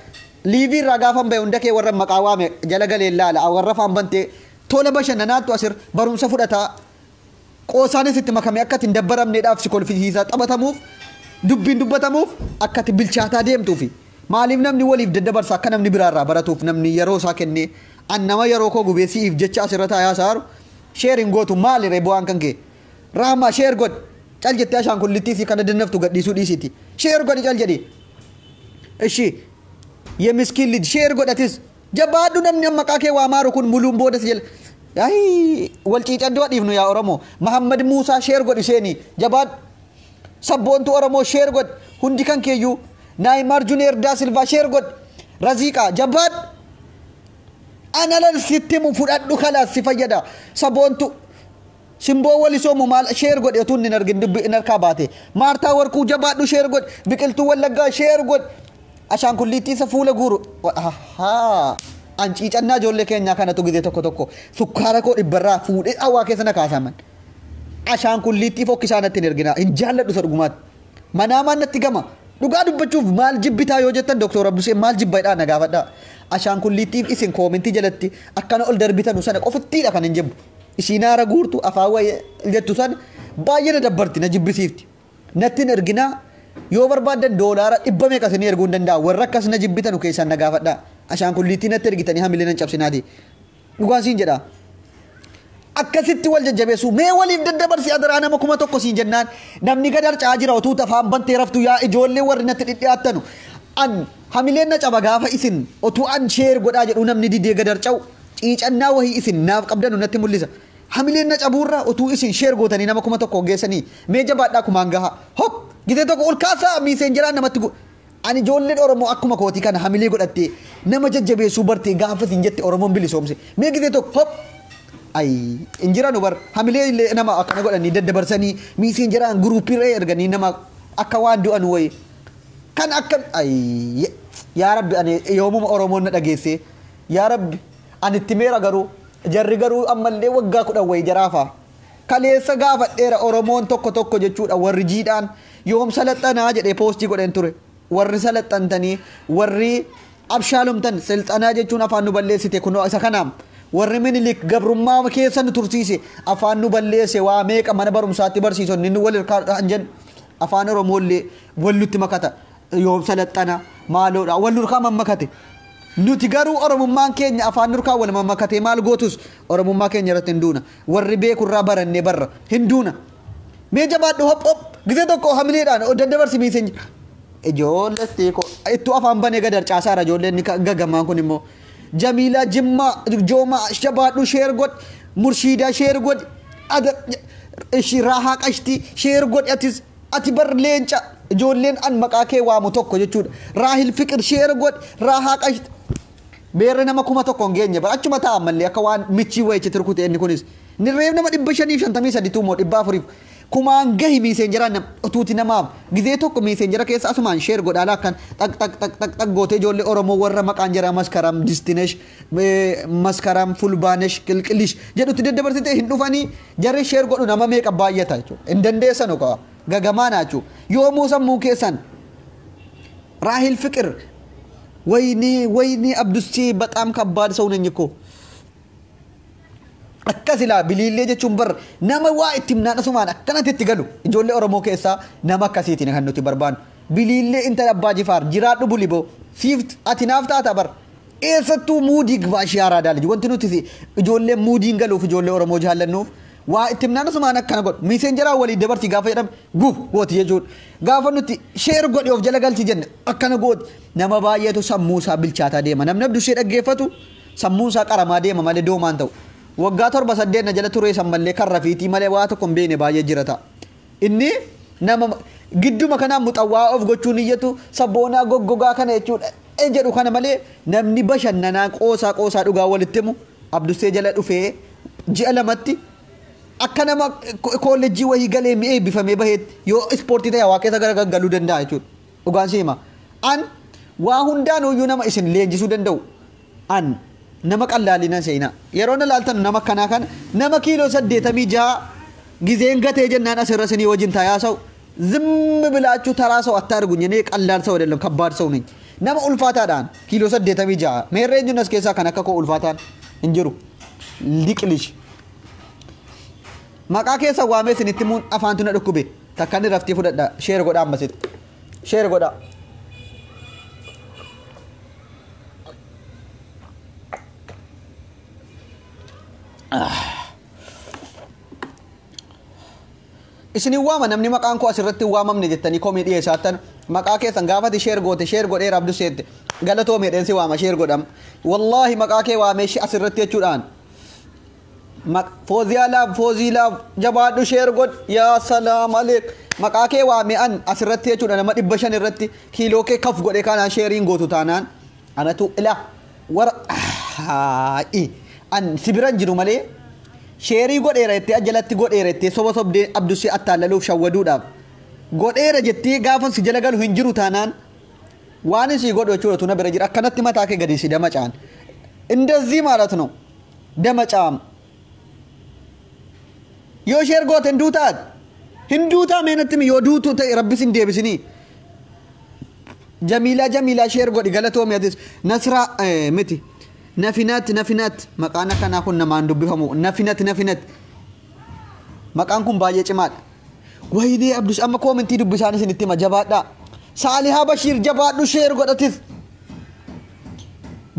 Liivii irraa gaafan bahe hunda kee warra maqaa waame jala galee ilaala. Warra afaan bantee tola bashannanaattu asir barumsa fudhataa. Qoosaanis itti makame akka ittiin dabbaramneedhaaf si kolfisiisaa taphatamuuf dubbiin dubbatamuuf akka itti bilchaataa deemtuufi. Maaliif namni waliif daddabarsa akka namni biraarraa baratuuf namni yeroo isaa kennee an nama yeroo koo gubee si'iif jecha asirra taa'aa saaru sheeriin gootu maali ree bu'aan kan kee. Rahma share godh cal jettee ashaankullittii si kana dannaftu gadhiisuu dhiisiiti. Share godhi cal jedhi. Ishi yemiskin lij share godhatis jabaadhu namni amma maqaa kee waamaaru kun muluun booda si jala. Ayi wal ciicandoo dhiifnu yaa Oromoo. Muhammad Muusaa share godhi seeni jabaadhu. Sabboontuu Oromoo share godhi hundi kan keeyyuu. Naayimaar Juneer Daa Silvaa share godhi. Raziiqaa jabaadhu. Analan sitti himu fudhadhu kalaas si fayyada. Sabboontuu Simboo Walisoomu maal share godhi utuu inni hin argin dubbi hin harkaa baate. Maartaa Warquu jabaadhu share godhi. Biqiltuu Wallaggaa share godhi. Ashaankulliittii isa fuula guuru. Ahaa. An ciicannaa ijoollee keenyaa kanatu gizee tokko tokko sukkaara koo dhibbarraa fuudhee hawaa keessa na kaasaman. Ashaankulliittii fokkisaa natti hin erginaa. Hin jaalladhu isa dhugumaatti. Manaa maan natti gama. Dhugaa dubbachuuf maal jibbitaa yoo jettan Dr. Abduseen maal jibba na gaafadhaa. Ashaankulliittiif isin koomentii jalatti akkana ol darbitanu sana qofittiidha kan hin jibbu. Isiin haara guurtu afaan wayii jettu sana baay'ee na dabbarti na jibbisiifti. Natti hin erginaa yoo barbaaddan doolaara dhibba meeqa isinii erguu hin danda'a. Warra akkas na jibbitanu keessaan na gaafadhaa. Ashaankulliittii natti ergitanii hamilee nan cabsinaati. Dhugaan siin jedha. Akkasitti wal jajjabeessu mee waliif daddabarsi adaraa nama 1000 siin jennaan namni gad harca'aa jira utuu afaan bantee raftu yaa ijoollee warri natti dhidhiyaattanu. An hamileen na caba gaafa isin utuu an share godhaa jedhu namni didee gad harca'u ciicannaa wahii isin naaf qabdanu natti mul'isa. Hamileen na cabuurraa utuu isin share gootanii nama 1000 geessanii mee jabaadhaa kumaan gaha. Hop gitee tokko ol kaasaa miiseen jiraan namatti Ani ijoolleen Oromoo akkuma kootii kana hamilee godhattee nama jajjabeessuu bartee gaafa isin jette Oromoon bilisoomse. Mee gitee tokko hop Ay injira nu bar hamilee illee nama akkana godhanii daddabarsanii miiseenjeraan guruuppiirra erganii nama akka waan du'an wayi. Kan akka ay yaa rabbi ani yoomuma Oromoon na dhageesse yaa rabbi ani itti meera garuu jarri garuu ammallee waggaa 10 wayi jaraafa. Kaleessa gaafadheera Oromoon tokko tokko jechuudha warri jiidhaan yoom salaxanaa jedhee poostii godheen ture. Warri salaxantanii warri abshaalomtan silxanaa jechuun afaan nu balleessite kunoo isa kanaam. Warri Minilik gabrummaa keessa nu tursiise afaan nu balleesse waa meeqa mana barumsaatti barsiisonni nu wal hirkaa hin afaan Oromoollee wal nutti makata yoom salaxana maaloodha wal nurkaa mammakate. Nuti garuu Oromummaan keenya afaan nurkaa wal mammakate maal gootus Oromummaa keenya irratti hin duuna. Warri beekurraa barannee barra hin duuna. Mee jabaadhu hop hop gisee tokko hamileedhaan daddabarsi miiseen ijoolletti ittuu afaan banee gad harcaasaara ijoolleen gagamaan kun immoo. Jamiilaa Jimmaa Joomaa jabaadhu sheer godhi Murshiidaa sheer godhi Raahaa Qashtii sheer godhi atis ati bar leenca ijoolleen an maqaa kee waamu tokko jechuudha. Raahil Fiqir sheer godhi Raahaa Qashtii beerri nama 1000 hin geenye bara achuma ta'a ammallee akka waan michii wayichi turkute inni kunis. Nirreef nama 553 moo 400 kumaan gahi miiseenjeraan utuuti namaaf gizee tokko miiseenjera keessa asumaan sheer godhaa laakkan xaq xaq xaq xaq xaq gootee ijoollee Oromoo warra maqaan jara Maskaram Distinesh Maskaram Fulbaanesh Qilqilish jedhutti daddabarsitee hin dhufanii jarri sheer godhu nama meeqa baay'ata jechuudha. Hin dandeessanu qaba gagamaana jechuudha. Yoomuu sammuu keessan Raahil Fiqir ወይኔ ወይኔ አብዱሴ በጣም ከባድ ሰው ነኝ እኮ akkas ilaa biliillee jechuun bar nama waa itti himnaan asumaan akkanatti itti galu ijoollee Oromoo keessaa nama akkasiitiin kan nuti barbaannu. Biliillee intala Abbaa Jifaar jiraadhu buliboo siif ati naaf taata bar eessattuu muudii gbaashii Araadaa liji wanti nuti ijoollee muudiin galuuf ijoollee Oromoo jaallannuuf waa itti himnaan asumaan akkana godhu miiseenjeraa walii dabarsi gaafa jedhame guf gooti jechuudha. Gaafa nuti sheer godhi of jala galchi jenne akkana gooti nama baay'eetu sammuu isaa bilchaataa deema namni Abdushee dhaggeeffatu sammuun isaa qaramaa deema malee doomaan ta'u. Waggaa 7 8 na jala turee san mallee karra fiitii malee waa tokko hin beekne baay'ee jira ta'a. Inni nama gidduma kanaan muxawwaa of gochuun iyyatu sabboonaa goggogaa kana jechuudha. Jedhu kana malee namni bashannanaa qoosaa qoosaa dhugaa walitti himu Abdussee jala dhufee ji'a 2tti akka nama koolleejjii wayii galee mi'ee eebbifamee baheetti yoo ispoortii ta'e waa keessa gara gaggaluu danda'a jechuudha. Dhugaan si hima. An waa hundaan iyyuu nama isin leenjisuu danda'u. An nama qallaalina seenaa yeroo na laaltan nama akkanaa kana nama kiiloo 86 gizeen gatee jennaan asirra isinii wajjin taayaa sa'u ዝም ብላችሁ ተራ ሰው አታርጉኝ። እኔ ቀላል ሰው አይደለም፣ ከባድ ሰው ነኝ። nama ulfaataadhaan kiiloo 86 meerreen as keessaa kan akka koo ulfaataan hin jiru. Liqlish maqaa keessa waamee isinitti himuun afaantu na dhukkube takka inni raftii fudhadha sheer godhaa ammasitti sheer godhaa. Isin waama namni maqaan koo asirratti waamamne jettanii komii dhiyeessaattan maqaa keessan gaafati sheer goote sheer godheera Abduseetti galatoo meedheen si waama sheer godham. Wallaahi maqaa kee waamee asirratti jechuudhaan Fooziyaa laaf foozii laaf jabaadhu sheer godh yaa salaam aleek maqaa kee waamee an asirratti jechuudha nama 500 irratti kiiloo kee kaf godhe kanaan sheeriin gootu taanaan anatu ilaa warra an si biran jiru malee sheerii godheera jettee ajalatti godheera jettee soba sobdee Abdussee attaallaluuf shawwaduudhaaf godheera jettee gaafa si jala galu hin jiru taanaan waan isii godhu jechuudha tuna bira jira akkanatti mataa kee gadi si damacaan እንደዚህ ማለት ነው ደመጫም yoo sheer goote hin duutaat hin duutaa meenatti yoo duutu ta'e rabbis hin deebisinii. Jamiilaa Jamiilaa sheer godhi galatoomi atis Nasraa miti Nafinat Nafinat maqaan akkanaa kun namaan dubbifamu Nafinat Nafinat maqaan kun baay'ee cimaadha. Wayinee Abdus amma koomentii dubbisaan isinitti hima jabaadhaa. Saalihaa Bashiir jabaadhu sheer godhatis.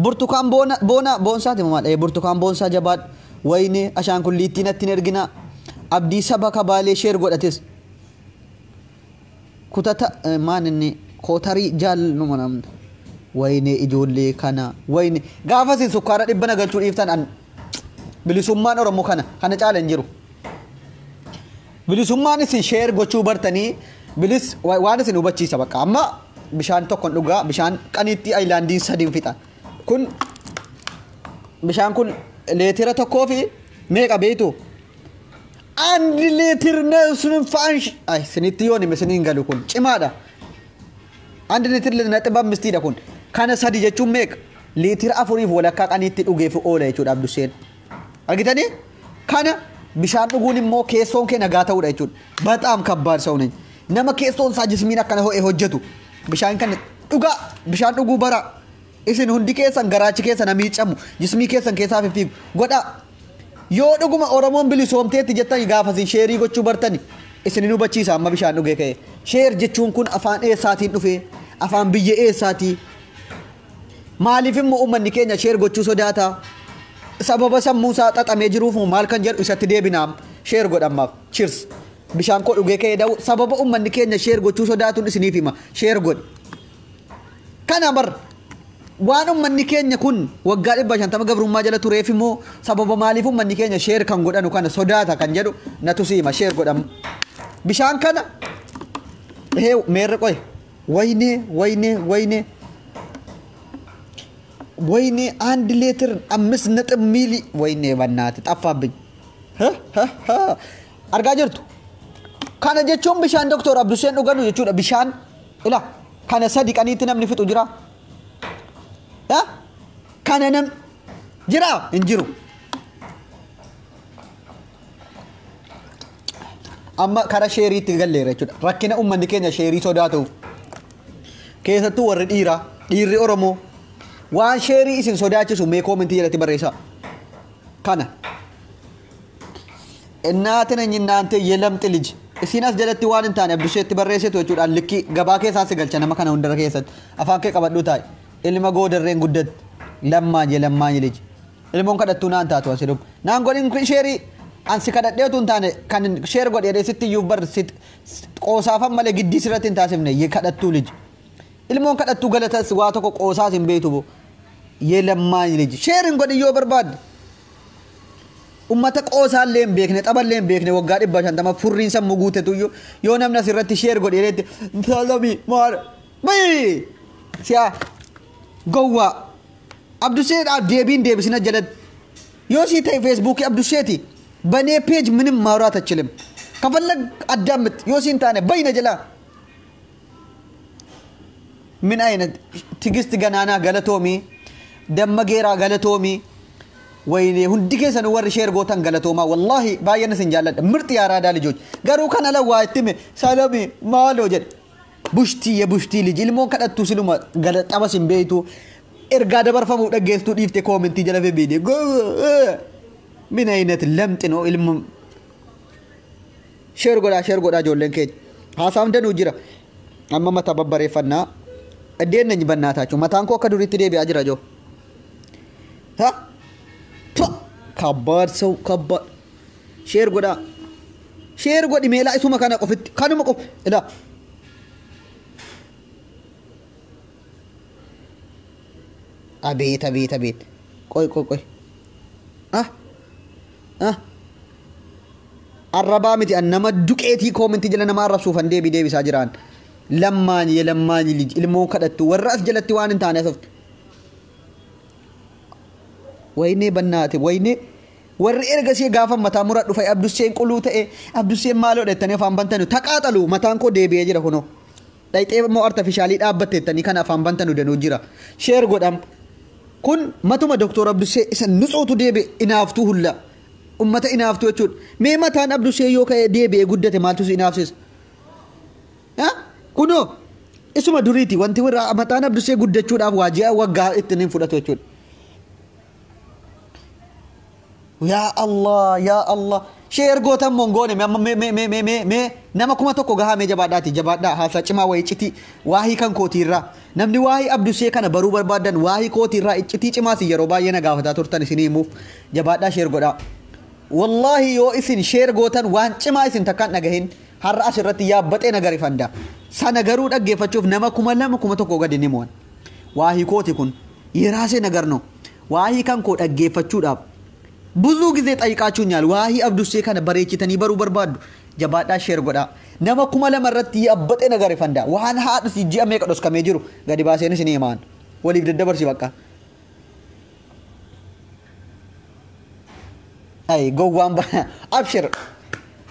Burtukaan boona boona boonsaati maal burtukaan boonsaa jabaadhu. Wayinee ashaankulliittiin natti hin erginaa. Abdii saba kabaalee sheer godhatis. Kutata maan inni kootarii jaalnuma namni. Wayinee ijoollee kana wayinee gaafa isin sukkaara 100 galchuu dhiiftan an bilisummaan Oromoo kana kana caala hin jiru. Bilisummaan isin sheer gochuu bartanii bilis waan isin hubachiisa bakka amma bishaan tokkon dhugaa bishaan qaniitti aayilaandiin 3 fixa. Kun bishaan kun leetira 1 fi Meeqa beektu? አንድ ሊትር ነሱን ፋንሽ አይ ስኒት yoon hime siniin galu kun cimaadha. አንድ ሊትር ነጥብ አምstiidha kun. Kana sadi jechuun meeqa? Liitira afuriif walakkaa qaniitti dhugeef oola jechuudha Abduseen. Argitanii? Kana bishaan dhuguun immoo keessoon kee nagaa ta'uudha jechuudha. በጣም ከባድ ሰው ነኝ. Nama keessoon isaa jismiin akkana ho'e hojjetu. Bishaan kana dhugaa bishaan dhuguu bara. Isin hundi keessan garaachi keessa na miicamu jismii keessan keessaa fiffiigu godhaa. Yoo dhuguma Oromoon bilisoomteetti jettan gaafa isin share gochuu bartani isin hin hubachiisa amma bishaan dhugee ka'e. Share jechuun kun afaan eessaatiin dhufe? Afaan biyya eessaatii? Maaliif immoo uummanni keenya share gochuu sodaata? Sababa sammuu isaa xaxamee jiruuf maal kan jedhu isatti deebinaam share godhammaaf. Cheers. Bishaan koo dhugee ka'ee da'u sababa uummanni keenya share gochuu sodaatuun isiniif hima. Share godhi. Kana bar waan uummanni keenya kun waggaa 150 gabrummaa jala tureef immoo sababa maaliif uummanni keenya share kan godhanu kana sodaata kan jedhu natu siima share godhamu. Bishaan kana ehee meerre qoy ወይኔ ወይኔ ወይኔ ወይኔ አንድ ሌትር 5 ነጥብ ሚሊ ወይኔ በእናትህ ጠፋብኝ። Argaa jirtu. Kana jechuun bishaan Doktor Abduseen dhuganu jechuudha. Bishaan ila kana sadi qaniitti namni fixu jira. Kana nam jira hin jiru. Amma kara shareitti galleera jechuudha. Rakkina uummanni keenya share sodaatuuf. Keessattuu warri dhiiraa dhiirri Oromoo waan share isin sodaachisu mee comment jalatti barreessaa. Kana. እናት ነኝ እናንተ የለምጥ ልጅ isiin as jalatti waan hin taane Abduseetti barreessitu jechuudha. Likkii gabaa keessaa si galcha nama kana hundara keessatti afaan kee qabadhuu taa'i. Ilma goodarreen guddatti lammaan የለማኝ ልጅ ilmoon kadhattuu naan taatu asi dhufu naan godhin share ansi kadhadhee utuu hin taane kan share godhee sitti iyyuu bar qoosaafan malee giddii sirratti hin taasifne kadhattuu ልጅ ilmoon kadhattuu galatas waa tokko qoosaas hin beektu የለማኝ ልጅ share hin godhin yoo barbaadde. Ummata qoosaallee hin beekne taphallee hin beekne waggaa 150 furriin sammuu guutetu iyyuu yoo namni asirratti share godheetti salamii maal bayi si'a gowwaa Abduseedhaaf deebiin deebisina jalatti yoo sii ta'e Facebookii Abduseeti banee page ምንም ማውራት አችልም ከፈለግ አዳምጥ yoo siin taane bayna jalaa ምን አይነት ትግስት ገናና galatoomi damma geeraa galatoomi ወይኔ hundi keessan warri share gootan galatoomaa wallaahi baay'een isin jaalladha ምርጥ የአራዳ ልጆች garuu kana ala waa itti hime salami maaloo jedhe bushtii የቡሽtii ልጅ ilmoon kadhattu siluma xabas hin beeytu ergaa dabarfamuu dhaggeesstuu dhiifte comment jala fibiide ምን አይነት ለምጥ ነው ilmu share godhaa share godhaa ijoolleen keenya haasaan danuu jira amma mataa babbareeffannaa እዴን ነኝ በእናታችሁ mataan koo akka duriitti deebi'aa jira joo ha ከባድ ሰው ከባድ share godhaa share godhi meelaa isuma kana qofitti kanuma qof ila አቤት አቤት አቤት ቆይ ቆይ ቆይ ah ah arrabaa miti an nama duqeetii comment jala nama arrabsuufan deebii deebisaa jiraan ለማኝ የለማኝ ልጅ ilmoo kadhattu warra as jalatti waan hin taane asoftu ወይኔ በናቴ ወይኔ warri ergasii gaafa mataa mura dhufe Abdusseen quluu ta'e Abdusseen maaloo jettanii afaan bantanu taqaaxalu mataan koo deebi'ee jira kunoo dhayxee immoo artificial dhaabbatte jettanii kan afaan bantanu danuu jira share godham kun matuma Doktor Abdussee isa nutsuutu deebi'e inaaftuu hulla ummata inaaftuu jechuudha mee mataan Abdussee yoo ka'e deebi'ee guddate maaltu si inaafsisa kunoo isuma duriiti wanti mataan Abdussee guddachuudhaaf waa ji'a waggaa ittiin hin fudhatu jechuudha. Yaa Allah yaa Allah share gootan mongoone amma mee mee mee mee mee mee nama 1000 gahaa mee jabaadhaati jabaadhaa haasaa cimaa wayii iccitii waahii kan kootiirraa namni waahii Abdussee kana baruu barbaadan waahii kootiirraa iccitii cimaas yeroo baay'ee na gaafataa turtan isinii himuuf jabaadhaa share godhaa. Wallaahi yoo isin share gootan waan cimaa isin takkaan dhagahin har'a asirratti yaabbaxee na garifanda sana garuu dhaggeeffachuuf nama 2000 1000 gadi ni mo'an waahii kooti kun የራሴ ነገር ነው waahii kan koo dhaggeeffachuudhaaf ብዙ ጊዜ ጠይቃችሁኛል። waahii Abdussee kana bareechitanii baruu barbaaddu jabaadhaa share godhaa nama 2000 irratti yaabbaxee na garifanda waan haadhus ji'a meeqa dhoskamee jiru gadi baaseen isin himaan waliif daddabarsi bakka. Ay gowwaan abshir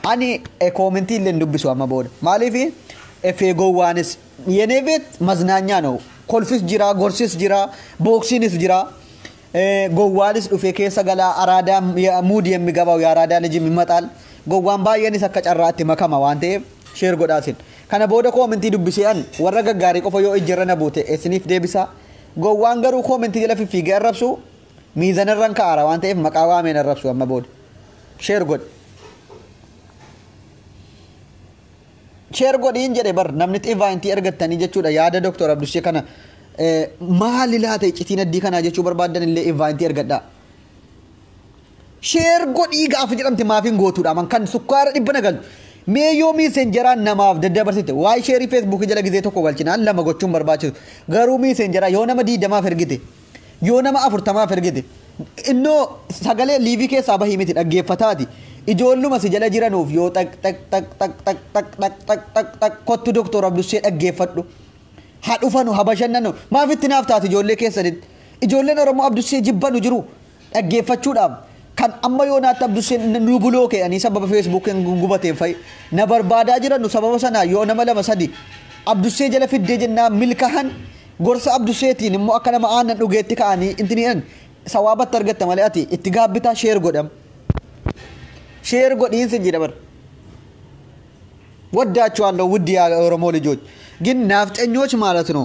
ani koomentii illee hin dubbisu amma booda maaliif efee gowwaanis የኔ ቤት መዝናኛ ነው። Kolfis jira, gorsis jira, booksiinis jira. Gowwaanis dhufe keessa galaa araadaa mood የሚገባው የአራዳ ልጅም ይመጣል። Gowwaan baay'eenis akka carraatti makama waan ta'eef share godhaasin. Kana booda koomentii dubbisee an warra gaggaarii qofa yoo ijjirra na buute isiniif deebisa. Gowwaan garuu koomentii jala fiffiigee arrabsu miizanarran ka'aara waan ta'eef maqaa waameen arrabsu amma booda. Share godhi. Share godhiin jedhe bar namni invite argattanii jechuudha yaada Dr. Abdushee kana maali laata iccitiin addii kanaa jechuu barbaadan illee invite argadhaa. Share godhii gaafa jedhamte maafiin gootuudha man kan sukkaara dhibba na galchu. Mee yoo Messengeraan namaaf daddabarsite waa'ee share Facebookii jala gizee tokko galchinaan lama gochuun barbaachisu. Garuu Messengeraa yoo nama 20f ergite yoo nama 40f ergite innoo sagalee live keessaa bahii miti dhaggeeffataati. Ijoolluma si jala jiranuuf yoo tak tak tak tak tak tak tak tak tak tak kottu Dr. Abdushee dhaggeeffadhu. Haa dhufanu haa bashannanu maaf itti naaf taate ijoollee keessanitti. Ijoolleen Oromoo Abdushee jibbanu jiru dhaggeeffachuudhaaf kan amma yoo naatti Abdusheen nu buloo ka'anii sababa Facebookiin gubateen fa'i na barbaadaa jiranu sababa sanaa yoo nama lama sadi Abdushee jala fiddee jennaan milkahan gorsa Abdusheetiin immoo akka nama aannan dhugeetti ka'anii intiniidhan sawaabatti argatta malee ati itti gaabbitaa share godham. Share godhiinsi jedha bar. ወዳችኋለሁ ውድ የኦሮሞ ልጆች፣ ግን ናፍጠኞች ማለት ነው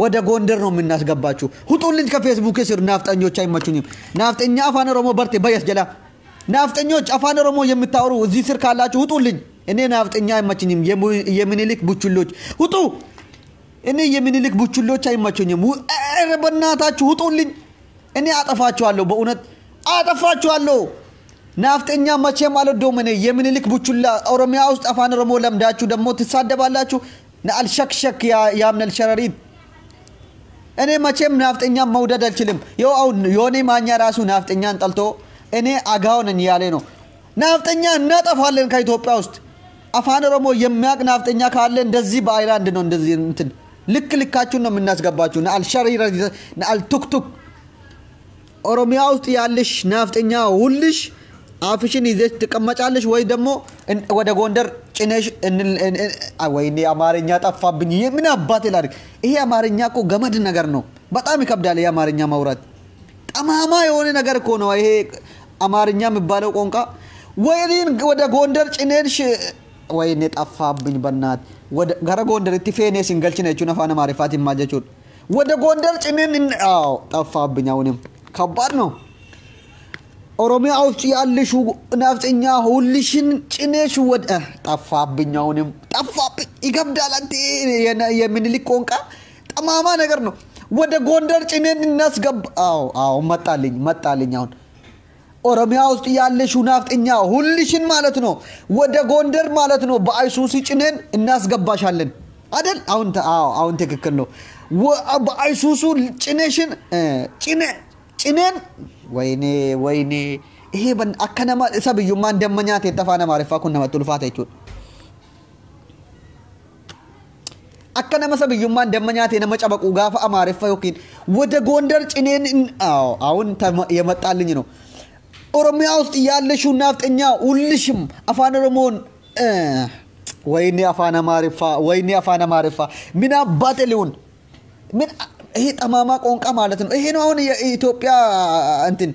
ወደ ጎንደር ነው የምናስገባችሁ። ሁጡልኝ ከፌስቡክ ስር ናፍጠኞች አይመቹኝም። ናፍጠኛ አፋን ኦሮሞ በርቴ በየስ ጀላ ናፍጠኞች አፋን ኦሮሞ የምታወሩ እዚህ ስር ካላችሁ ውጡልኝ። እኔ ናፍጠኛ አይመችኝም። የሚኒሊክ ቡችሎች ውጡ። እኔ የሚኒሊክ ቡችሎች አይመቹኝም። ኧረ በእናታችሁ ውጡልኝ። እኔ አጠፋችኋለሁ፣ በእውነት አጠፋችኋለሁ። ናፍጠኛ መቼም አልወደውም። እኔ የሚኒሊክ ቡችላ ኦሮሚያ ውስጥ አፋን ኦሮሞ ለምዳችሁ ደግሞ ትሳደባላችሁ። አልሸክሸክ ያምነል ሸረሪት እኔ መቼም ናፍጠኛ መውደድ አልችልም። ይኸው አሁን ዮኒ ማኛ ራሱ ናፍጠኛን ጠልቶ እኔ አጋው ነኝ ያለ ነው። ናፍጠኛ እናጠፋለን ከኢትዮጵያ ውስጥ። አፋን ኦሮሞ የሚያውቅ ናፍጠኛ ካለ እንደዚህ በአይላንድ ነው እንደዚህ እንትን ልክ ልካችሁን ነው የምናስገባችሁ። አልሸሪረ አልቱክቱክ ኦሮሚያ ውስጥ ያለሽ ናፍጠኛ ሁልሽ አፍሽን ይዘሽ ትቀመጫለሽ ወይ ደግሞ ወደ ጎንደር ጭነሽ ወይኔ አማርኛ ጠፋብኝ። ምን አባቴ ላድርግ? ይሄ አማርኛ እኮ ገመድ ነገር ነው። በጣም ይከብዳል። ይሄ አማርኛ ማውራት ጠማማ የሆነ ነገር እኮ ነው ይሄ አማርኛ የሚባለው ቋንቋ። ወይኔን ወደ ጎንደር ጭነሽ ወይኔ ጠፋብኝ በናት ወደ gara ጎንደሪtti feene isin galchina jechuun afaan amaariffaatiin maal jechuudha? ወደ ጎንደር ጭነን አዎ ጠፋብኝ። አሁንም ከባድ ነው። ኦሮሚያ ውስጥ ያለሽው ናፍጠኛ ሁልሽን ጭነሽ ወደ ጠፋብኝ። አሁንም ጠፋብኝ። ይከብዳል። አንተ የሚኒሊክ ቋንቋ ጠማማ ነገር ነው። ወደ ጎንደር ጭነን እናስገባ። አዎ አዎ መጣልኝ መጣልኝ። አሁን ኦሮሚያ ውስጥ ያለሽው ናፍጠኛ ሁልሽን ማለት ነው ወደ ጎንደር ማለት ነው በአይሱሲ ጭነን እናስገባሻለን አይደል? አሁን አዎ አሁን ትክክል ነው። በአይሱሱ ጭነሽን ጭነን ወይኔ ወይኔ ይሄ akka nama isa biyyummaan damma nyaatee afaan amaariffaa kun namatti ulfaata jechuudha. Akka nama isa biyyummaan damma nyaatee nama cabaqu gaafa amaariffa yookiin ወደ ጎንደር ጭኔን አዎ አሁን የመጣልኝ ነው። ኦሮሚያ ውስጥ ያለሽው ናፍጠኛ ሁልሽም አፋን ኦሮሞን ወይኔ አፋን አማሪፋ ወይኔ አፋን አማሪፋ ምን አባቴ ሊሆን ምን ይሄ ጠማማ ቋንቋ ማለት ነው። ይሄ ነው አሁን የኢትዮጵያ እንትን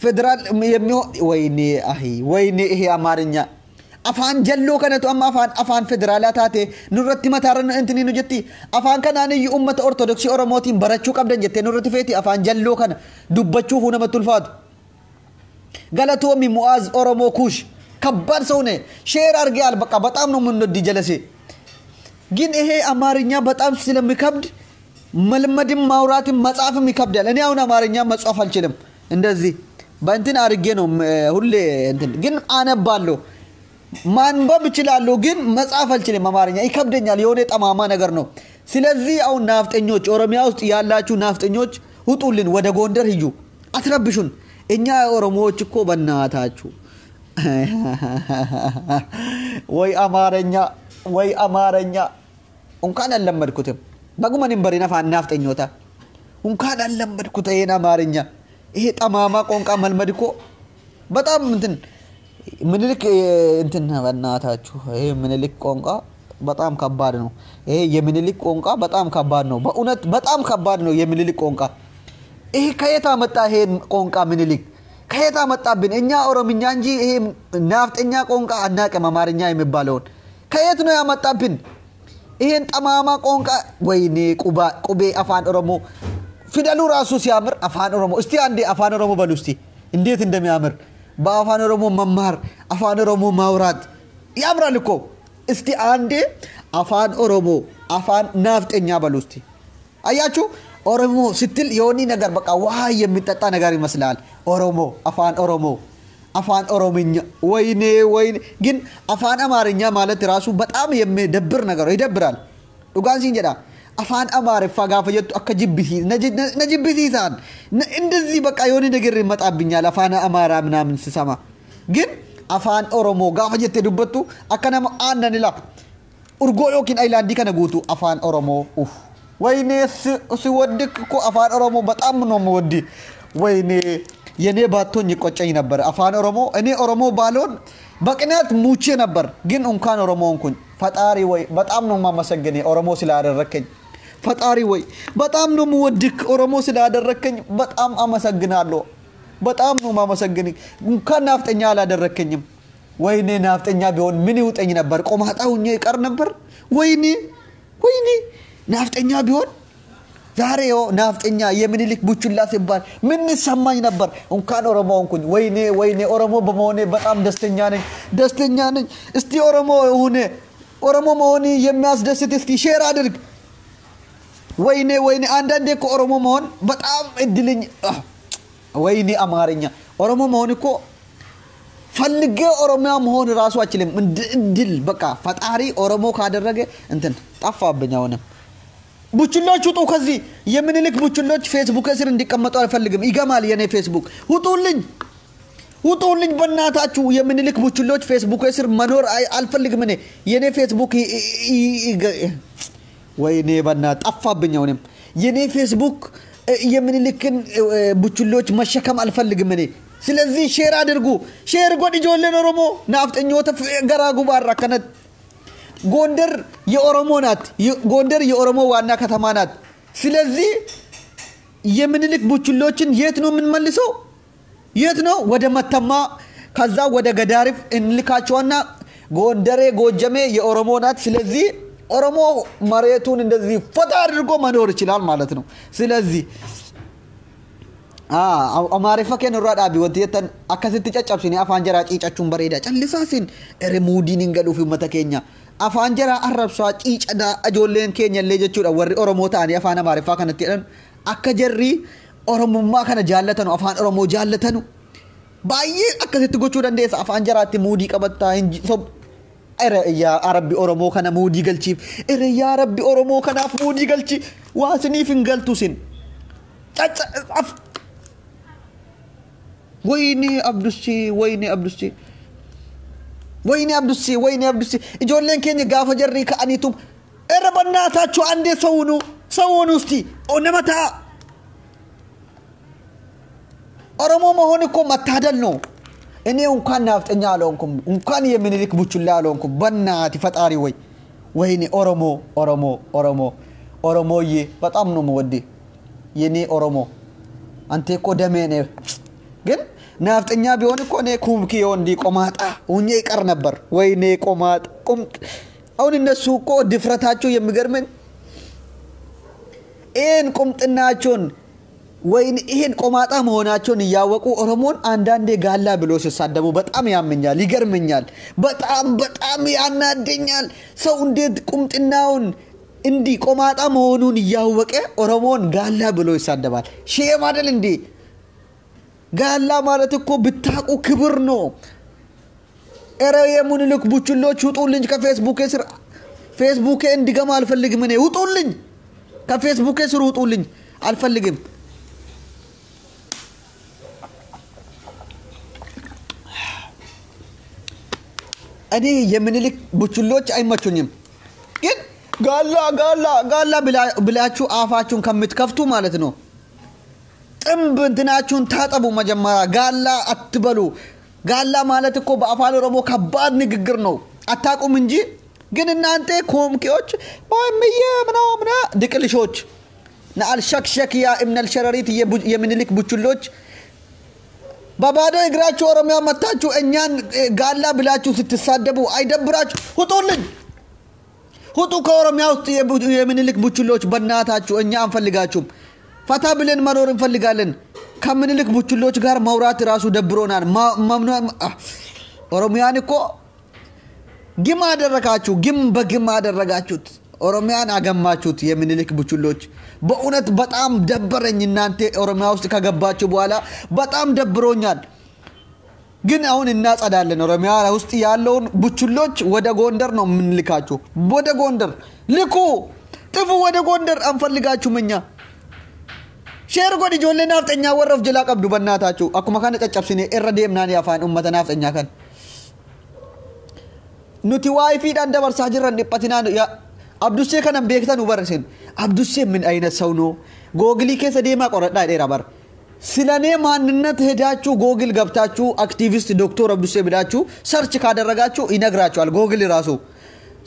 ፌዴራል የሚሆን ወይኔ አይ ወይኔ ይሄ አማርኛ afaan jalloo kanatu amma afaan federaalaa taate nurratti mataarra intini nu jetti afaan kanaan iyyuu ummata ortodoksii oromootiin barachuu qabdan jettee nurratti feeti afaan jalloo kana dubbachuuf namatti ulfaatu. Galatoomi Mu'aaz Oromoo Kuush ከባድ ሰው ነህ። Share አድርጌያል። በቃ በጣም ነው የምንወድ ጀለሴ። ግን ይሄ አማርኛ በጣም ስለሚከብድ መልመድም ማውራትም መጻፍም ይከብዳል። እኔ አሁን አማርኛ መጻፍ አልችልም። እንደዚህ በእንትን አድርጌ ነው ሁሌ እንትን ግን አነባለሁ። ማንበብ እችላለሁ፣ ግን መጻፍ አልችልም። አማርኛ ይከብደኛል። የሆነ ጠማማ ነገር ነው። ስለዚህ አሁን ናፍጠኞች፣ ኦሮሚያ ውስጥ ያላችሁ ናፍጠኞች ውጡልን፣ ወደ ጎንደር ሂጁ፣ አትረብሹን። እኛ ኦሮሞዎች እኮ በእናታችሁ ወይ አማርኛ ወይ አማርኛ እንኳን አልለመድኩትም። በጉመንም በሪና ናፍጠኞታ እንኳን አልለመድኩት ይሄን አማርኛ። ይሄ ጠማማ ቋንቋ መልመድ እኮ በጣም እንትን ምኒልክ እንትን በእናታችሁ ይሄ ምኒልክ ቋንቋ በጣም ከባድ ነው። ይሄ የምኒልክ ቋንቋ በጣም ከባድ ነው። በእውነት በጣም ከባድ ነው የምኒልክ ቋንቋ። ይሄ ከየት አመጣ ይሄን ቋንቋ ምኒልክ? ከየት አመጣብን? እኛ ኦሮምኛ እንጂ ይሄ ናፍጠኛ ቋንቋ አናውቅም። አማርኛ የሚባለውን ከየት ነው ያመጣብን? ይሄን ጠማማ ቋንቋ። ወይኔ ቁቤ አፋን ኦሮሞ ፊደሉ ራሱ ሲያምር አፋን ኦሮሞ። እስቲ አንዴ አፋን ኦሮሞ በሉ እስቲ እንዴት እንደሚያምር። በአፋን ኦሮሞ መማር፣ አፋን ኦሮሞ ማውራት ያምራል እኮ። እስቲ አንዴ አፋን ኦሮሞ፣ አፋን ናፍጠኛ በሉ እስቲ። አያችሁ፣ ኦሮሞ ስትል የሆነ ነገር በቃ ውሃ የሚጠጣ ነገር ይመስላል። ኦሮሞ፣ አፋን ኦሮሞ፣ አፋን ኦሮምኛ። ወይኔ ወይኔ! ግን አፋን አማርኛ ማለት ራሱ በጣም የሚደብር ነገር ነው፣ ይደብራል። Dhugaan siin jedha, afaan Amaariffaa gaafa jettu akka na jibbisiisaan እንደዚህ በቃ የሆነ ነገር ይመጣብኛል አፋን አማራ ምናምን ስሰማ። ግን afaan Oromoo gaafa jettee dubbattu akka nama aannan ila urgoo yookiin ayilaandii kana guutuu afaan Oromoo ኡፍ ወይኔ ሲወድቅ እኮ አፋን ኦሮሞ በጣም ነው የምወድ። ወይኔ የኔ ባቶኝ ይቆጨኝ ነበር። አፋን ኦሮሞ እኔ ኦሮሞ ባልሆን በቅናት ሙቼ ነበር። ግን እንኳን ኦሮሞ ሆንኩኝ። ፈጣሪ ወይ በጣም ነው የማመሰግን ኦሮሞ ስላደረከኝ። ፈጣሪ ወይ በጣም ነው የምወድክ፣ ኦሮሞ ስላደረከኝ በጣም አመሰግናለሁ። በጣም ነው የማመሰግን። እንኳን ናፍጠኛ አላደረከኝም። ወይኔ ናፍጠኛ ቢሆን ምን ይውጠኝ ነበር? ቆማጣ ሁኜ ይቀር ነበር። ወይኔ ወይኔ ናፍጠኛ ቢሆን ዛሬ ይኸው ናፍጠኛ የምኒልክ ቡችላ ሲባል ምን ይሰማኝ ነበር? እንኳን ኦሮሞ ሆንኩኝ። ወይኔ ወይኔ ኦሮሞ በመሆኔ በጣም ደስተኛ ነኝ፣ ደስተኛ ነኝ። እስቲ ኦሮሞ ሁኔ ኦሮሞ መሆን የሚያስደስት እስቲ share አድርግ። ወይኔ ወይኔ አንዳንዴ እኮ ኦሮሞ መሆን በጣም እድልኝ። ወይኔ አማርኛ ኦሮሞ መሆን እኮ ፈልጌ ኦሮሚያ መሆን ራሱ አችልም። እድል በቃ ፈጣሪ ኦሮሞ ካደረገ እንትን ጠፋብኝ። አሁንም ቡችሎች ውጡ ከዚህ። የምኒልክ ቡችሎች ፌስቡክ ስር እንዲቀመጡ አልፈልግም። ይገማል የኔ ፌስቡክ። ውጡልኝ፣ ውጡልኝ በእናታችሁ። የምኒልክ ቡችሎች ፌስቡክ ስር መኖር አልፈልግም እኔ የኔ ፌስቡክ ወይኔ በእናትህ ጠፋብኝ። አሁንም የኔ ፌስቡክ የምኒልክን ቡችሎች መሸከም አልፈልግም እኔ። ስለዚህ share አድርጉ። Share godhi ijoolleen Oromoo nafxanyoota garaa gubaarra akkanatti። ጎንደር የኦሮሞ ናት። ጎንደር የኦሮሞ ዋና ከተማ ናት። ስለዚህ የምኒልክ ቡችሎችን የት ነው የምንመልሰው? የት ነው? ወደ መተማ፣ ከዛ ወደ ገዳሪፍ እንልካቸውና ጎንደሬ ጎጀሜ የኦሮሞ ናት። ስለዚህ ኦሮሞ መሬቱን እንደዚህ ፈታ አድርጎ መኖር ይችላል ማለት ነው። ስለዚህ Amaariffa keenya irraa dhaabi wanti jettan akkasitti caccabsine afaan jaraa ciicachuun bareeda. Callisaa sin ere muudiin hin galuuf uummata keenya. Afaan jaraa arrabsaa ciicadaa ijoolleen keenya illee jechuudha, warri Oromoo ta'anii afaan Amaariffaa kanatti jedhan akka jarri Oromummaa kana jaallatanu, afaan Oromoo jaallatanu baay'ee akkasitti gochuu dandeessa. Afaan jaraatti muudii qabattaa hin ere yaa Rabbi Oromoo kana muudii galchiif, ere yaa Rabbi Oromoo kanaaf muudii galchi. Waa siniif hin galtu sin ወይኔ አብዱሲ፣ ወይኔ አብዱሲ፣ ወይኔ አብዱሲ፣ ወይኔ አብዱሲ። Ijoolleen keenya gaafa jarri ka'aniitu irra በእናታችሁ አንዴ ሰው ሁኑ፣ ሰው ሁኑ እስቲ nama ta'a። ኦሮሞ መሆን እኮ መታደል ነው። እኔ እንኳን ናፍጠኛ አልሆንኩም፣ እንኳን የምኒልክ ቡችላ አልሆንኩም። በእናትህ ፈጣሪ ወይ ወይኔ ኦሮሞ ኦሮሞ ኦሮሞ ኦሮሞዬ በጣም ነው የምወድህ የኔ ኦሮሞ፣ አንተ እኮ ደሜ ነህ። ግን ናፍጠኛ ቢሆን እኮ እኔ ኩምኪ እንዲህ ቆማጣ ሁኜ ይቀር ነበር። ወይኔ ቆማጣ ቁምጥ። አሁን እነሱ እኮ ድፍረታቸው የሚገርመኝ ይህን ቁምጥናቸውን ወይን ይህን ቆማጣ መሆናቸውን እያወቁ ኦሮሞን አንዳንዴ ጋላ ብሎ ሲሳደቡ በጣም ያመኛል፣ ይገርመኛል፣ በጣም በጣም ያናደኛል። ሰው እንዴት ቁምጥናውን እንዲህ ቆማጣ መሆኑን እያወቀ ኦሮሞን ጋላ ብሎ ይሳደባል? Shame አይደል እንዴ? ጋላ ማለት እኮ ብታቁ ክብር ነው። ኧረ የምኒልክ ቡችሎች ውጡልኝ ከፌስቡኬ ስር። ፌስቡኬ እንዲገማ አልፈልግም እኔ። ውጡልኝ ከፌስቡኬ ስር ውጡልኝ፣ አልፈልግም። እኔ የምኒልክ ቡችሎች አይመቹኝም። ግን ጋላ ጋላ ጋላ ብላችሁ አፋችሁን ከምትከፍቱ ማለት ነው ጥንብ እንትናችሁን ታጠቡ መጀመሪያ። ጋላ አትበሉ። ጋላ ማለት እኮ በአፋን ኦሮሞ ከባድ ንግግር ነው። አታውቁም እንጂ ግን እናንተ ኮምኬዎች ምዬ ምናምና ድቅልሾች ነአልሸክሸክ ያ እምነል ሸረሪት የምኒልክ ቡችሎች በባዶ እግራችሁ ኦሮሚያ መታችሁ እኛን ጋላ ብላችሁ ስትሳደቡ አይደብራችሁ? ውጡልኝ! ውጡ ከኦሮሚያ ውስጥ የምኒልክ ቡችሎች፣ በእናታችሁ እኛ አንፈልጋችሁም። ፈታ ብለን መኖር እንፈልጋለን። ከምኒልክ ቡችሎች ጋር መውራት ራሱ ደብሮናል። ኦሮሚያን እኮ ግም አደረጋችሁ፣ ግም በግም አደረጋችሁት። ኦሮሚያን አገማችሁት የምኒልክ ቡችሎች። በእውነት በጣም ደበረኝ። እናንተ ኦሮሚያ ውስጥ ከገባችሁ በኋላ በጣም ደብሮኛል። ግን አሁን እናጸዳለን። ኦሮሚያ ውስጥ ያለውን ቡችሎች ወደ ጎንደር ነው የምንልካችሁ። ወደ ጎንደር ልኩ፣ ጥፉ፣ ወደ ጎንደር አንፈልጋችሁም እኛ። Share godhi ijoollee naafxanyaa warra of jalaa qabdu በእናታችሁ akkuma kana caccabsine irra deemnaan afaan uummata naafxanyaa kan nuti WiFi dhaan dabarsaa jirran dhiphatinaan. Abdussee kanan beektan barreessin Abdussee ምን አይነት ሰው ነው? ጎግሊ keessa deemaa qoradhaa dheera bar ስለኔ ማንነት ሄዳችሁ ጎግል ገብታችሁ አክቲቪስት ዶክተር አብዱሴ ብላችሁ search ካደረጋችሁ ይነግራችኋል ጎግል ራሱ።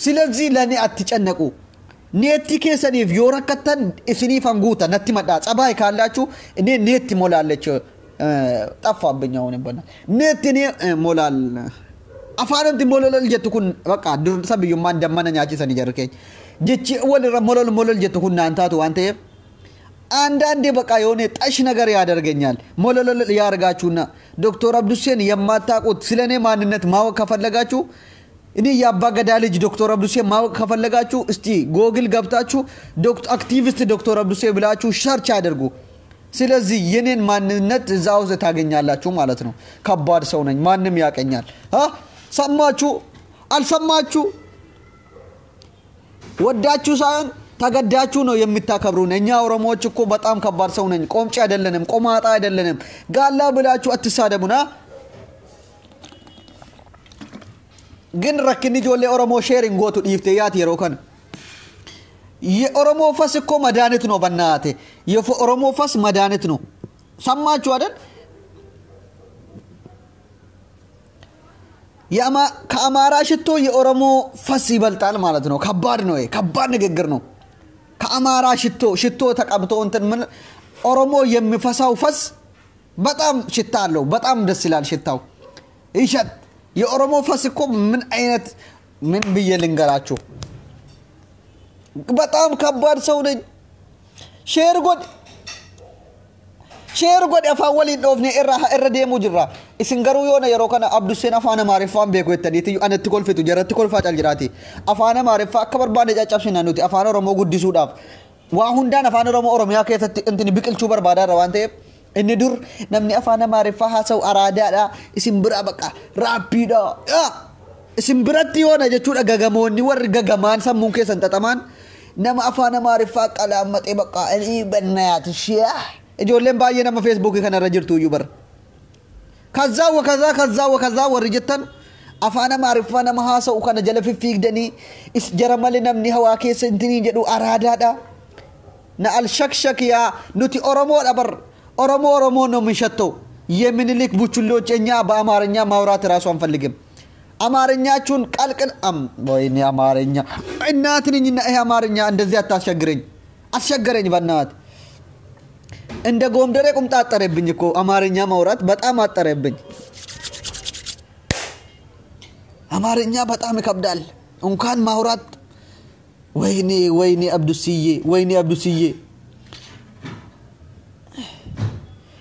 ስለዚህ ለእኔ አትጨነቁ። Net keessaniif yoo rakkattan isiniifan guuta natti madhaa ጸባይ ካላችሁ እኔ net ሞላለች ጠፋብኝ። አሁን በና net እኔ ሞላል afaanumti mololol jettu kun bakka dursa biyyummaan dammana nyaachisanii jarri keenya jechi walirra molol molol jettu kun naan taatu waan ta'eef አንዳንዴ በቃ የሆነ ጠሽ ነገር ያደርገኛል። ሞለሎል ያደርጋችሁና ዶክተር አብዱሴን የማታውቁት ስለ እኔ ማንነት ማወቅ ከፈለጋችሁ እኔ የአባገዳ ልጅ ዶክተር አብዱሴን ማወቅ ከፈለጋችሁ እስቲ ጎግል ገብታችሁ አክቲቪስት ዶክተር አብዱሴ ብላችሁ search አድርጉ። ስለዚህ የኔን ማንነት እዛ ውስጥ ታገኛላችሁ ማለት ነው። ከባድ ሰው ነኝ፣ ማንም ያቀኛል። ሰማችሁ አልሰማችሁ፣ ወዳችሁ ሳይሆን ተገዳችሁ ነው የምታከብሩን። እኛ ኦሮሞዎች እኮ በጣም ከባድ ሰው ነኝ። ቆምጭ አይደለንም፣ ቆማጣ አይደለንም። ጋላ ብላችሁ አትሳደቡና። ግን rakkinni ijoollee Oromoo share hin gootu dhiiftee yaati yeroo kana. የኦሮሞ ፈስ እኮ መድኃኒት ነው። በእናቴ የኦሮሞ ፈስ መድኃኒት ነው። ሰማችሁ አይደል? ከአማራ ሽቶ የኦሮሞ ፈስ ይበልጣል ማለት ነው። ከባድ ነው፣ ከባድ ንግግር ነው። ከአማራ ሽቶ ሽቶ ተቀብቶ እንትን ምን ኦሮሞ የሚፈሳው ፈስ በጣም ሽታ አለው። በጣም ደስ ይላል ሽታው ይሸት። የኦሮሞ ፈስ እኮ ምን አይነት ምን ብዬ ልንገራችሁ? በጣም ከባድ ሰው ነኝ። Share godhi share godhi afaan waliin dhoofne irra deemuu jirra. Isin garuu yoona yeroo kana Abdusseen afaan Amaariffaan beeku jettaniiti anatti kolfitu jaratti kolfaa cal jiraati. Afaan Amaariffaa akka barbaanne caccabsina nuti afaan Oromoo guddisuudhaaf. Waa hundaan afaan Oromoo Oromiyaa keessatti intini biqilchuu barbaadaarra waan ta'eef inni dur namni afaan Amaariffaa haasa'u araadaadha isin bira baqa raappiidha. Isin biratti yoona jechuudha gagamoonni warri gagamaan sammuun keessan xaxamaan nama afaan Amaariffaa qalaammaxee baqa በናያት ijoolleen baay'ee nama feesbuukii kanarra jirtu iyyuu bara. ከዛ ወከዛ ከዛ ወከዛ warri jettan afaan Amaariffaa nama haasa'u kana jala fiffiigdanii jara malee namni hawaa keessa intinii jedhu araadaadha. Na alshakshak yaa nuti Oromoodha bar ኦሮሞ ኦሮሞ ነው የምንሸተው። የሚኒሊክ ቡችሎች እኛ በአማርኛ ማውራት እራሱ አንፈልግም። አማርኛችሁን ቀልቅል ወይኔ አማርኛ እናት ነኝና ይሄ አማርኛ እንደዚህ አታስቸግረኝ፣ አስቸገረኝ በእናት እንደ ጎምደሬ ቁምጣ አጠረብኝ እኮ አማርኛ ማውራት በጣም አጠረብኝ። አማርኛ በጣም ይከብዳል እንኳን ማውራት። ወይኔ ወይኔ አብዱስዬ ወይኔ አብዱስዬ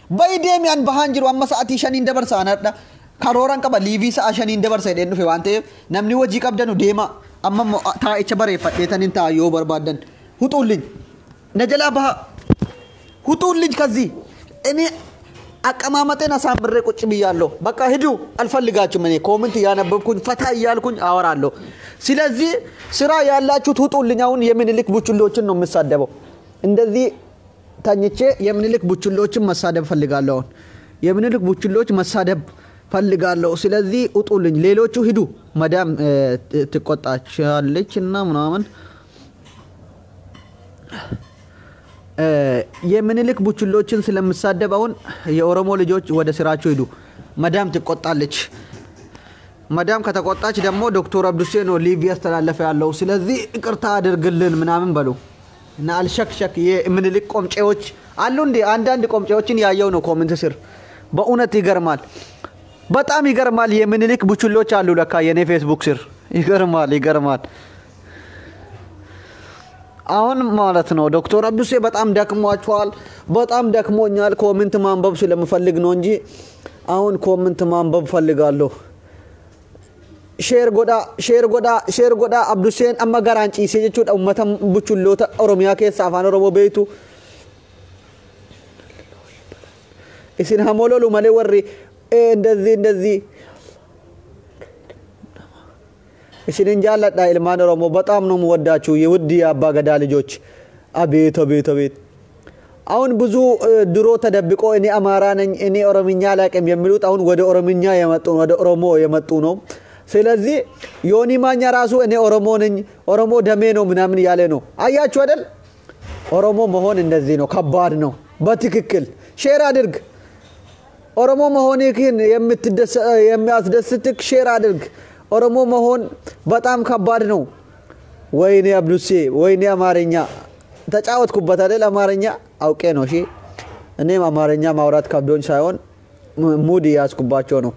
bayi deemi an bahaan jiru amma sa'aatii 5 dabarsa anadha karooran qaba liivii sa'a 5 dabarsa jedheen dhufe waan ta'eef namni hojii qabdanu deema amma taa'icha bareeffadheetanin taa'a yoo barbaaddan huxuulliñ na jalaa baha ሁጡልኝ ከዚህ እኔ አቀማመጤን አሳምሬ ቁጭ ብያለሁ። በቃ ሂዱ፣ አልፈልጋችሁም። እኔ comment እያነበብኩኝ ፈታ እያልኩኝ አወራለሁ። ስለዚህ ስራ ያላችሁት ውጡልኝ። አሁን የምኒልክ ቡችሎችን ነው የምሳደበው። እንደዚህ ተኝቼ የምኒልክ ቡችሎችን መሳደብ ፈልጋለሁ። አሁን የምኒልክ ቡችሎች መሳደብ ፈልጋለሁ። ስለዚህ ውጡልኝ። ሌሎቹ ሂዱ። መዳም ትቆጣቻለች እና ምናምን የምኒልክ ቡችሎችን ስለምሳደብ አሁን የኦሮሞ ልጆች ወደ ስራቸው ሂዱ። መዳም ትቆጣለች። መዳም ከተቆጣች ደግሞ ዶክተር አብዱሴ ነው live ያስተላለፈ ያለው። ስለዚህ ይቅርታ አድርግልን ምናምን በሉ እና አልሸክሸክ የምኒልክ ቆምጬዎች አሉ እንዴ? አንዳንድ ቆምጬዎችን ያየው ነው comment ስር። በእውነት ይገርማል፣ በጣም ይገርማል። የምኒልክ ቡችሎች አሉ ለካ የኔ ፌስቡክ ስር። ይገርማል፣ ይገርማል። አሁን ማለት ነው ዶክተር አብዱሴ በጣም ደክሟቸዋል። በጣም ደክሞኛል። Comment ማንበብ ስለምፈልግ ነው እንጂ አሁን comment ማንበብ ፈልጋለሁ። Share godhaa, share godhaa, share godhaa. Abduseen amma garaan ciisee jechuudha. Uummata buchulloota Oromiyaa keessa afaan Oromoo beektu. Isin hamololu malee warri እንደዚህ እንደዚህ isinin jaalladha ilmaan Oromoo በጣም ነው የምወዳችሁ የውድ የአባ ገዳ ልጆች። አቤት አቤት አቤት። አሁን ብዙ ድሮ ተደብቆ እኔ አማራ ነኝ፣ እኔ ኦሮምኛ አላቅም የሚሉት አሁን ወደ ኦሮምኛ የመጡ ወደ ኦሮሞ የመጡ ነው። ስለዚህ ዮኒ ማኛ ራሱ እኔ ኦሮሞ ነኝ፣ ኦሮሞ ደሜ ነው ምናምን እያለ ነው። አያችሁ አይደል? ኦሮሞ መሆን እንደዚህ ነው፣ ከባድ ነው። በትክክል share አድርግ። ኦሮሞ መሆንህን የሚያስደስትክ share አድርግ። ኦሮሞ መሆን በጣም ከባድ ነው። ወይኔ አብዱሴ፣ ወይኔ አማርኛ ተጫወትኩበት አይደል? አማርኛ አውቄ ነው። እሺ እኔም አማርኛ ማውራት ከብዶኝ ሳይሆን mood እያዝኩባቸው ነው።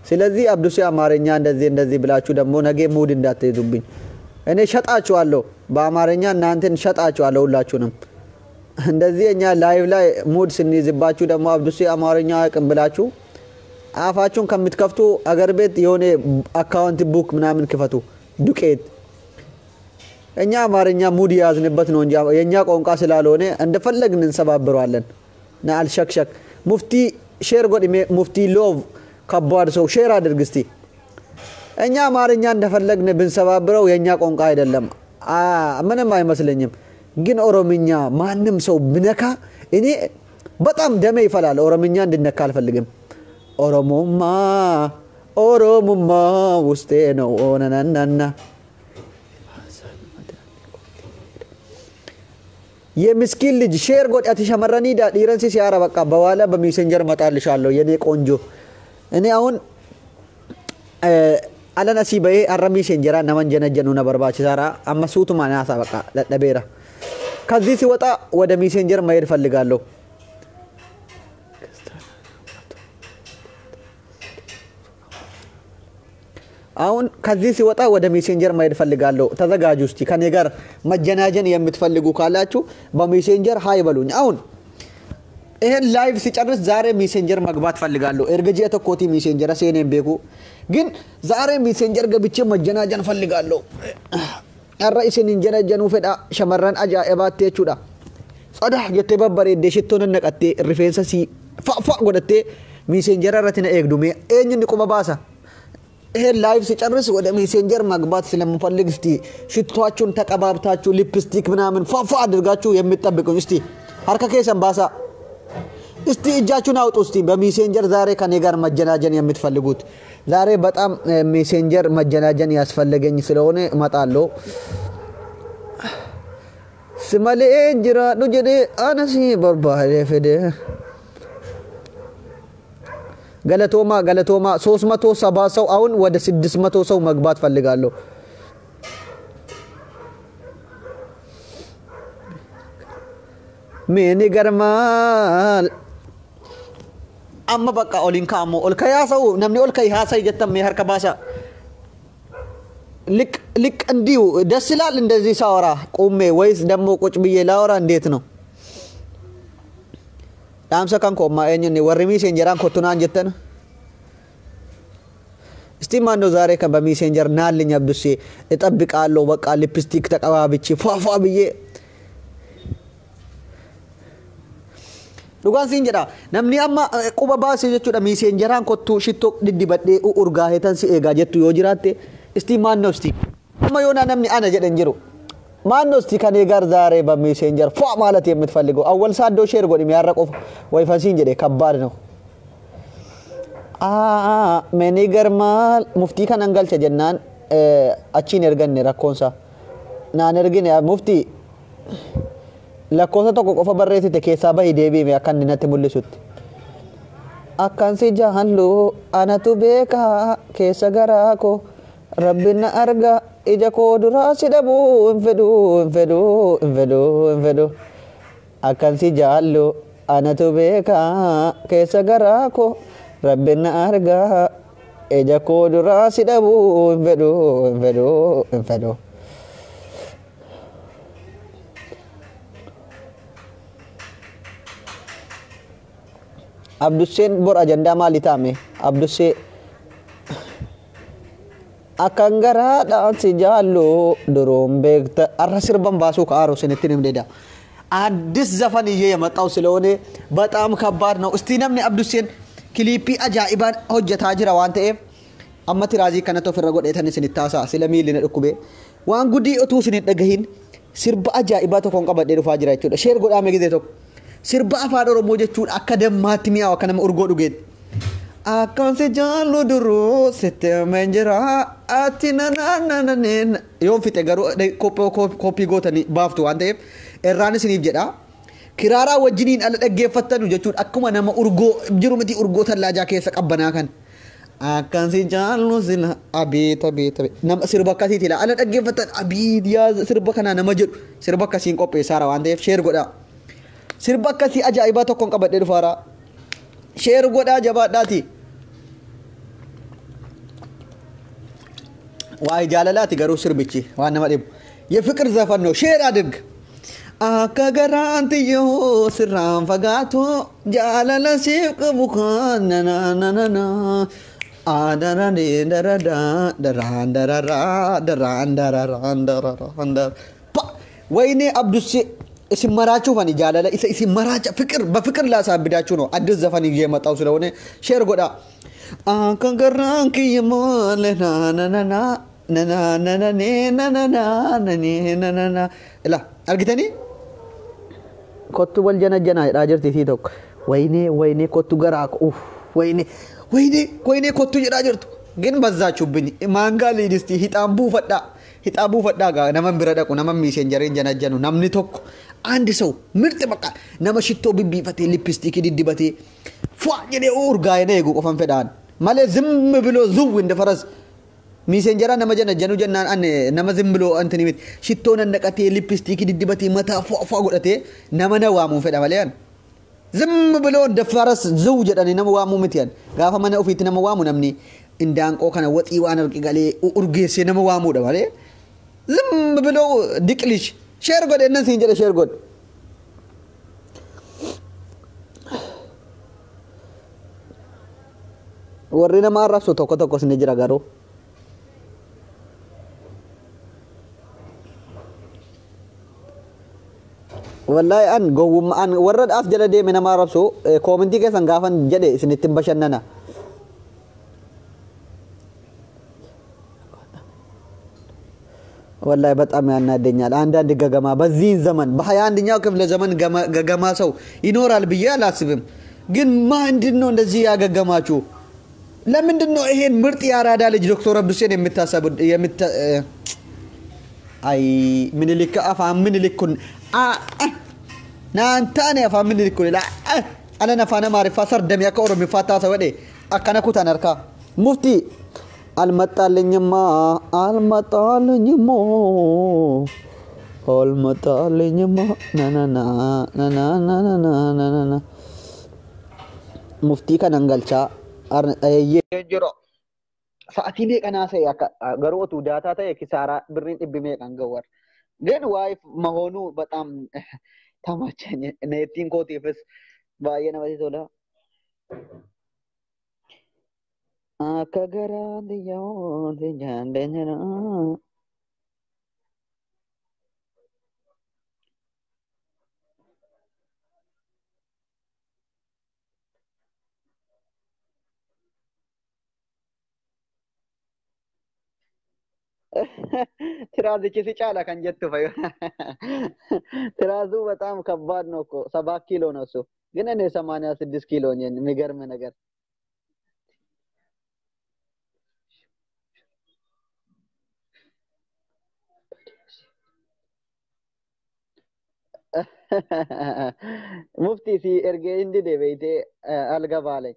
ስለዚህ አብዱሴ አማርኛ እንደዚህ እንደዚህ ብላችሁ ደግሞ ነገ mood እንዳትይዙብኝ። እኔ ሸጣችኋለሁ፣ በአማርኛ እናንተን ሸጣችኋለሁ ሁላችሁንም። እንደዚህ እኛ live ላይ mood ስንይዝባችሁ ደግሞ አብዱሴ አማርኛ አያውቅም ብላችሁ አፋችሁን ከምትከፍቱ አገር ቤት የሆነ account book ምናምን ክፈቱ። ዱቄት እኛ አማርኛ mood የያዝንበት ነው እንጂ የእኛ ቋንቋ ስላልሆነ እንደፈለግን እንሰባብረዋለን። ና አልሸክሸክ ሙፍቲ share godhi። ሙፍቲ ሎቭ ከባድ ሰው share አድርግ እስቲ። እኛ አማርኛ እንደፈለግን ብንሰባብረው የእኛ ቋንቋ አይደለም፣ ምንም አይመስለኝም። ግን ኦሮምኛ ማንም ሰው ብነካ እኔ በጣም ደሜ ይፈላል። ኦሮምኛ እንድነካ አልፈልግም። ኦሮሞማ ኦሮሞማ ውስጤ ነው ኦነናናና የምስኪን ልጅ share godhi። Ati shamarranii dhiiransi siyaara በቃ በኋላ በ Messenger መጣልሻለሁ የኔ ቆንጆ። እኔ አሁን alan asii bahee har'a Messenger naman janajjanu na barbaachisaara amma suutuma naasa በቃ dadhabeera። ከዚህ ሲወጣ ወደ Messenger መሄድ ፈልጋለሁ። አሁን ከዚህ ሲወጣ ወደ Messenger መሄድ ፈልጋለሁ። ተዘጋጁ እስቲ ከኔ ጋር መጀናጀን የምትፈልጉ ካላችሁ በ Messenger hi በሉኝ። አሁን ይሄን live ሲጨርስ ዛሬ Messenger መግባት ፈልጋለሁ። Erga ji'a tokkooti Messenger seenee hin beeku ግን ዛሬ Messenger ገብቼ መጀናጀን ፈልጋለሁ። Har'a isin hin janajjanuu fedha shamarran ajaa'ibaatti jechuudha. Tsadah jettee babbareeddee shittoo nannaqattee rifeensa sii fa fa godhattee Messenger irratti na eegdu mee eenyuun quba baasa? ይሄን live ሲጨርስ ወደ Messenger መግባት ስለምፈልግ እስቲ ሽቷችሁን ተቀባብታችሁ ሊፕስቲክ ምናምን ፏፏ አድርጋችሁ የምትጠብቁኝ እስቲ harka keessan baasaa እስቲ እጃችሁን አውጡ። እስቲ በ Messenger ዛሬ ከኔ ጋር መጀናጀን የምትፈልጉት ዛሬ በጣም Messenger መጀናጀን ያስፈለገኝ ስለሆነ እመጣለሁ። Si malee jiraadhu jedhee ana si barbaade fedhe galatoomaa galatoomaa። 370 ሰው አሁን ወደ 600 ሰው መግባት ፈልጋለሁ። ምን ይገርማል? Amma በቃ ኦሊን ካሞ ol kayaa ሰው namni ol kayi haasa'ii jettan mee harka baasaa። ልክ ልክ እንዲሁ ደስ ይላል። እንደዚህ ሳወራ ቆሜ ወይስ ደግሞ ቁጭ ብዬ ላወራ እንዴት ነው? Dhaamsa kan koommaa eenyuun warri Messengeraan kottu naan jettan እስቲ ማን ነው ዛሬ በ Messenger ናልኝ አብዱሴ እጠብቃለሁ። በቃ ሊፕስቲክ ተቀባብቼ ፏፏ ብዬ dhugaan siin jedha namni amma quba baase jechuudha Messengeraan kottu shittoo diddibadhee urgaahetan si eegaa jettu yoo jiraatte እስቲ ማን ነው እስቲ amma yoona namni ana jedhan jiru ማን ነው እስቲ ከኔ ጋር ዛሬ በ Messenger ፏ ማለት የምትፈልገው? አወል ሳዶ share godhi miyaarra qofa ወይፈን jedhe ከባድ ነው። ምን ይገርማል ሙፍቲ kanan galcha jennaan achiin erganne rakkoonsa naan ergine ሙፍቲ lakkoofsa tokko qofa barreessite keessaa bahi deebiime akka inni natti mul'isutti. Akkan si jaallu anatu beekaa keessa garaa koo rabbi na arga ija koo duraa si dhabuu hin fedhu hin fedhu hin fedhu hin fedhu. Akkan si jaallu anatu beekaa keessa garaa koo rabbi na arga ija koo duraa si dhabuu hin fedhu hin fedhu hin fedhu. Abdusseen bor ajandaa maalii taame? Abdussee akkan garaadhaan si jaallu duruun beekta arra sirban baasuu ka'aaru isinitti himdeeda. አዲስ ዘፈን ይዤ የመጣው ስለሆነ በጣም ከባድ ነው። እስቲ namni አብዱሴን kiliippii ajaa'ibaan hojjetaa jira waan ta'eef amma tiraazii kanatti ofirra godheetan isinitti haasa'a sila miilli na dhukkube waan gudii utuu isin hin dhagahin sirba ajaa'ibaa tokkoon qabadhee dhufaa jira jechuudha. Share godhaa mee gizee tokko sirba afaan Oromoo jechuun akka dammaatti mi'aawu akka nama urgoo dhugeetti. Akkan si jaallu duruu sitti himeen jira ati na na na na na yoon fixe garuu kooppii gootanii baaftu waan ta'eef irraan isiniif jedha. Kiraaraa wajjiniin ala dhaggeeffattanu jechuun akkuma nama urgoo jiru miti urgoo tallaajaa keessa qabbanaa kan. Akkan si jaallu sila abeet abeet abeet nama sirba akkasiiti laa ala dhaggeeffattan abiit yaa sirba kanaa nama jedhu sirba akkasiin qopheessaara waan ta'eef share godhaa. Sirba akkasii ajaa'ibaa tokkoon qabadhee dhufaara. Share godhaa jabaadhaati. Waa'ee jaalalaati garuu sirbichi waan nama dhibu. የፍቅር ዘፈን ነው። Share አድርግ። Akka garaan tiyyoo sirraan fagaatu jaalala siif qabu kan na na na na adararee daradaa daraan dararaa daraan dararaan dararaan dar pa ወይኔ አብዱሴ isin maraachuuf ani jaalala isa isin maraacha ፍቅር በፍቅር ላሳብዳችሁ ነው። አዲስ ዘፈን ይዤ የመጣው ስለሆነ share godhaa። Akka garaan kiyya malee na na na na na na na na na na na na na na na ila argitanii kottu wal jana jana jedhaa jirti isii tokko ወይኔ ወይኔ kottu garaa uff ወይኔ ወይኔ ወይኔ kottu jedhaa jirtu ግን በዛችሁብኝ ማንጋ ሊድስቲ hixaan buufadhaa hixaa buufadhaa gaa naman bira dhaqu naman miiseenjariin janajjanu namni tokko አንድ ሰው ምርጥ በቃ nama shittoo bibbiifatee lippistiikii diddibatee ፏ jedhee urgaa'ee eegu qofan fedhaan malee ዝም ብሎ ዝው እንደ ፈረስ miiseenjara nama janajjanu jennaan an nama ዝም ብሎ እንትን miti shittoo nannaqatee lippistiikii diddibatee mataa ፏ ፏ godhatee nama na waamuun fedha malee an ዝም ብሎ እንደ ፈረስ ዝው jedhanii nama waamuu miti an gaafa mana ofiitti nama waamu namni indaanqoo kana waxii waan arqi galee urgeessee nama waamuudha malee ዝም ብሎ diqlish share godhe innan siin jedhe share godhe. Warri nama arrabsu tokko tokkos ni jira garuu. Wallahi an gowwummaa an warra as jala deeme nama arrabsu koomentii keessan gaafan jedhe isinitti hin bashannana. ወላሂ በጣም ያናደኛል። አንዳንድ ገገማ በዚህ ዘመን በ21ኛው ክፍለ ዘመን ገገማ ሰው ይኖራል ብዬ አላስብም። ግን ምንድን ነው እንደዚህ ያገገማችሁ? ለምንድን ነው ይሄን ምርጥ የአራዳ ልጅ ዶክተር አብዱሴን የምታሰቡ የምታ አይ ምኒልክ afaan ምኒልክ kun naantaane afaan ምኒልክ kun la alan afaan amaariffaa sardamee akka oromiffaa taasa wedhe akkana kutan harkaa muftii አልመጣልኝማ አልመጣልኝማ አልመጣልኝማ ናናና ናናናናናናና muftii kanan galchaa jiro sa'atii meeqanaa ta'e akka garuu otuu daataa ta'e kisaaraa birriin dhibbi meeqan gawwar ግን ዋይፍ መሆኑ በጣም ተመቸኝ። neettiin kootiifis baay'ee namatti tola. Akka garaan xiyyaa jaalladha. Tiraazichi si caala kan jettu fayu. ትራዙ በጣም ከባድ ነው እኮ 7 ኪሎ ነው እሱ። ግን እኔ 86 ኪሎ ነኝ። የሚገርም ነገር muftii si ergee hindi deebi'itee alga baale.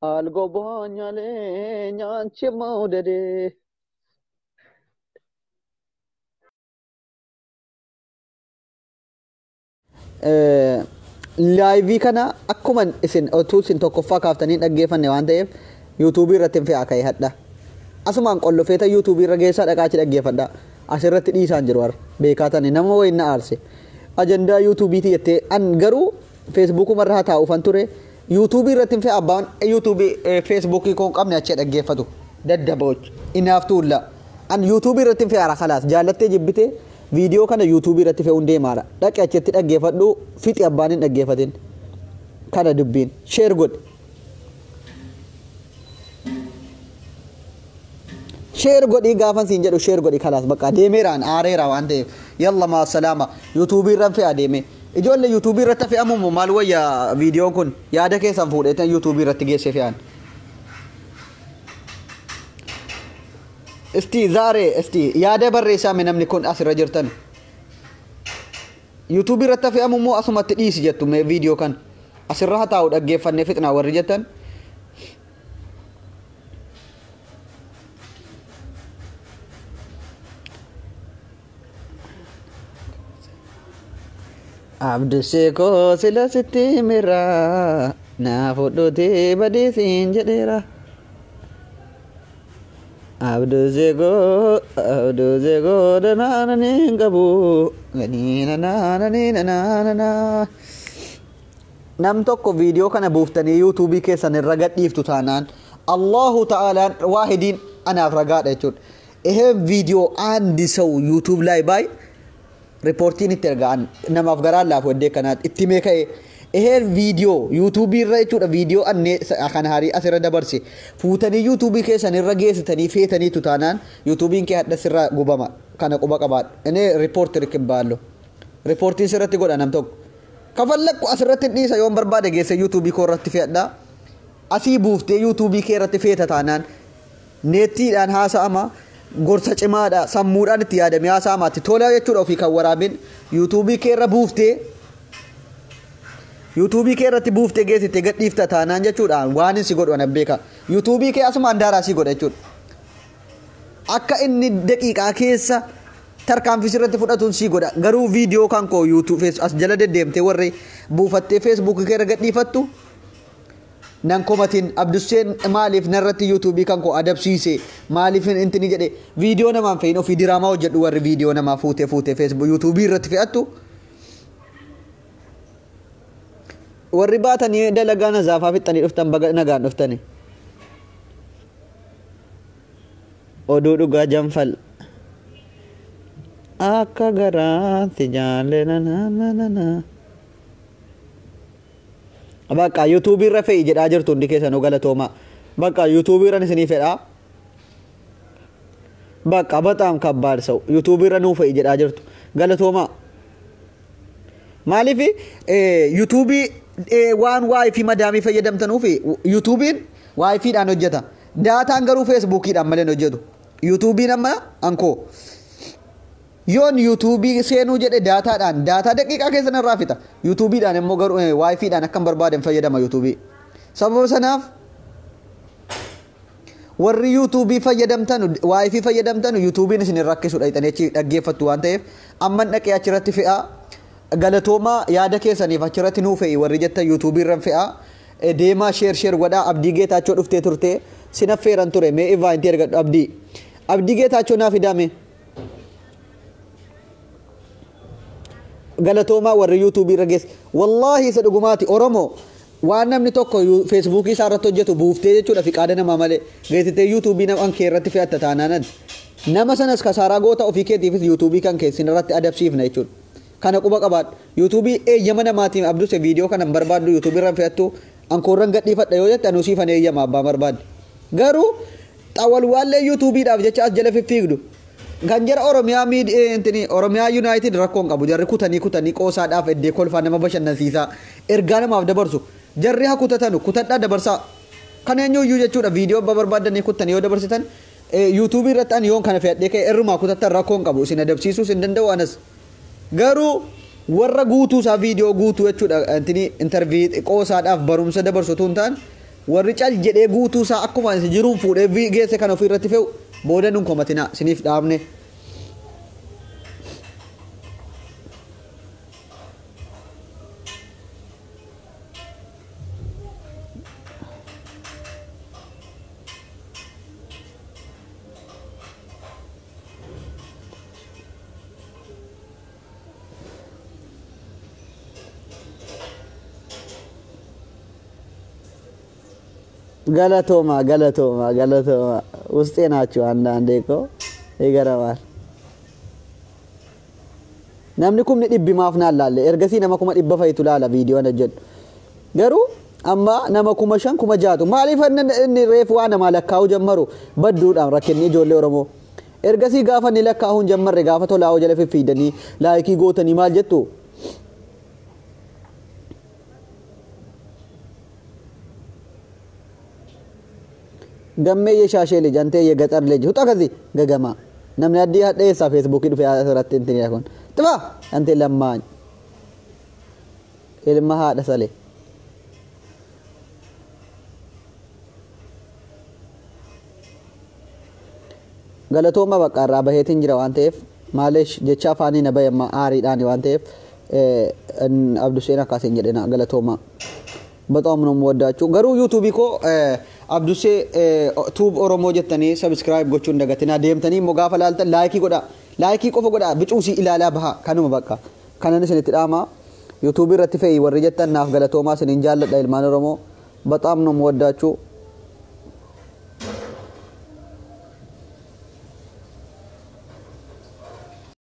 አልጎባኛለኝ አንቺ መውደዴ። Laayivii kana akkuma isin otuu isin tokkoffaa kaaftanii dhaggeeffanne waan ta'eef yuutuubii irratti hin fe'aa ka'e hadha. Asumaan qollofeeta yuutuubii irra geessaa dhaqaa achi dhaggeeffadha. Asirratti dhiisaan jiru har'a beekaa tani nama wayin na aarse. Ajandaa yuutuubiiti jettee an garuu feesbuukuma irra haa taa'uufan ture yuutuubii irratti hin fe'a abbaan yuutuubii feesbuukii koo hin qabne achi dhaggeeffatu daddaboch inaaf tuulla. An yuutuubii irratti hin fe'aara kalaas jaallattee jibbitee viidiyoo kana yuutuubii irratti fe'uun deemaadha. Dhaqi achitti dhaggeeffadhu fixi abbaan hin dhaggeeffatin. Kana dubbiin sheer godhi. Sheer godhii gaafan siin jedhu sheer godhi kalaas bakka deemeeraan aareera waan ta'eef yalla maa salaama yuutuubii irraan fe'a deeme. Ijoollee yuutuubii irratti fe'amumu maal wayya viidiyoon kun yaada keessan fuudheetan yuutuubii irratti geesse fe'an. Isti zaaree isti yaada barreessaa mee namni kun asirra jirtan. Yuutuubii irratti fe'amu immoo asumatti dhiisi jettu mee viidiyoo kan asirra haa taa'u dhaggeeffannee fixnaa warri jettan. Abdusee koo sila sitti mira naa fudhutee badii siin jedheera. Abdusee koo abdusee koo danaananii hin qabu ganiinanaananiinanaananaa. Nam tokko viidiyoo kana buuftanii yuutuubii keessan irra gadhiiftu taanaan Allahu ta'aalaan waahidiin anaaf ragaadha jechuudha. Eheen viidiyoo አንድ ሰው ዩቱብ ላይ ባይ riippoortiin itti ergaan namaaf garaan laafu iddoo kanaatti itti mee ka'e eheen viidiyoo yuutuubii irra jechuudha viidiyoo annee kan harii asirra dabarse fuutanii yuutuubii keessan irra geessitanii feetaniitu taanaan yuutuubiin kee hadha sirra gubama kana quba qabaadhu inni riippoorti rikibbaallo riippoortiin sirratti godha nam tokko kafallaqu asirratti hin dhiisa yoon barbaade geesse yuutuubii koo irratti fe'adha asii buuftee yuutuubii kee irratti feeta taanaan neettiidhaan haasa'ama gorsa cimaadha sammuudhaan itti yaadamee haasa'amaatti tola jechuudha ofii kan waraabin yuutuubii kee irra buuftee yuutuubii kee irratti buuftee geessite gadhiifta taanaan jechuudha waan hin si godhu anan beeka yuutuubii kee asuma handaaraa si godha jechuudha akka inni daqiiqaa keessa tarkaanfii sirratti fudhatuun si godha garuu viidiyoo kan koo yuutuub as jala deddeemtee warri buufattee feesbuukii kee irra gadhiifattu nan komatin Abdusseen maaliif narratti yuutuubii kan koo adabsiise maaliif intini jedhe viidiyoo namaan fe'in ofii diraamaa hojjedhu warri viidiyoo namaa fuutee fuutee feesbuuk yuutuubii irratti fe'attu warri baatanii dalagaa nazaafaa fixxanii dhuftan baga nagaan dhuftani oduu dhugaa janfal akka garaatti jaalle na Bakka yuutuubii irra fe'i jedhaa jirtu hundi keessanuu galatooma. Bakka yuutuubii irra isinii fedhaa. Bakka በጣም ከባድ ሰው yuutuubii irra nuu fe'i jedhaa jirtu galatooma. Maaliif yuutuubii waan waayifii madaamii fayyadamtanuuf yuutuubiin waayifiidhaan hojjeta. Daataan garuu feesbuukiidhaan malee hin hojjetu. Yuutuubiin amma ankoo. Yoon yuutuubii seenuu jedhe daataadhaan daataa daqiiqaa keessa narraa fixa. Yuutuubiidhaan immoo garuu waayifiidhaan akkan barbaaden fayyadama yuutuubii. Sababa sanaaf warri yuutuubii fayyadamtan waayifii fayyadamtan yuutuubiin isin rakkisu dhaqxanii achi dhaggeeffattu waan ta'eef amman dhaqee achirratti fe'aa galatoomaa yaada keessaniif achirratti nuu fe'i warri jettan yuutuubii irran fe'aa deemaa sheer sheer godhaa Abdii Geetaachoo dhuftee turte sin affeeran ture mee ivaayintii ergadhu Abdii Abdii Geetaachoo naa fidaame. Galatoomaa warri yuutuubii irra geesse wallaahi isa dhugumaati Oromoo waan namni tokko feesbuukii isaa irratti hojjetu buuftee jechuudha fiqaada namaa malee geessitee yuutuubii nama kee irratti fe'atta taanaan nama sanas kasaaraa goota ofii keetiifis yuutuubii kan keessin irratti adabsiifna jechuudha. Kana quba qabaadhu yuutuubii eeyyama namaatiin abduse viidiyoo kana hin barbaaddu yuutuubii irra fe'attu ankoorran gadhiifadha yoo jette anuu siifan eeyyama abbaa barbaadde. Garuu xawalwaallee yuutuubiidhaaf jecha as jala fiffiigdu. Kan jara Oromiyaa miidhee Oromiyaa Yuunaayitid rakkoon qabu jarri kutanii kutanii qoosaadhaaf eddee kolfaa nama bashannansiisaa ergaa namaaf dabarsu jarri haa kutatanu kutadhaa dabarsaa kan eenyuyyuu jechuudha viidiyoo abbaa barbaadanii kuttanii yoo dabarsitan yuutuubii irratti ani yoon kana fe'adhee ka'e irrumaa kutattan rakkoon qabu isin adabsiisuus hin danda'u anas garuu warra guutuu isaa viidiyoo guutuu jechuudha intini intarvii qoosaadhaaf barumsa dabarsu tun ta'an Warri cal jedhee guutuu isaa akkuma jiruun fuudhee geesse kan ofii irratti fe'u booda nun komatina siniif dhaabne. Galatooma, galatooma, galatooma. ውስጤ ናችሁ። አንዳንዴ እኮ ይገርማል። Namni kumni dhibbi maaf naan laalle? Ergasii nama 100,000 fa'itu laala viidiyoon hojjedhu. Garuu amma nama 5,000, 6,000tu maaliif inni reefu waa namaa lakkaa'uu jammaru badduudhaan rakkinni ijoollee Oromoo. Ergasii gaafa inni lakkaa'uu hin jammarre gaafa tolaa'uu jala fiffiidanii laayikii gootanii maal jettu? Gammee የሻሼ ልጅ አንተ የገጠር ልጅ ውጣ ከዚህ ገገማ። Namni addii hadheessaa feesbuukii dhufe asirratti intin kun ጥፋ አንተ ለማኝ ilma haadha sale. Galatooma, bakka irraa baheetiin jira waan ta'eef, maaleesh jecha afaanii na bahe amma aariidhaan waan ta'eef Abduseen akkasiin jedhena. Galatooma, በጣም ነው የምወዳችሁ። Garuu yuutuubii koo Abdusee Tube Oromoo jettanii subscribe gochuun dagatinaa. Deemtanii immoo gaafa laaltan laayikii godhaa, laayikii qofa godhaa, bicuusii ilaalaa baha. Kanuma bakka kanan isinitti dhaama. Yuutuubii irratti fe'i warri jettan naaf galatoomaa, isiniin jaalladha ilmaan Oromoo. በጣም ነው የምወዳችሁ።